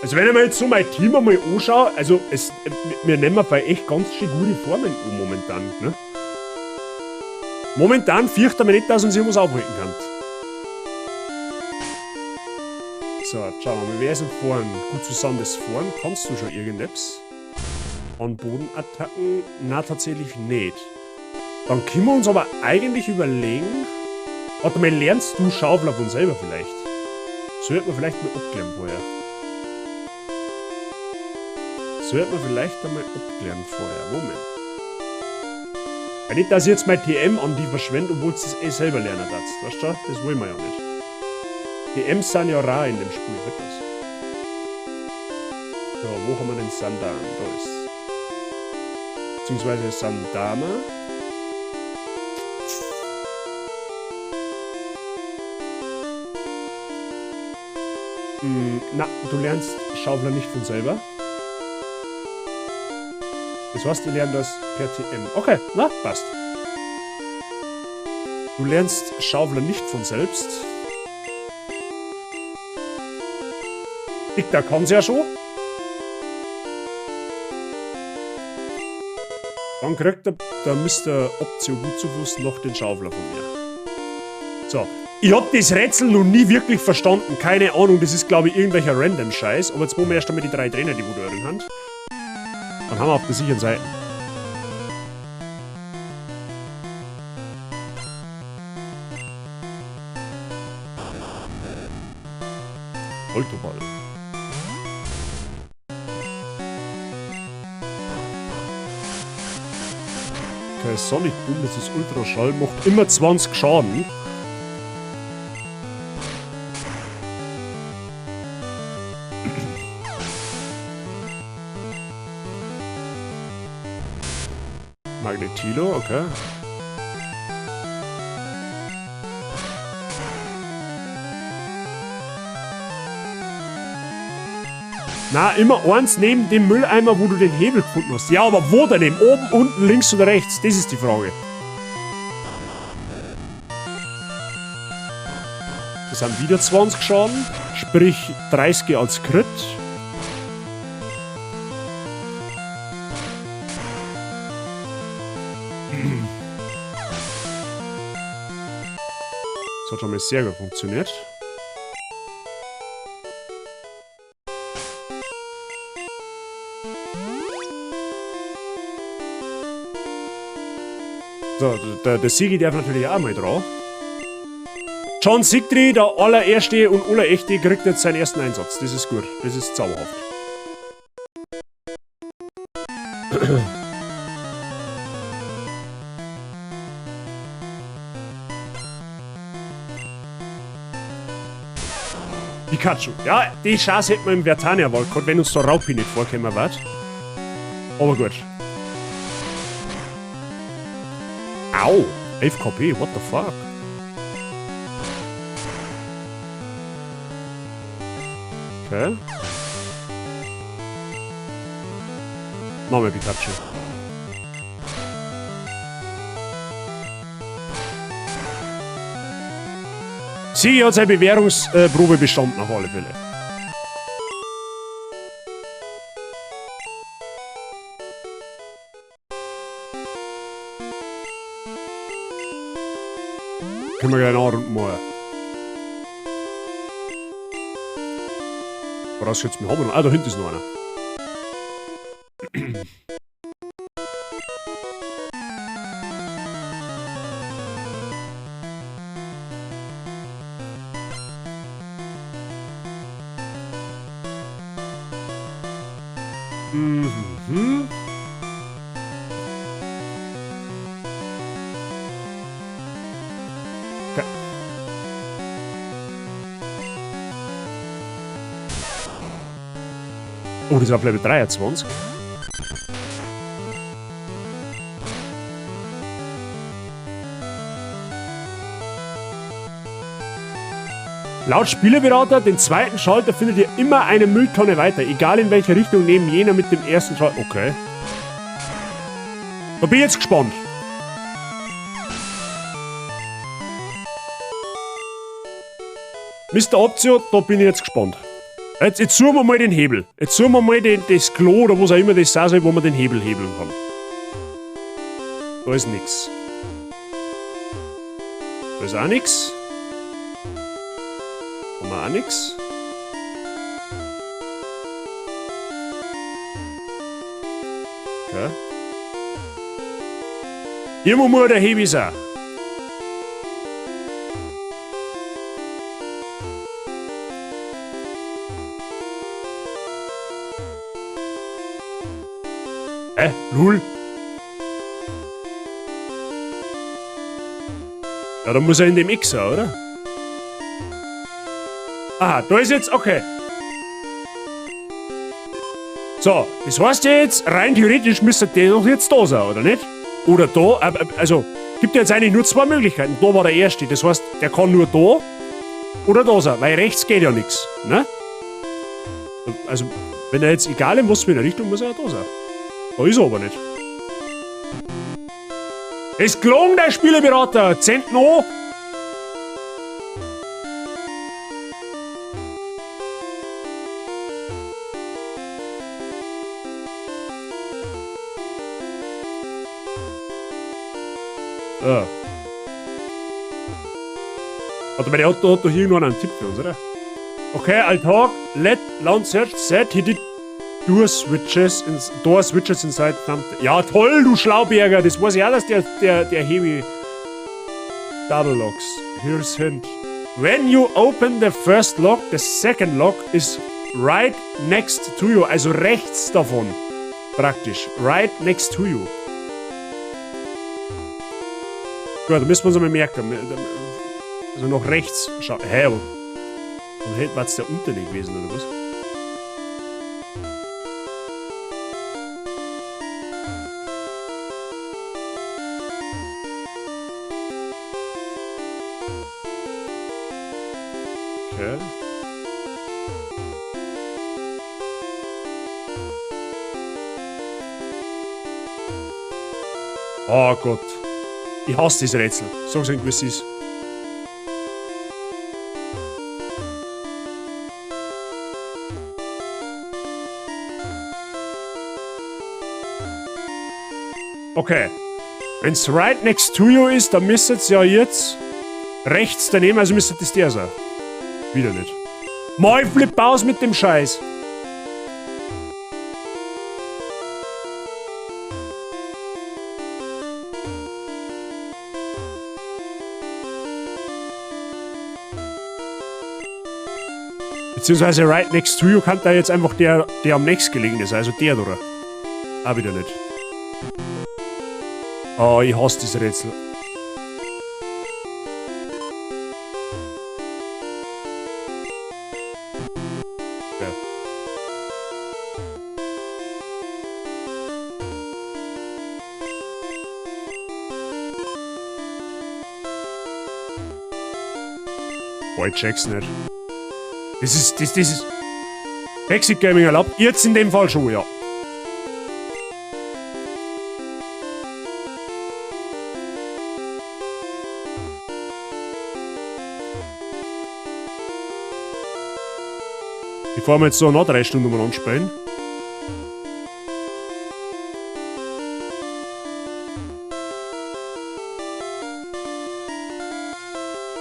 Also wenn ich mir jetzt so mein Team einmal anschaue, also es, wir nehmen bei echt ganz schön gute Formen an momentan, ne? Momentan fürchte ich mich nicht, dass uns irgendwas aufhalten kann. So, schauen wir mal, wer ist denn vorn? Gut zusammen das vorn. Kannst du schon irgendetwas? An Bodenattacken? Na, tatsächlich nicht. Dann können wir uns aber eigentlich überlegen... Warte mal, lernst du Schaufler von selber vielleicht? Sollte man vielleicht mal abklären vorher. Sollte man vielleicht einmal abklären vorher. Moment. Ja, nicht, dass ich jetzt mein TM an die verschwende, obwohl du das eh selber lernen darfst. Weißt du? Das wollen wir ja nicht. TMs sind ja rar in dem Spiel, wirklich. So, wo haben wir denn Sandan? Da ist. Beziehungsweise Sandama. Na, du lernst Schaufler nicht von selber. Das heißt, ich lerne das per TM. Okay, na, passt. Du lernst Schaufler nicht von selbst. Dicta kann's ja schon. Dann kriegt der Mister Optio Gutsufus noch den Schaufler von mir. So. Ich hab das Rätsel noch nie wirklich verstanden. Keine Ahnung, das ist, glaub ich, irgendwelcher Random-Scheiß. Aber jetzt wollen wir erst einmal die 3 Trainer, die wo da drin haben. Dann haben wir auf der sicheren Seite. Autoball. Okay, Sonic Boom, das ist Ultraschall, macht immer 20 Schaden. Magnetilo, okay. Na, immer eins neben dem Mülleimer, wo du den Hebel gefunden hast. Ja, aber wo denn eben? Oben, unten, links oder rechts? Das ist die Frage. Das sind wieder 20 Schaden. Sprich 30 als Crit. Das hat schon mal sehr gut funktioniert. So, der Sigi darf natürlich auch mal dran. John Sigtri, der allererste und allerechte, kriegt jetzt seinen ersten Einsatz. Das ist gut, das ist zauberhaft. Pikachu. Ja, die Chance hätten wir im Vertania-Wald gehabt, wenn uns da Raupi nicht vorkommen wird. Aber gut. Au! 11 KP, what the fuck? Okay. Nochmal Pikachu. Sie hat seine Bewährungsprobe bestanden, auf alle Fälle. Können wir gleich nachrunden mal. Vorausgesetzt, wir haben noch. Ah, da hinten ist noch einer. Mhm. Okay. Oh, das ist auf Level 23. Laut Spieleberater, den zweiten Schalter findet ihr immer eine Mülltonne weiter, egal in welche Richtung, neben jener mit dem ersten Schalter. Okay. Da bin ich jetzt gespannt. Mister Optio, da bin ich jetzt gespannt. Jetzt suchen wir mal den Hebel. Jetzt suchen wir mal das Klo oder was auch immer das sein soll, wo man den Hebel hebeln kann. Da ist nix. Da ist auch nix. Haben wir auch nix. Okay. Irgendwo muss der Hebel sein. Hä? Lul? Ja, da muss er in dem X sein, oder? Aha, da ist jetzt, okay. So, das heißt jetzt, rein theoretisch müsste der doch jetzt da sein, oder nicht? Oder da, also, gibt ja jetzt eigentlich nur zwei Möglichkeiten. Da war der erste, das heißt, der kann nur da oder da sein, weil rechts geht ja nix, ne? Also, wenn er jetzt, egal in was für eine Richtung, muss er ja da sein. Da ist er aber nicht. Es gelungen, der Spieleberater! Zehn noch! Ah. Warte mal, der hat doch hier irgendwann einen Tipp für uns, oder? Okay, I'll talk. Let Launch Search said he did door switches, in, door switches inside thumb. Ja, toll, du Schlauberger. Das weiß ich auch, dass der Heavy Double Locks. Here's hint. When you open the first lock, the second lock is right next to you. Also rechts davon. Praktisch. Right next to you. Gut, da müssen wir uns einmal merken. Also nach rechts schauen. Hä? Und war es der untere gewesen, oder was? Okay. Oh Gott. Ich hasse dieses Rätsel. Sag's ihnen, wie es ist. Okay. Wenn's right next to you ist, dann müsste es ja jetzt rechts daneben, also müsste das der sein. Wieder nicht. Moi, flip aus mit dem Scheiß. Beziehungsweise right next to you kann da jetzt einfach der, der am nächstgelegene sein, also der, oder? Auch wieder nicht. Oh, ich hasse dieses Rätsel. Ja. Boah, ich check's nicht. Das ist Exit Gaming erlaubt. Jetzt in dem Fall schon, ja. Bevor wir jetzt so noch 3 Stunden umeinander spielen.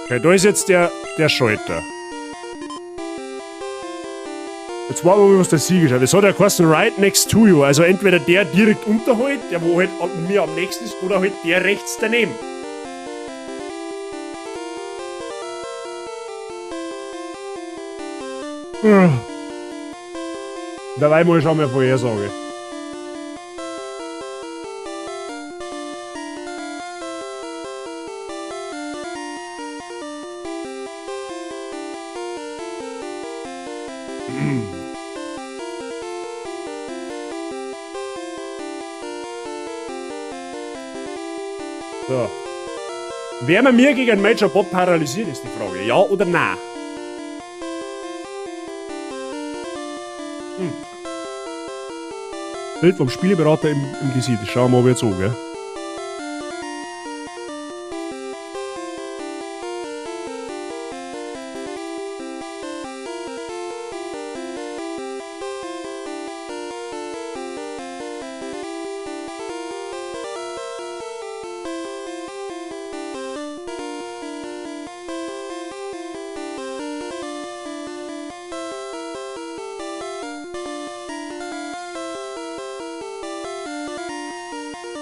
Okay, da ist jetzt der Schalter. Jetzt warten wir mal, was der Sieg ist. Das hat ja geheißen right next to you. Also entweder der direkt unterhalb, der wo halt mir am nächsten ist, oder halt der rechts daneben. Dabei muss ich schon mal Vorhersage. So. Wer man mir gegen Major Bob paralysiert, ist die Frage. Ja oder nein? Bild vom Spieleberater im Gesicht. Das schauen wir aber jetzt an, gell?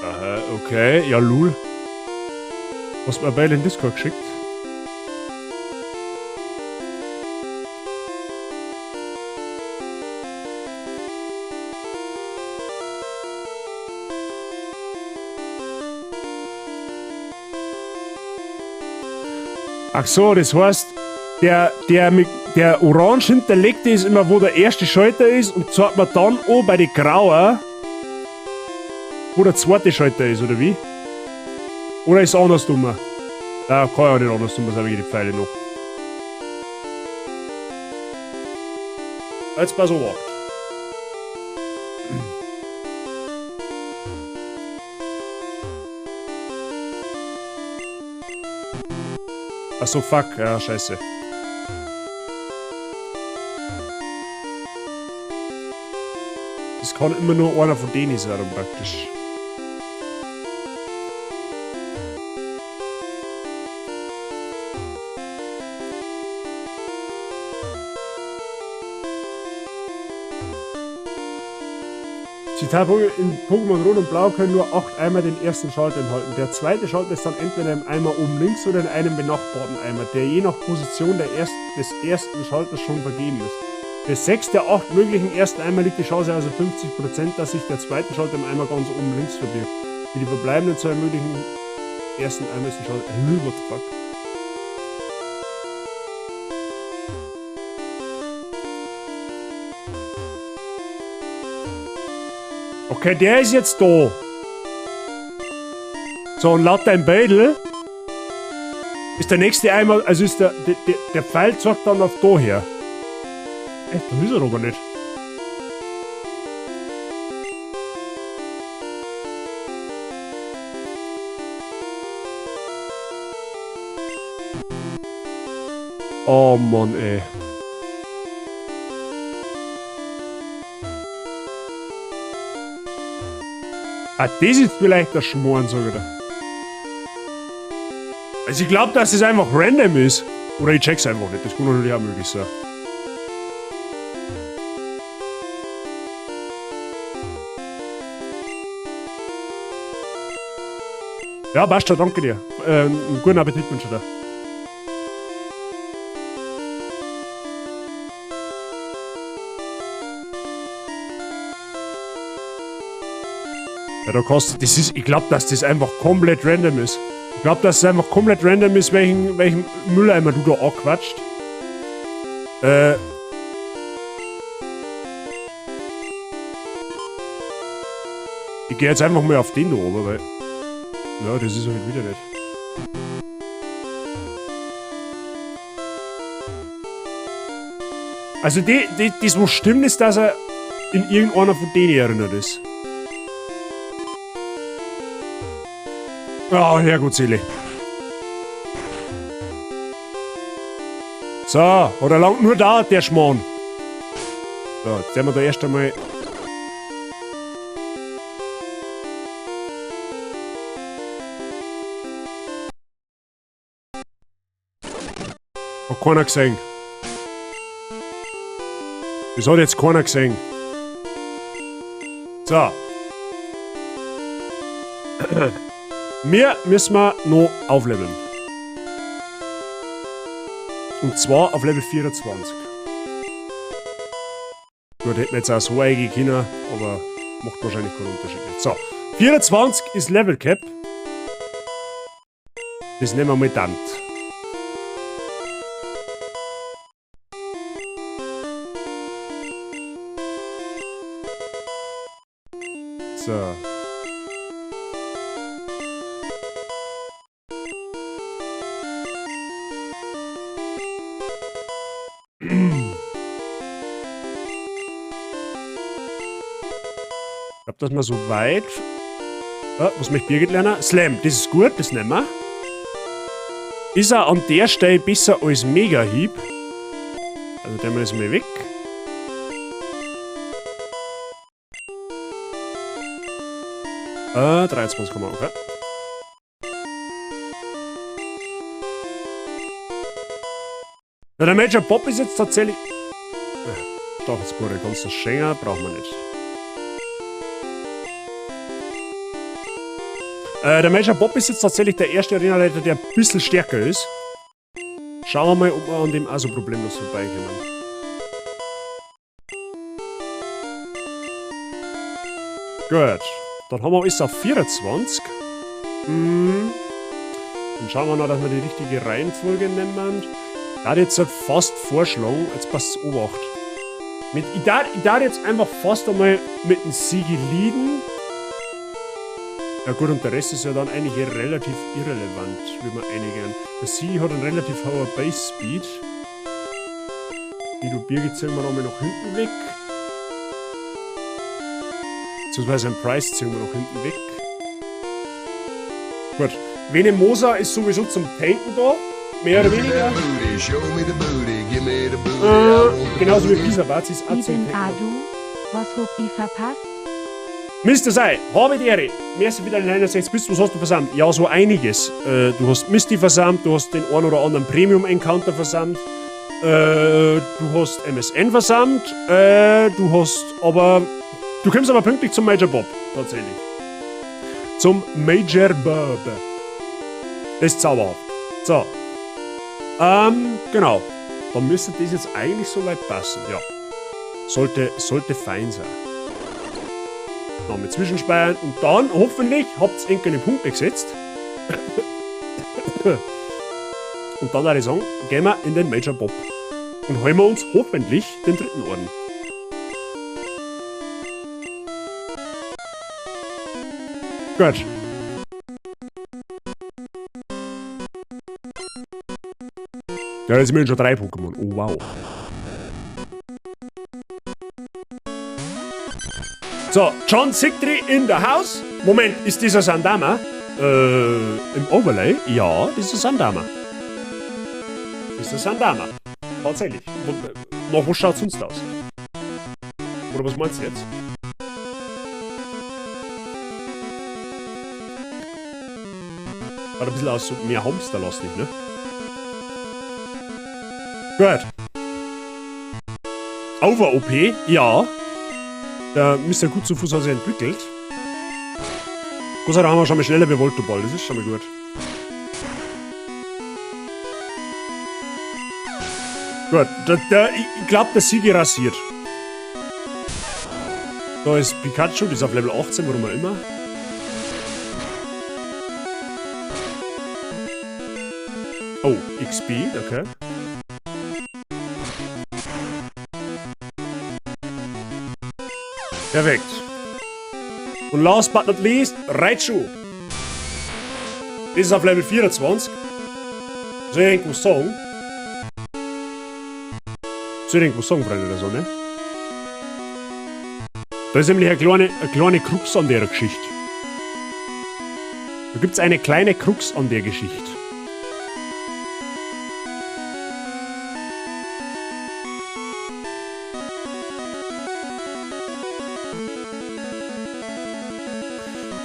Aha, okay, ja lul. Was mir beide in Discord geschickt? Ach so, das heißt, der orange hinterlegte ist immer, wo der erste Schalter ist, und zeigt man dann an bei den grauen, wo der zweite Schalter ist, oder wie? Oder ist es andersrum? Ja, kann ja nicht andersrum sein, wie die Pfeile noch. Jetzt pass auf. Ach so, fuck. Ja, scheiße. Das kann immer nur einer von denen sein, dann praktisch. Zitat, in Pokémon Rot und Blau können nur 8 Eimer den ersten Schalter enthalten. Der zweite Schalter ist dann entweder im Eimer oben links oder in einem benachbarten Eimer, der je nach Position des ersten Schalters schon vergeben ist. Für 6 der 8 möglichen ersten Eimer liegt die Chance also 50%, dass sich der zweite Schalter im Eimer ganz oben links verbirgt. Für die verbleibenden 2 möglichen ersten Eimer ist die Chance... What the fuck? Okay, der ist jetzt da. So, und laut deinem Bädel ist der nächste Eimer, also ist der Pfeil zeigt dann auf da her. Echt, da ist er aber nicht. Oh Mann, ey. Ah, das ist vielleicht der Schmoren, sag ich dir. Also ich glaub, dass das einfach random ist. Oder ich check's einfach nicht. Das kann natürlich auch möglich sein. Ja, passt schon, danke dir. Einen guten Appetit wünsche ich dir. Ja, da kostet, das ist, ich glaub, dass das einfach komplett random ist. Ich glaub, dass es einfach komplett random ist, welchen Mülleimer du da anquatscht. Ich geh jetzt einfach mal auf den da oben, weil... Ja, das ist halt wieder nicht. Also, das, was stimmt, ist, dass er in irgendeiner von denen erinnert ist. Oh, Herrgott, Seele. So, hat er lang nur da, der Schmarrn. So, jetzt werden wir da erst einmal... Hat keiner gesehen. Das hat jetzt keiner gesehen. So. Wir müssen wir noch aufleveln. Und zwar auf Level 24. Gut, hätten wir jetzt auch so eingehen können, aber macht wahrscheinlich keinen Unterschied mehr. So, 24 ist Level Cap. Das nehmen wir mal Dant. So. Ich glaub, dass wir so weit. Ah, was möchte Birgit lernen? Slam, das ist gut, das nehmen wir. Ist er an der Stelle besser als Mega-Hieb? Also nehmen wir das mal weg. 23, okay. Na, der Major Bob ist jetzt tatsächlich... Stachelspore, kannst du schenken, brauchen wir nicht. Der Major Bob ist jetzt tatsächlich der erste Arenaleiter, der ein bisschen stärker ist. Schauen wir mal, ob wir an dem auch so problemlos vorbeikommen. Gut. Dann haben wir alles auf 24. Dann schauen wir noch, dass wir die richtige Reihenfolge nehmen. Da hat jetzt halt fast vorschlagen. Jetzt passt's Obacht. Ich darf jetzt einfach fast einmal mit dem Sigi leaden. Ja gut, und der Rest ist ja dann eigentlich relativ irrelevant, wie wir einigen. Der Sigi hat einen relativ hohen Base Speed. Die Birgit ziehen wir nochmal nach hinten weg. Beziehungsweise einen Pryce ziehen wir nach hinten weg. Gut, Venemosa ist sowieso zum Tanken da, mehr oder weniger. Genauso wie Bisabaz ist auch zum Ibn Tanken. Adu, was hab ich verpasst? Mr. Sei, habe die Ehre. Merci für deine 69 Bits. Was hast du versammelt? Ja, so einiges. Du hast Misty versammelt, du hast den einen oder anderen Premium Encounter versammelt, du hast MSN versammelt, du hast aber. Du kommst aber pünktlich zum Major Bob, tatsächlich. Zum Major Bob. Das ist zauberhaft. So. Genau. Dann müsste das jetzt eigentlich soweit passen. Ja. Sollte fein sein. Noch mit Zwischenspeiern und dann hoffentlich habt ihr irgendeine Punkte gesetzt. Und dann würde ich sagen, gehen wir in den Major Bob. Und holen wir uns hoffentlich den dritten Orden. Gut. Ja, jetzt sind wir schon 3 Pokémon. Oh, wow. So, John Sigtri in the house. Moment, ist dieser Sandama? Im Overlay? Ja, das ist Sandama. Das ist der Sandama. Tatsächlich. Nach was schaut's sonst aus? Oder was meinst du jetzt? Schaut ein bisschen aus, so mehr Hamsterlastig, ne? Gut. Over-OP? Ja. Der Mister Gut zu Fuß hat sich entwickelt. Gott sei Dank haben wir schon mal schneller wie Voltoball, das ist schon mal gut. Gut, ich glaub, der Sigi rasiert. Da ist Pikachu, das ist auf Level 18, warum auch immer. Oh, XP, okay. Perfekt. Und last but not least, Raichu. Das ist auf Level 24. Soll ich irgendwas sagen? Soll ich irgendwas sagen, Freunde, oder so, ne? Da ist nämlich eine kleine Krux an der Geschichte. Da gibt's eine kleine Krux an der Geschichte.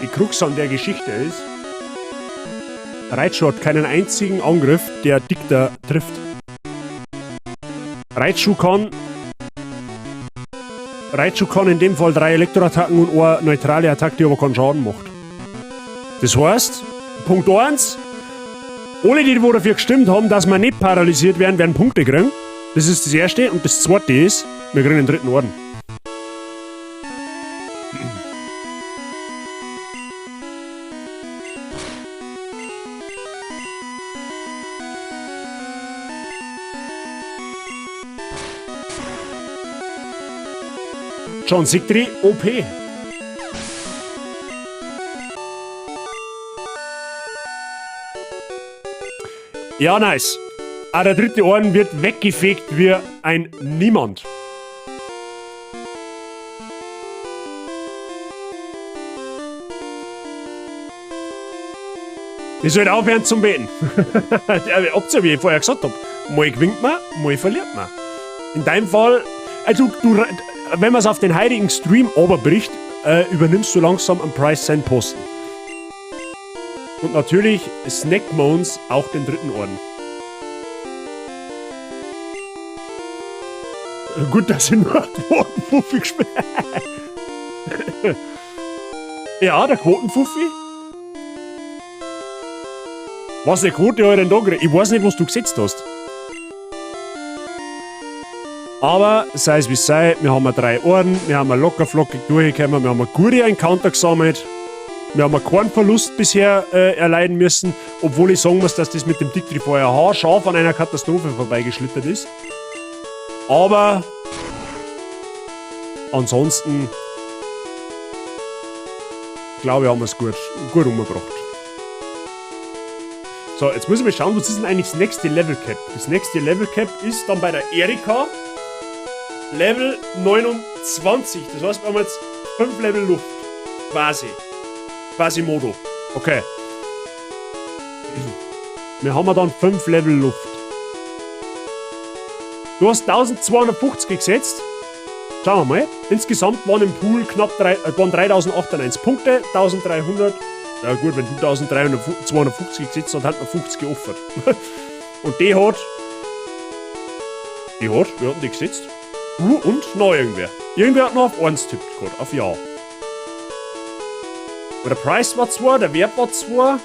Die Krux an der Geschichte ist, Raichu hat keinen einzigen Angriff, der Digda trifft. Raichu kann in dem Fall 3 Elektroattacken und eine neutrale Attacke, die aber keinen Schaden macht. Das heißt, Punkt 1, alle, die dafür gestimmt haben, dass wir nicht paralysiert werden, werden Punkte kriegen. Das ist das Erste. Und das Zweite ist, wir kriegen den dritten Orden. John Sigtri, OP. Ja, nice. Ah, der dritte Orden wird weggefegt wie ein Niemand. Ich sollte aufhören zum Beten. Ja, wie ich vorher gesagt hab, mal gewinnt man, mal verliert man. In deinem Fall, also du, wenn man's auf den heutigen Stream oberbricht, übernimmst du langsam am Price seinen Posten. Und natürlich Snackmones auch den dritten Orden. Gut, dass ich nur Quotenfuffi gespielt habe. Ja, der Quotenfuffi. Was eine Quote hat er denn da gekriegt? Ich weiß nicht, was du gesetzt hast. Aber sei es wie es sei, wir haben 3 Orden, wir haben locker flockig durchgekommen, wir haben einen guten Encounter gesammelt, wir haben keinen Verlust bisher erleiden müssen, obwohl ich sagen muss, dass das mit dem Digdri vorher haarscharf an einer Katastrophe vorbeigeschlittert ist. Aber ansonsten glaube ich, haben wir es gut umgebracht. So, jetzt muss ich mal schauen, was ist denn eigentlich das nächste Level Cap? Das nächste Level Cap ist dann bei der Erika Level 29. Das heißt, wir haben jetzt 5 Level Luft. Quasi. Quasi Modo. Okay. Wir haben dann 5 Level Luft. Du hast 1250 gesetzt. Schauen wir mal. Insgesamt waren im Pool knapp drei, waren 3098 Punkte, 1300. Ja gut, wenn du 1350 gesetzt hast, hat man 50 geopfert. Und die hat. Die hat, wer hat denn die gesetzt? Du und noch irgendwer. Irgendwer hat noch auf 1 tippt gerade, auf Ja. Aber der Preis war 2, der Wert war 2.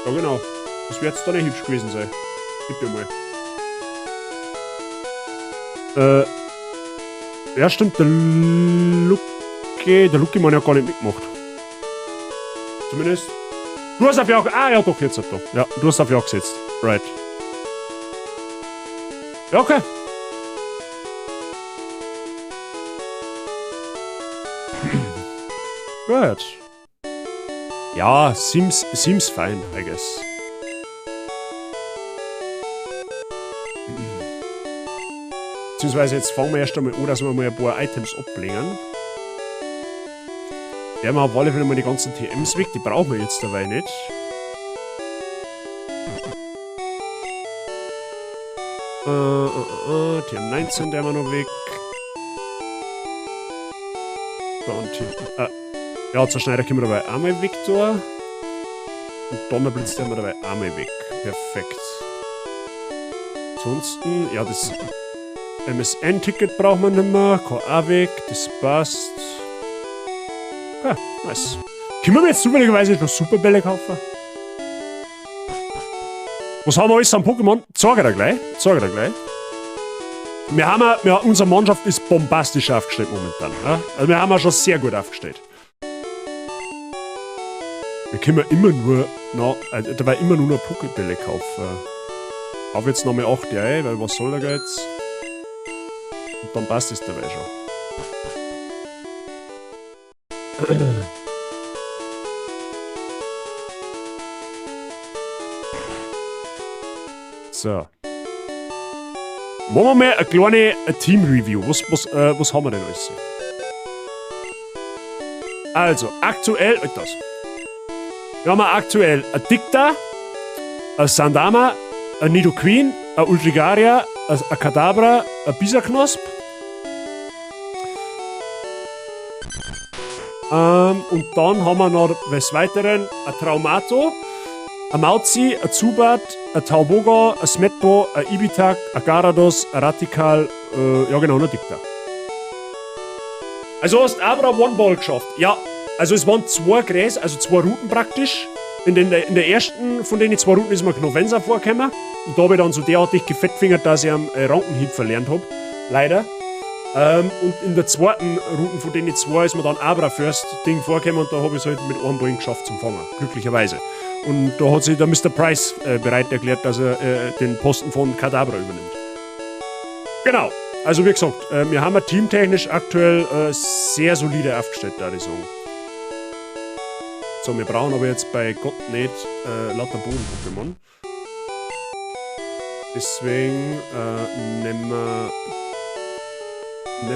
Ja genau. Das wird jetzt da nicht hübsch gewesen sein. Gib dir mal. Ja stimmt, der Lucky. Der Lucky man ja gar nicht mitgemacht. Zumindest. Du hast auf Ja. Ah ja doch, jetzt hat er. Ja, du hast auf Ja gesetzt. Right. Ja, okay. Gut. Ja, seems fine, I guess. Beziehungsweise jetzt fangen wir erst einmal an, dass wir mal ein paar Items ablegen. Der haben wir auf alle Fälle mal die ganzen TMs weg, die brauchen wir jetzt dabei nicht. TM19, der haben wir noch weg. Dann TM, ja, Zerschneider können wir dabei einmal weg da. Und Donnerblitz der haben wir dabei einmal weg. Perfekt. Ansonsten, ja, das MSN-Ticket brauchen wir nicht mehr. Kann auch weg, das passt. Ja, nice. Können wir jetzt zufälligerweise noch Superbälle kaufen? Was haben wir alles an Pokémon? Zeig ich dir gleich. Zeig ich dir gleich. Wir haben ja, wir, unsere Mannschaft ist bombastisch aufgestellt momentan. Ja? Also wir haben ja schon sehr gut aufgestellt. Wir können immer nur noch, also dabei immer nur noch Pokébälle kaufen. Auf jetzt nochmal 8 ein, weil was soll der Geiz? Und dann passt es dabei schon. So. Machen wir mal eine kleine Team-Review. Was haben wir denn alles? Also, aktuell, das. Wir haben aktuell ein Digda, ein Sandama, ein Nidoqueen, ein Ultrigaria, ein Kadabra, ein Bisaknosp. Und dann haben wir noch des Weiteren ein Traumato, ein Mauzi, ein Zubat, ein Tauboga, ein Smetbo, ein Ibitak, ein Garados, ein Rattikarl, ja genau, ein Digda. Also hast du Abra One Ball geschafft. Ja, also es waren 2 Gräser, also 2 Routen praktisch. In der ersten von den 2 Routen ist mir Knofensa vorgekommen. Und da hab ich dann so derartig gefettfingert, dass ich am Rankenhieb verlernt hab. Leider. Und in der zweiten Route von den 2 ist mir dann Abra First Ding vorgekommen und da hab ich's halt mit einem Ball geschafft zum Fangen. Glücklicherweise. Und da hat sich der Mister Price bereit erklärt, dass er den Posten von Kadabra übernimmt. Genau. Also wie gesagt, wir haben ja teamtechnisch aktuell sehr solide aufgestellt, da ich sagen. So, wir brauchen aber jetzt bei Gott nicht lauter Boden-Pokémon. Deswegen nehmen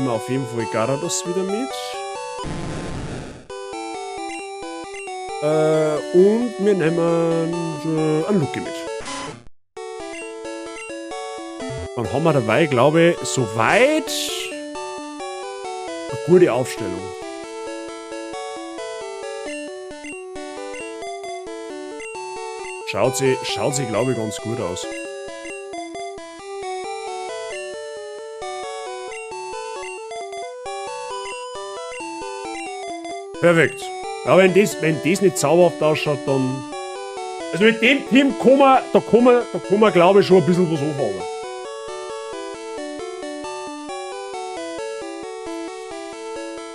wir auf jeden Fall Garados wieder mit. Und wir nehmen einen Lucky mit. Dann haben wir dabei, glaube ich, soweit eine gute Aufstellung. Schaut sie, glaube ich, ganz gut aus. Perfekt. Ja, wenn das nicht zauberhaft ausschaut, dann... Also mit dem Team kann man, da kann man, da kann man, glaube ich, schon ein bisschen was anfangen.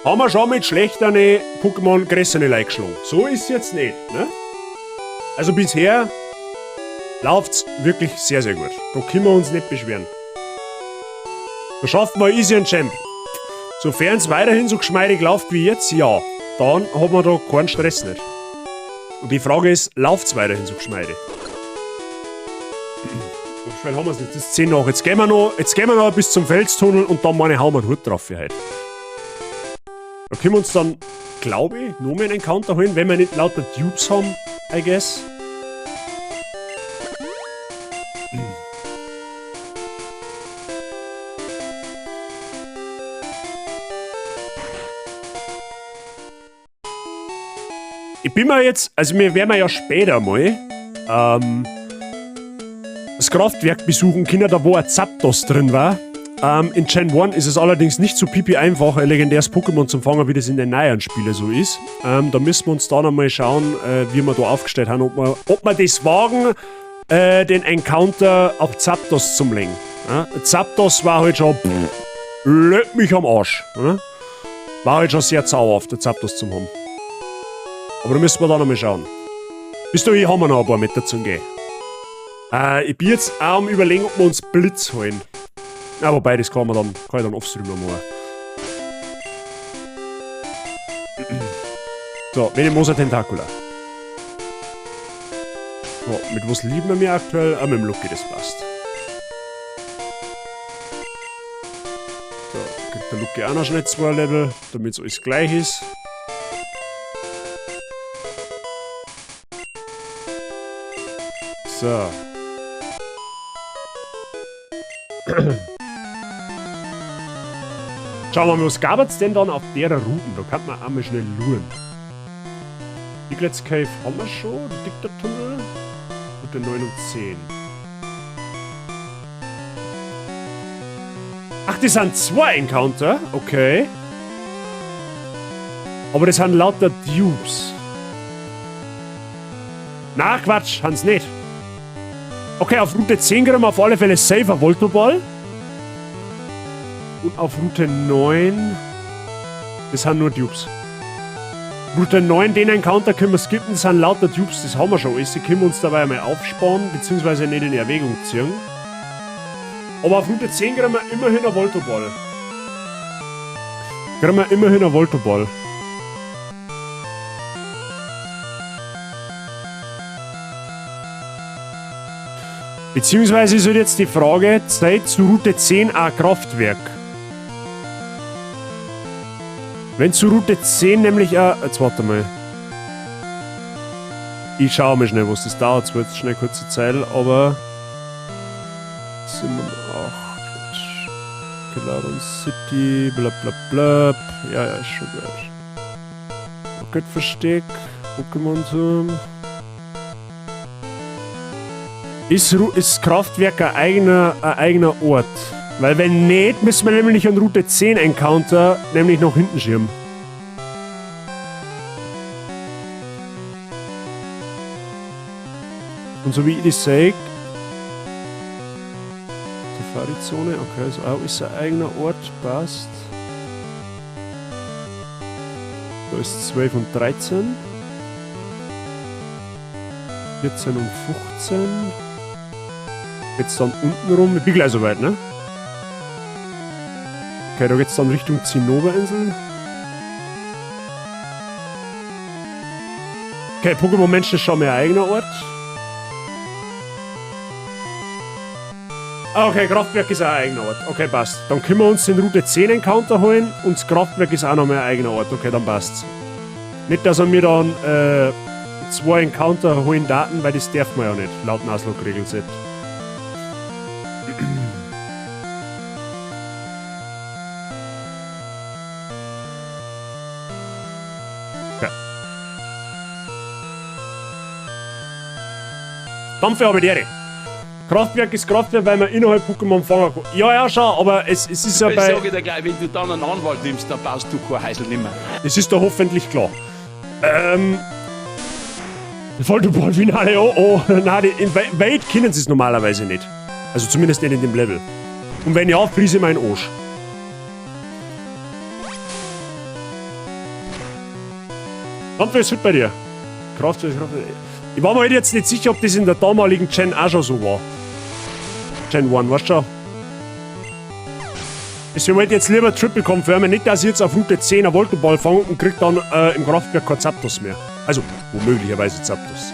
Haben wir schon mit schlechteren Pokémon größere Leute geschlagen. So ist es jetzt nicht, ne? Also bisher läuft's wirklich sehr, sehr gut. Da können wir uns nicht beschweren. Da schaffen wir easy einen Champ. Sofern es weiterhin so geschmeidig läuft wie jetzt, ja, dann hat man da keinen Stress nicht. Und die Frage ist, läuft's weiterhin so geschmeidig? So schnell haben wir's nicht. Das ist 10 nach. Jetzt gehen wir noch bis zum Felstunnel und dann meine hauen wir den Hut drauf für heute. Da können wir uns dann glaube ich, noch mehr einen Encounter holen, wenn wir nicht lauter Dupes haben, I guess. Ich bin mir jetzt, also wir werden ja später mal das Kraftwerk besuchen können, da wo ein Zapdos drin war. In Gen 1 ist es allerdings nicht so pipi einfach, ein legendäres Pokémon zu fangen, wie das in den neuen Spielen so ist. Da müssen wir uns da nochmal schauen, wie wir da aufgestellt haben, ob wir das wagen, den Encounter auf Zapdos zu legen. Ja? Zapdos war halt schon, pff, leck mich am Arsch. Ja? War halt schon sehr zauberhaft, den Zapdos zu haben. Aber da müssen wir da nochmal schauen. Bis dahin haben wir noch ein paar Meter zum Gehen. Ich bin jetzt auch am Überlegen, ob wir uns Blitz holen. Ja, wobei, das kann man dann, kann ich dann offstream noch machen. So, Venomosa Tentacula. So, mit was lieben wir mir aktuell? Ah, mit dem Lucky, das passt. So, kriegt der Lucky auch noch schnell 2 Level, damit es alles gleich ist. So. Schauen wir mal, was gab es denn dann auf der Route? Da kann man einmal schnell luren. Diglett's Cave haben wir schon, der Diktatunnel. Route 9 und 10. Ach, das sind 2 Encounter. Okay. Aber das sind lauter Dupes. Na, Quatsch, haben's nicht. Okay, auf Route 10 kriegen wir auf alle Fälle safer Voltoball. Und auf Route 9... Das sind nur Dupes. Route 9, den Encounter können wir skippen, das sind lauter Dupes, das haben wir schon alles. Die können wir uns dabei einmal aufsparen, beziehungsweise nicht in Erwägung ziehen. Aber auf Route 10 kriegen wir immerhin einen Voltoball. Kriegen wir immerhin einen Voltoball. Beziehungsweise ist halt jetzt die Frage, Zeit zu Route 10 auch Kraftwerk. Wenn zu Route 10 nämlich auch... Jetzt warte mal. Ich schau mal schnell, was das dauert. Es wird jetzt schnell kurze Zeit, aber... 7 und 8... Celadon City, bla bla bla. Ja, ja, ist schon gut. Rocket Versteck, Pokémon-Turm. Ist Kraftwerk ein eigener Ort? Weil wenn nicht, müssen wir nämlich an Route 10 Encounter nämlich noch hinten schirmen. Und so wie ich das sehe, Safari-Zone, okay, ist auch ist ein eigener Ort, passt. Da ist 12 und 13. 14 und 15. Jetzt dann unten rum, ich bin gleich soweit, ne? Okay, da geht's dann Richtung Zinnoberinsel. Okay, Pokémon Menschen ist schon mehr eigener Ort. Okay, Kraftwerk ist auch ein eigener Ort. Okay, passt. Dann können wir uns den Route 10 Encounter holen und das Kraftwerk ist auch noch mehr ein eigener Ort. Okay, dann passt's. Nicht, dass er mir dann 2 Encounter holen Daten, weil das darf man ja nicht, laut Nuzlocke-Regelset. Okay. Dampfe habe ich die. Kraftwerk ist Kraftwerk, weil man innerhalb Pokémon fangen kann. Ja, ja, schau, aber es ist ja bei... Ich sage dir gleich, wenn du dann einen Anwalt nimmst, dann baust du kein Häusl nimmer. Das ist doch hoffentlich klar. Voltoball-Finale, oh oh. Nein, in Welt kennen sie es normalerweise nicht. Also zumindest nicht in dem Level. Und wenn ja, friese ich meinen Arsch. Dampfe ist fit bei dir. Kraftwerk, Kraftwerk. Ich war mir halt jetzt nicht sicher, ob das in der damaligen Gen auch schon so war. Gen 1, weißt du schon? Deswegen wollte ich jetzt lieber Triple confirmen. Nicht, dass ich jetzt auf Route 10 einen Voltoball fange und krieg dann im Kraftwerk kein Zapdos mehr. Also, womöglicherweise Zapdos.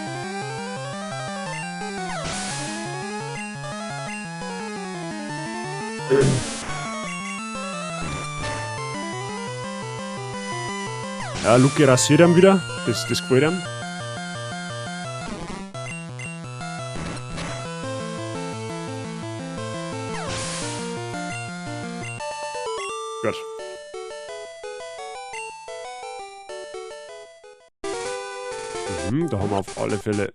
Ja, Luki rasiert ihm wieder. Das gefällt ihm. Gut. Da haben wir auf alle Fälle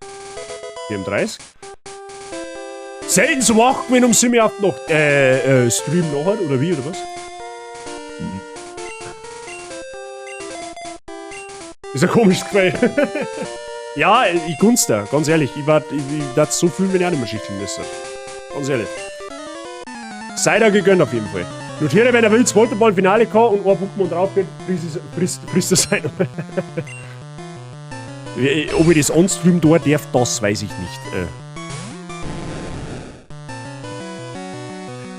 34. Selten so wach gewesen um 7 Uhr noch Stream nachher, oder wie, oder was? Ist ja komisch gefallen. Ja, ich gunst da, ganz ehrlich. Ich werd so fühlen, wenn ich auch nicht mehr schichteln müsste. Ganz ehrlich. Sei da gegönnt auf jeden Fall. Notiere, wenn er will, zweite Ball Finale kann und ein Pokémon drauf geht, frisst er sein. Ob ich das on-stream da darf, das weiß ich nicht.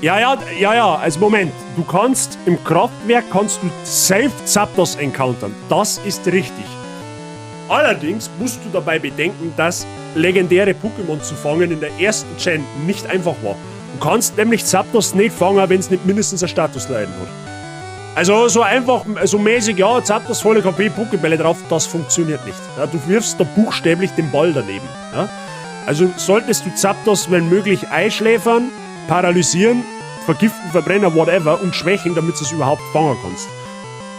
Ja, ja, ja, ja, also Moment. Du kannst im Kraftwerk kannst du safe Zapdos encountern. Das ist richtig. Allerdings musst du dabei bedenken, dass legendäre Pokémon zu fangen in der ersten Gen nicht einfach war. Du kannst nämlich Zapdos nicht fangen, wenn's nicht mindestens ein Statusleiden hat. Also so einfach, so mäßig, ja, Zapdos volle KP, Pokébälle drauf, das funktioniert nicht. Ja, du wirfst da buchstäblich den Ball daneben. Ja? Also solltest du Zapdos, wenn möglich, einschläfern, paralysieren, vergiften, verbrennen, whatever und schwächen, damit du es überhaupt fangen kannst.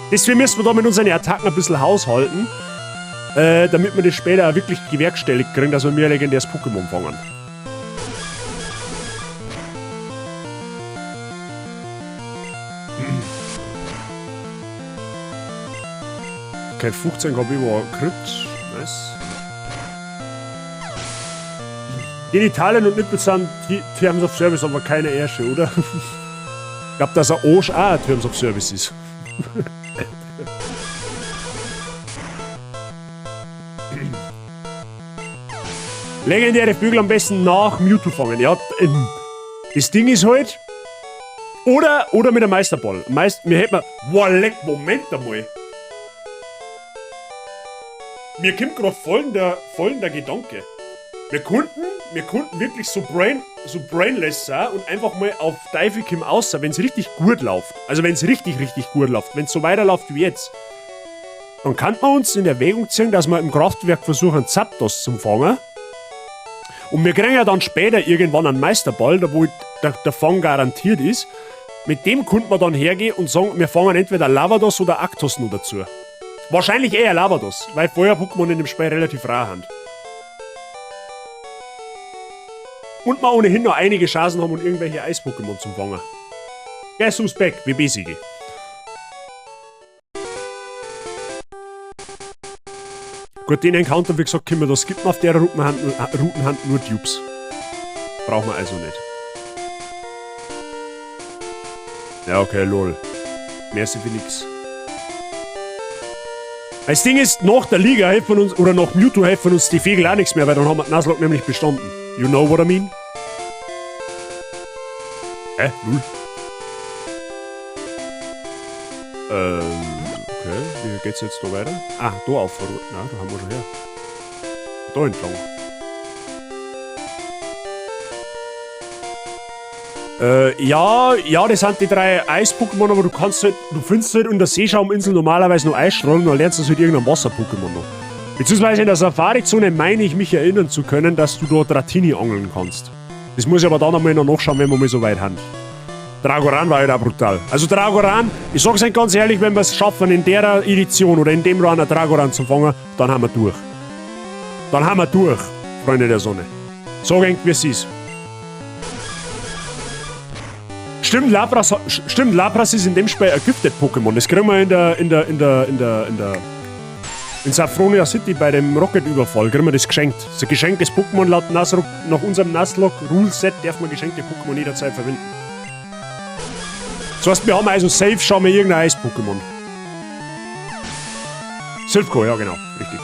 Deswegen müssen wir da mit unseren Attacken ein bisschen haushalten, damit wir das später auch wirklich gewerkstelligt kriegen, dass wir mehr legendäres Pokémon fangen. Okay, 15 KP war Crit. Nice. Genitalien und Nippel sind Terms of Service, aber keine Ärsche, oder? Ich glaub, dass ein Arsch auch ein Terms of Service ist. Legendäre Vögel am besten nach Mewtwo fangen. Ja, das Ding ist halt. Oder mit einem Meisterball. Meist, mir hätten wir. Boah, leck, Moment einmal. Mir kommt grad folgender Gedanke. Wir konnten wirklich so brainless sein und einfach mal auf Teufel komm raus, wenn's richtig gut läuft. Also wenn's richtig, richtig gut läuft. Wenn's so weiterläuft wie jetzt. Dann kann man uns in Erwägung ziehen, dass wir im Kraftwerk versuchen, Zapdos zu fangen. Und wir kriegen ja dann später irgendwann einen Meisterball, da wo der Fang garantiert ist. Mit dem könnte man dann hergehen und sagen, wir fangen entweder Lavados oder Arktos noch dazu. Wahrscheinlich eher Lavados, weil Feuer-Pokémon in dem Spiel relativ rar sind. Und wir ohnehin noch einige Chancen haben und irgendwelche Eis-Pokémon zum Fangen. Guess who's back? Wie basic. Gut, den Encounter, wie gesagt, können wir da skippen auf der Routenhand nur Dupes. Brauchen wir also nicht. Ja, okay, lol. Merci für nix. Das Ding ist, nach der Liga helfen uns, oder nach Mewtwo helfen uns die Vögel auch nichts mehr, weil dann haben wir die Nuzlocke nämlich bestanden. You know what I mean? Hä? Null. Okay, wie geht's jetzt da weiter? Ah, da auf, oder? Nein, da haben wir schon her. Da entlang. Ja, ja, das sind die 3 Eis-Pokémon, aber du findest halt in der Seeschauminsel normalerweise noch Eisstrahlen, dann lernst du halt irgendein Wasser-Pokémon noch. Beziehungsweise in der Safari-Zone meine ich mich erinnern zu können, dass du da Dratini angeln kannst. Das muss ich aber dann einmal noch nachschauen, wenn wir mal so weit haben. Dragoran war halt auch brutal. Also Dragoran, ich sag's euch ganz ehrlich, wenn wir's schaffen, in der Edition oder in dem Run ein Dragoran zu fangen, dann haben wir durch. Dann haben wir durch, Freunde der Sonne. Sag eng, wie es ist. Stimmt, Lapras ist in dem Spiel ein Gifted-Pokémon. Das kriegen wir in Saffronia City bei dem Rocket-Überfall, kriegen wir das geschenkt. Das ist ein geschenktes Pokémon laut Nuzlocke, nach unserem Nuzlocke-Rule-Set darf man geschenkte Pokémon jederzeit verwenden. Das heißt, wir haben also safe schon mal irgendein Eis-Pokémon. Silphco, ja genau, richtig.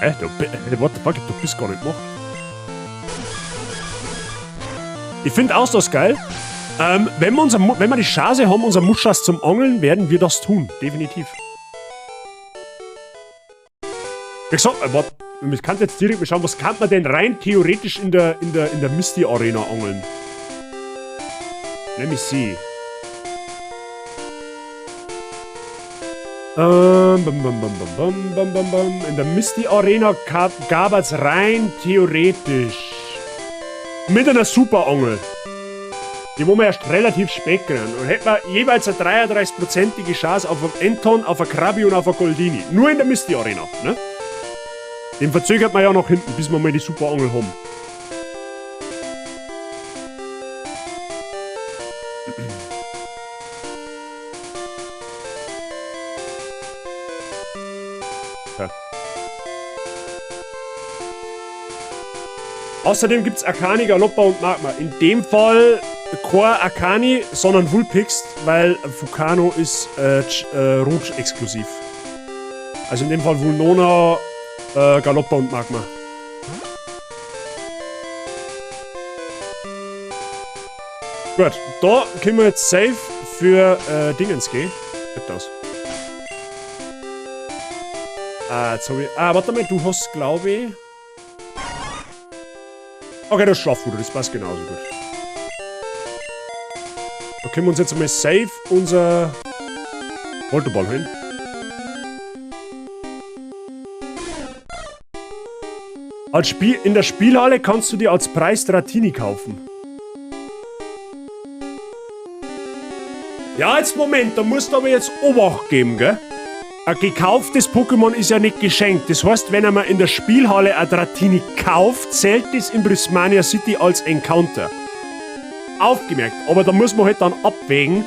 Hä? What the fuck, du bist gar nicht gemacht. Ich find auch das geil. Wenn wir wenn wir die Chance haben, unser Muschas zum Angeln, werden wir das tun. Definitiv. Wie gesagt, warte, Ich kann jetzt direkt mal schauen, was kann man denn rein theoretisch in der Misty Arena angeln? Let me see. Bam, bam, bam, bam, bam, bam, bam, bam. In der Misty Arena gab es rein theoretisch mit einer Superangel, die wo wir erst relativ spät kriegen. Und hätten wir jeweils eine 33-prozentige Chance auf einen Enton, auf ein Krabby und auf ein Goldini. Nur in der Misty Arena. Ne? Den verzögert man ja noch hinten, bis wir mal die Superangel haben. Okay. Außerdem gibt es Arkani, Galoppa und Magma. In dem Fall kein Arkani, sondern Vulpix, weil Fukano ist Rot exklusiv. Also in dem Fall Vulnona, Galoppa und Magma. Gut, da können wir jetzt safe für Dingens gehen. Geht das? Ah, jetzt hab ich. Ah, warte mal, du hast, glaube ich. Okay, das Schlaffutter, das passt genauso gut. Da können wir uns jetzt mal safe unser Voltoball holen. Als Spiel, in der Spielhalle kannst du dir als Preis Dratini kaufen. Ja, jetzt Moment, da musst du aber jetzt Obacht geben, gell? Ein gekauftes Pokémon ist ja nicht geschenkt. Das heißt, wenn er mal in der Spielhalle ein Dratini kauft, zählt das in Prismania City als Encounter. Aufgemerkt, aber da muss man halt dann abwägen,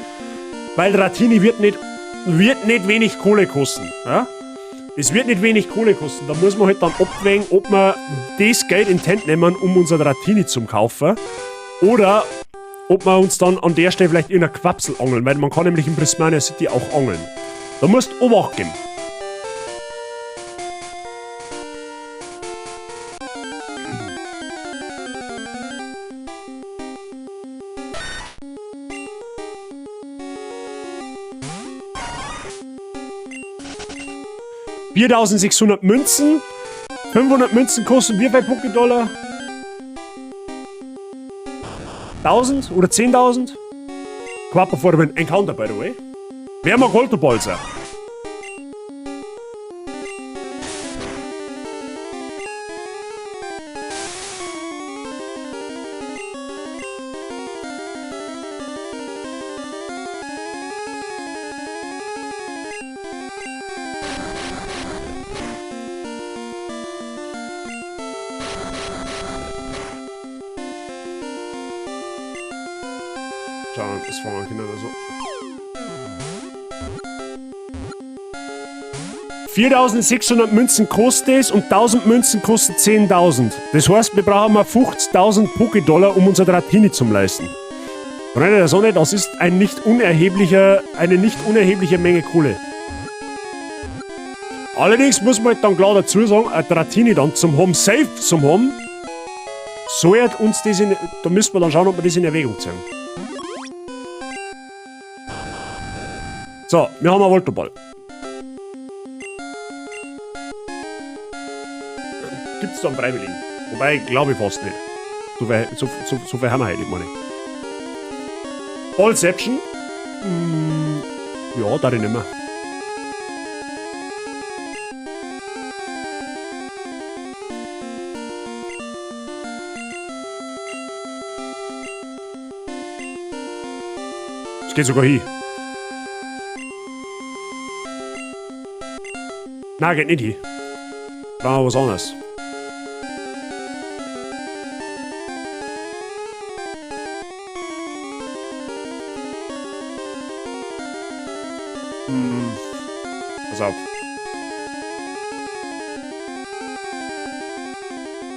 weil Dratini wird nicht wenig Kohle kosten. Ja? Es wird nicht wenig Kohle kosten. Da muss man halt dann abwägen, ob wir das Geld in die Hand nehmen, um unser Dratini zum kaufen. Oder ob wir uns dann an der Stelle vielleicht irgendein Quapsel angeln, weil man kann nämlich in Prismania City auch angeln. Da musst du Obacht geben. 4600 Münzen. 500 Münzen kosten wie viel Poké-Dollar? 1000 oder 10.000? Knapp vor dem Encounter, by the way. Wer mag Voltoball sein? Schauen, das fahren Kinder oder so. 4600 Münzen kostet es und 1000 Münzen kosten 10.000. Das heißt, wir brauchen mal 50.000 Poké-Dollar, um unser Dratini zum leisten. Freunde der Sonne, das ist eine nicht unerhebliche Menge Kohle. Allerdings muss man halt dann klar dazu sagen, ein Dratini dann zum haben, safe zum haben, sollte uns das in, da müssen wir dann schauen, ob wir das in Erwägung ziehen. So, wir haben einen Voltoball. Gibt es da einen Freiwilligen? Wobei, glaube ich fast nicht. So viel, so, so, so viel haben wir heute, meine ich. Ballception? Ja, da ich nicht mehr. Es geht sogar hin. Na, geht nicht hin. Brauchen wir was anderes. Pass auf.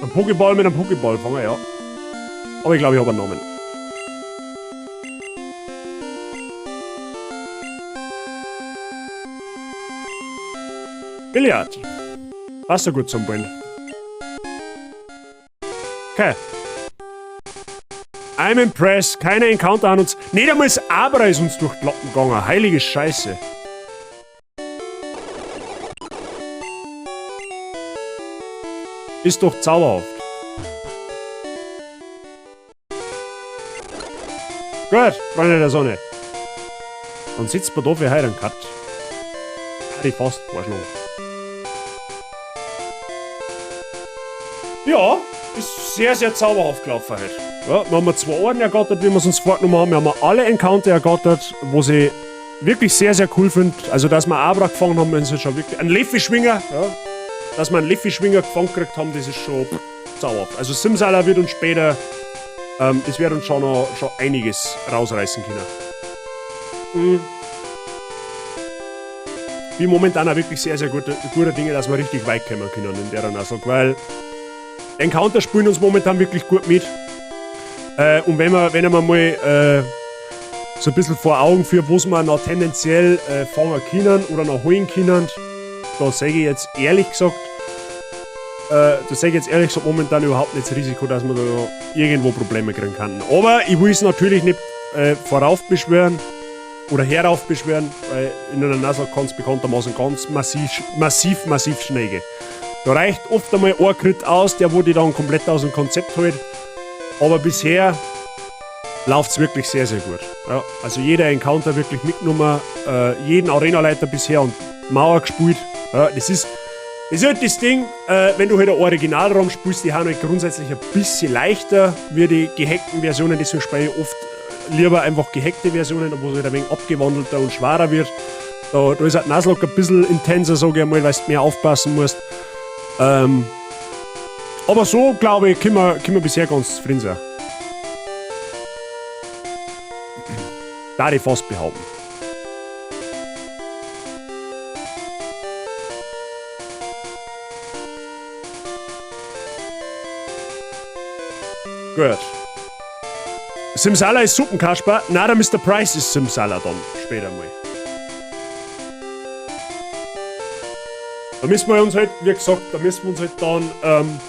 Ein Pokéball mit einem Pokéball fangen, ja. Aber ich glaube, ich habe einen Namen. Billard. Passt so gut zum Ballen. Okay. I'm impressed. Keine Encounter an uns. Nicht einmal das Abra ist uns durch die Lappen gegangen. Heilige Scheiße. Ist doch zauberhaft. Gut, Freunde der Sonne. Dann sitzt man da für heute einen Cut. Hätte ich fast vorschlagen. Ja, ist sehr, sehr zauberhaft gelaufen heute. Ja, wir haben 2 Orden ergattert, wie wir es uns vorgenommen haben. Wir haben alle Encounter ergattert, wo sie wirklich sehr, sehr cool finde. Also, dass wir Abra gefangen haben, ist schon wirklich ein Leffi-Schwinger. Ja. Dass wir einen Leffi-Schwinger gefangen gekriegt haben, das ist schon zauberhaft. Also, Simsala wird uns später, das wird uns schon noch schon einiges rausreißen können. Bin momentan auch wirklich sehr, sehr gute Dinge, dass wir richtig weit kommen können in der Nuzlocke, weil Encounter spielen uns momentan wirklich gut mit. Und wenn man mal so ein bisschen vor Augen führt, was wir noch tendenziell fangen können oder noch holen können, da sage ich jetzt ehrlich gesagt da sage ich jetzt ehrlich gesagt momentan überhaupt nicht das Risiko, dass wir da irgendwo Probleme kriegen könnten. Aber ich will es natürlich nicht voraufbeschwören oder heraufbeschwören, weil in einer Nuzlocke kann's bekanntermaßen ganz massiv, massiv, massiv schnell gehen. Da reicht oft einmal ein Crit aus, der wo die dann komplett aus dem Konzept holt. Aber bisher läuft's wirklich sehr, sehr gut. Ja, also jeder Encounter wirklich mitgenommen, jeden Arenaleiter bisher und Mauer gespielt. Ja, das ist halt das Ding, wenn du halt ein Originalraum spielst, die haben halt grundsätzlich ein bisschen leichter wie die gehackten Versionen, deswegen spiele ich oft lieber einfach gehackte Versionen, wo es halt ein wenig abgewandelter und schwerer wird. Da ist halt Nuzlocke ein bisschen intenser, sag ich einmal, weil du mehr aufpassen musst. Aber so, glaube ich, können wir bisher ganz zufrieden sein. Darf ich fast behaupten. Gut. Simsala ist Suppenkasper. Na, der Mister Price ist Simsala dann später mal. Da müssen wir uns halt, wie gesagt, da müssen wir uns halt dann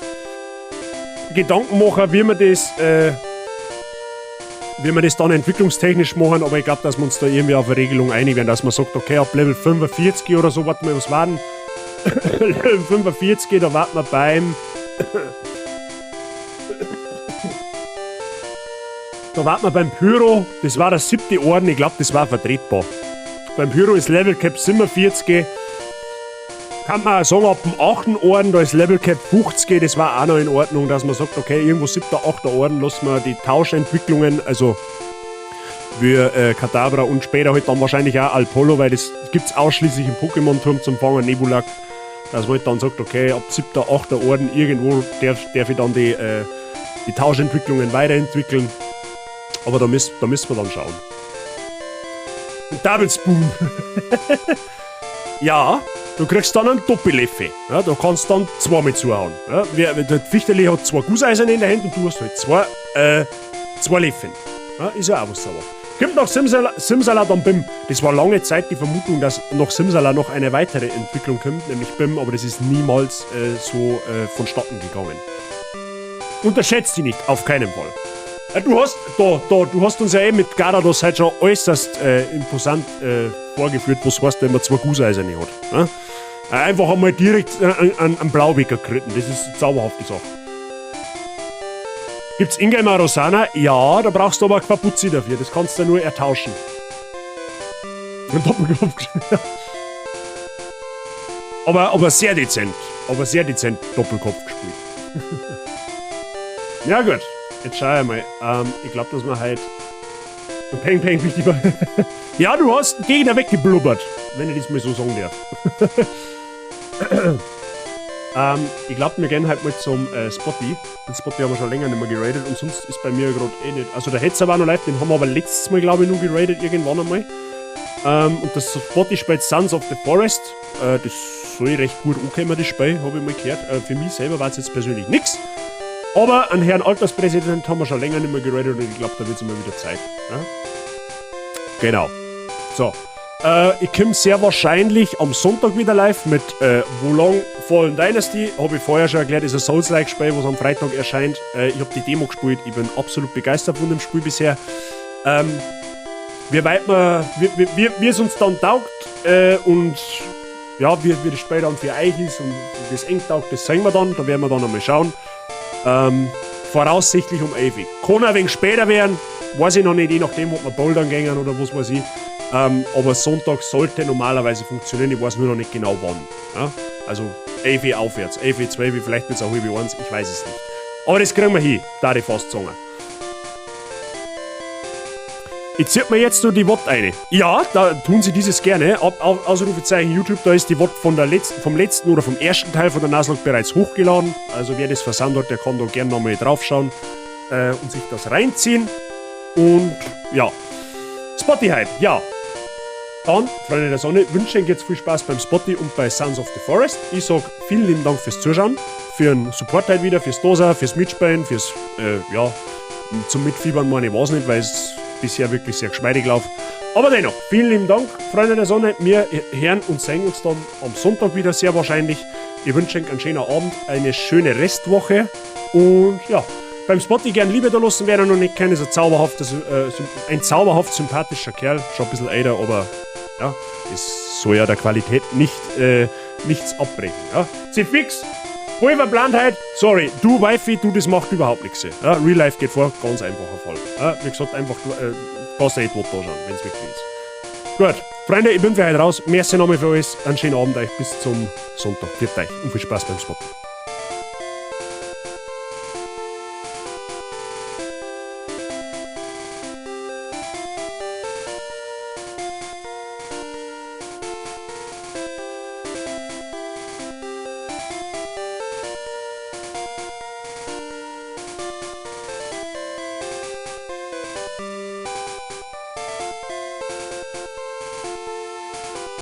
Gedanken machen, wie wir das dann entwicklungstechnisch machen, aber ich glaub, dass wir uns da irgendwie auf eine Regelung einig werden, dass man sagt, okay, ab Level 45 oder so, warten wir, was war denn? Level 45, da warten wir beim Da warten wir beim Pyro, das war der 7. Orden, ich glaub, das war vertretbar. Beim Pyro ist Level Cap 47. Kann man auch sagen, ab dem 8. Orden, da ist Level Cap 50, das war auch noch in Ordnung, dass man sagt, okay, irgendwo 7., 8. Orden lassen wir die Tauschentwicklungen, also für Kadabra und später halt dann wahrscheinlich auch Alpollo, weil das gibt's ausschließlich im Pokémon-Turm zum Fangen, Nebulak, dass man halt dann sagt, okay, ab 7., 8. Orden irgendwo darf ich dann die Tauschentwicklungen weiterentwickeln. Aber da müssen wir dann schauen. Double Spoon. Ja, du kriegst dann einen Doppelleffe. Ja, da kannst du dann zweimal zuhauen. Ja, der Fichterli hat 2 Gusseisen in der Hand und du hast halt zwei Leffeln. Ja, ist ja auch was sauber. Kommt nach Simsala dann Bim. Das war lange Zeit die Vermutung, dass nach Simsala noch eine weitere Entwicklung kommt, nämlich Bim, aber das ist niemals so vonstatten gegangen. Unterschätzt die nicht, auf keinen Fall. Ja, du hast, da, da, du hast uns ja eh mit Garados heute schon äußerst imposant vorgeführt, was heißt, wenn man 2 Gusseisen hat. Ne? Einfach einmal direkt einen Blaubeker geritten, das ist eine zauberhafte Sache. Gibt's Ingame Rosana? Ja, da brauchst du aber Quapuzzi dafür, das kannst du nur ertauschen. Ein Doppelkopf. Aber sehr dezent. Aber sehr dezent Doppelkopf gespielt. Ja gut, jetzt schau ich mal. Ich glaub, dass wir halt Peng, peng, wichtig war. Ja, du hast den Gegner weggeblubbert, wenn ich das mal so sagen darf. Ich glaub, wir gehen halt mal zum Spotty. Den Spotty haben wir schon länger nicht mehr geradet und sonst ist bei mir grad eh nicht. Also der Hetzer war noch live, den haben wir aber letztes Mal, glaub ich, nur geradet, irgendwann einmal. Und das Spotty spielt Sons of the Forest. Das soll recht gut ankommen, das Spiel, hab ich mal gehört. Für mich selber war's jetzt persönlich nix. Aber einen Herrn Alterspräsident haben wir schon länger nicht mehr geradet und ich glaub, da wird's immer wieder Zeit. Ja? Genau. So. Ich komm sehr wahrscheinlich am Sonntag wieder live mit Wo Long Fallen Dynasty. Hab ich vorher schon erklärt, ist ein Souls-like-Spiel, was am Freitag erscheint. Ich hab die Demo gespielt, ich bin absolut begeistert von dem Spiel bisher. Wie weit man, wie, wie, wie, wie es uns dann taugt und Ja, wie das Spiel dann für euch ist und wie das eng taugt, das sehen wir dann. Da werden wir dann einmal schauen. Voraussichtlich um 11. Kann ein wenig später werden, weiß ich noch nicht, je nachdem, ob wir bouldern gehen oder was weiß ich. Aber Sonntag sollte normalerweise funktionieren, ich weiß nur noch nicht genau, wann. Ja? Also 11 aufwärts, 11, 12, vielleicht wird es auch halb eins, ich weiß es nicht. Aber das kriegen wir hin, da ich fast sagen. Ich zieh mir jetzt nur die VOD eine. Ja, da tun sie dieses gerne. Ab, Ausrufezeichen YouTube, da ist die VOD vom letzten oder vom ersten Teil von der Nuzlocke bereits hochgeladen. Also wer das versandt hat, der kann da gerne nochmal draufschauen und sich das reinziehen. Und ja, Spotty Hype, ja. Dann, Freunde der Sonne, wünsche ich jetzt viel Spaß beim Spotty und bei Sons of the Forest. Ich sag vielen lieben Dank fürs Zuschauen, für den Support halt wieder, fürs Dosa, fürs Mitspielen, fürs, ja, zum Mitfiebern meine ich weiß nicht, weil es bisher wirklich sehr geschmeidig läuft. Aber dennoch, vielen lieben Dank, Freunde der Sonne. Wir hören und sehen uns dann am Sonntag wieder sehr wahrscheinlich. Ich wünsche euch einen schönen Abend, eine schöne Restwoche und ja, beim Spotty gern Liebe da lassen, wer ihn noch nicht kennt, ist ein zauberhaft sympathischer Kerl. Schon ein bisschen älter, aber ja, es soll ja der Qualität nichts abbrechen. Ja. Zefix, voll verplant heute. Sorry, du Wifi, du, das macht überhaupt nichts. Ja, Real Life geht vor, ganz einfacher Fall. Ja, wie gesagt, einfach, kannst du eh da schauen, wenn es wirklich ist. Gut, Freunde, ich bin für heute raus. Merci nochmal für alles. Einen schönen Abend euch. Bis zum Sonntag. Pfiat euch und viel Spaß beim Spotten.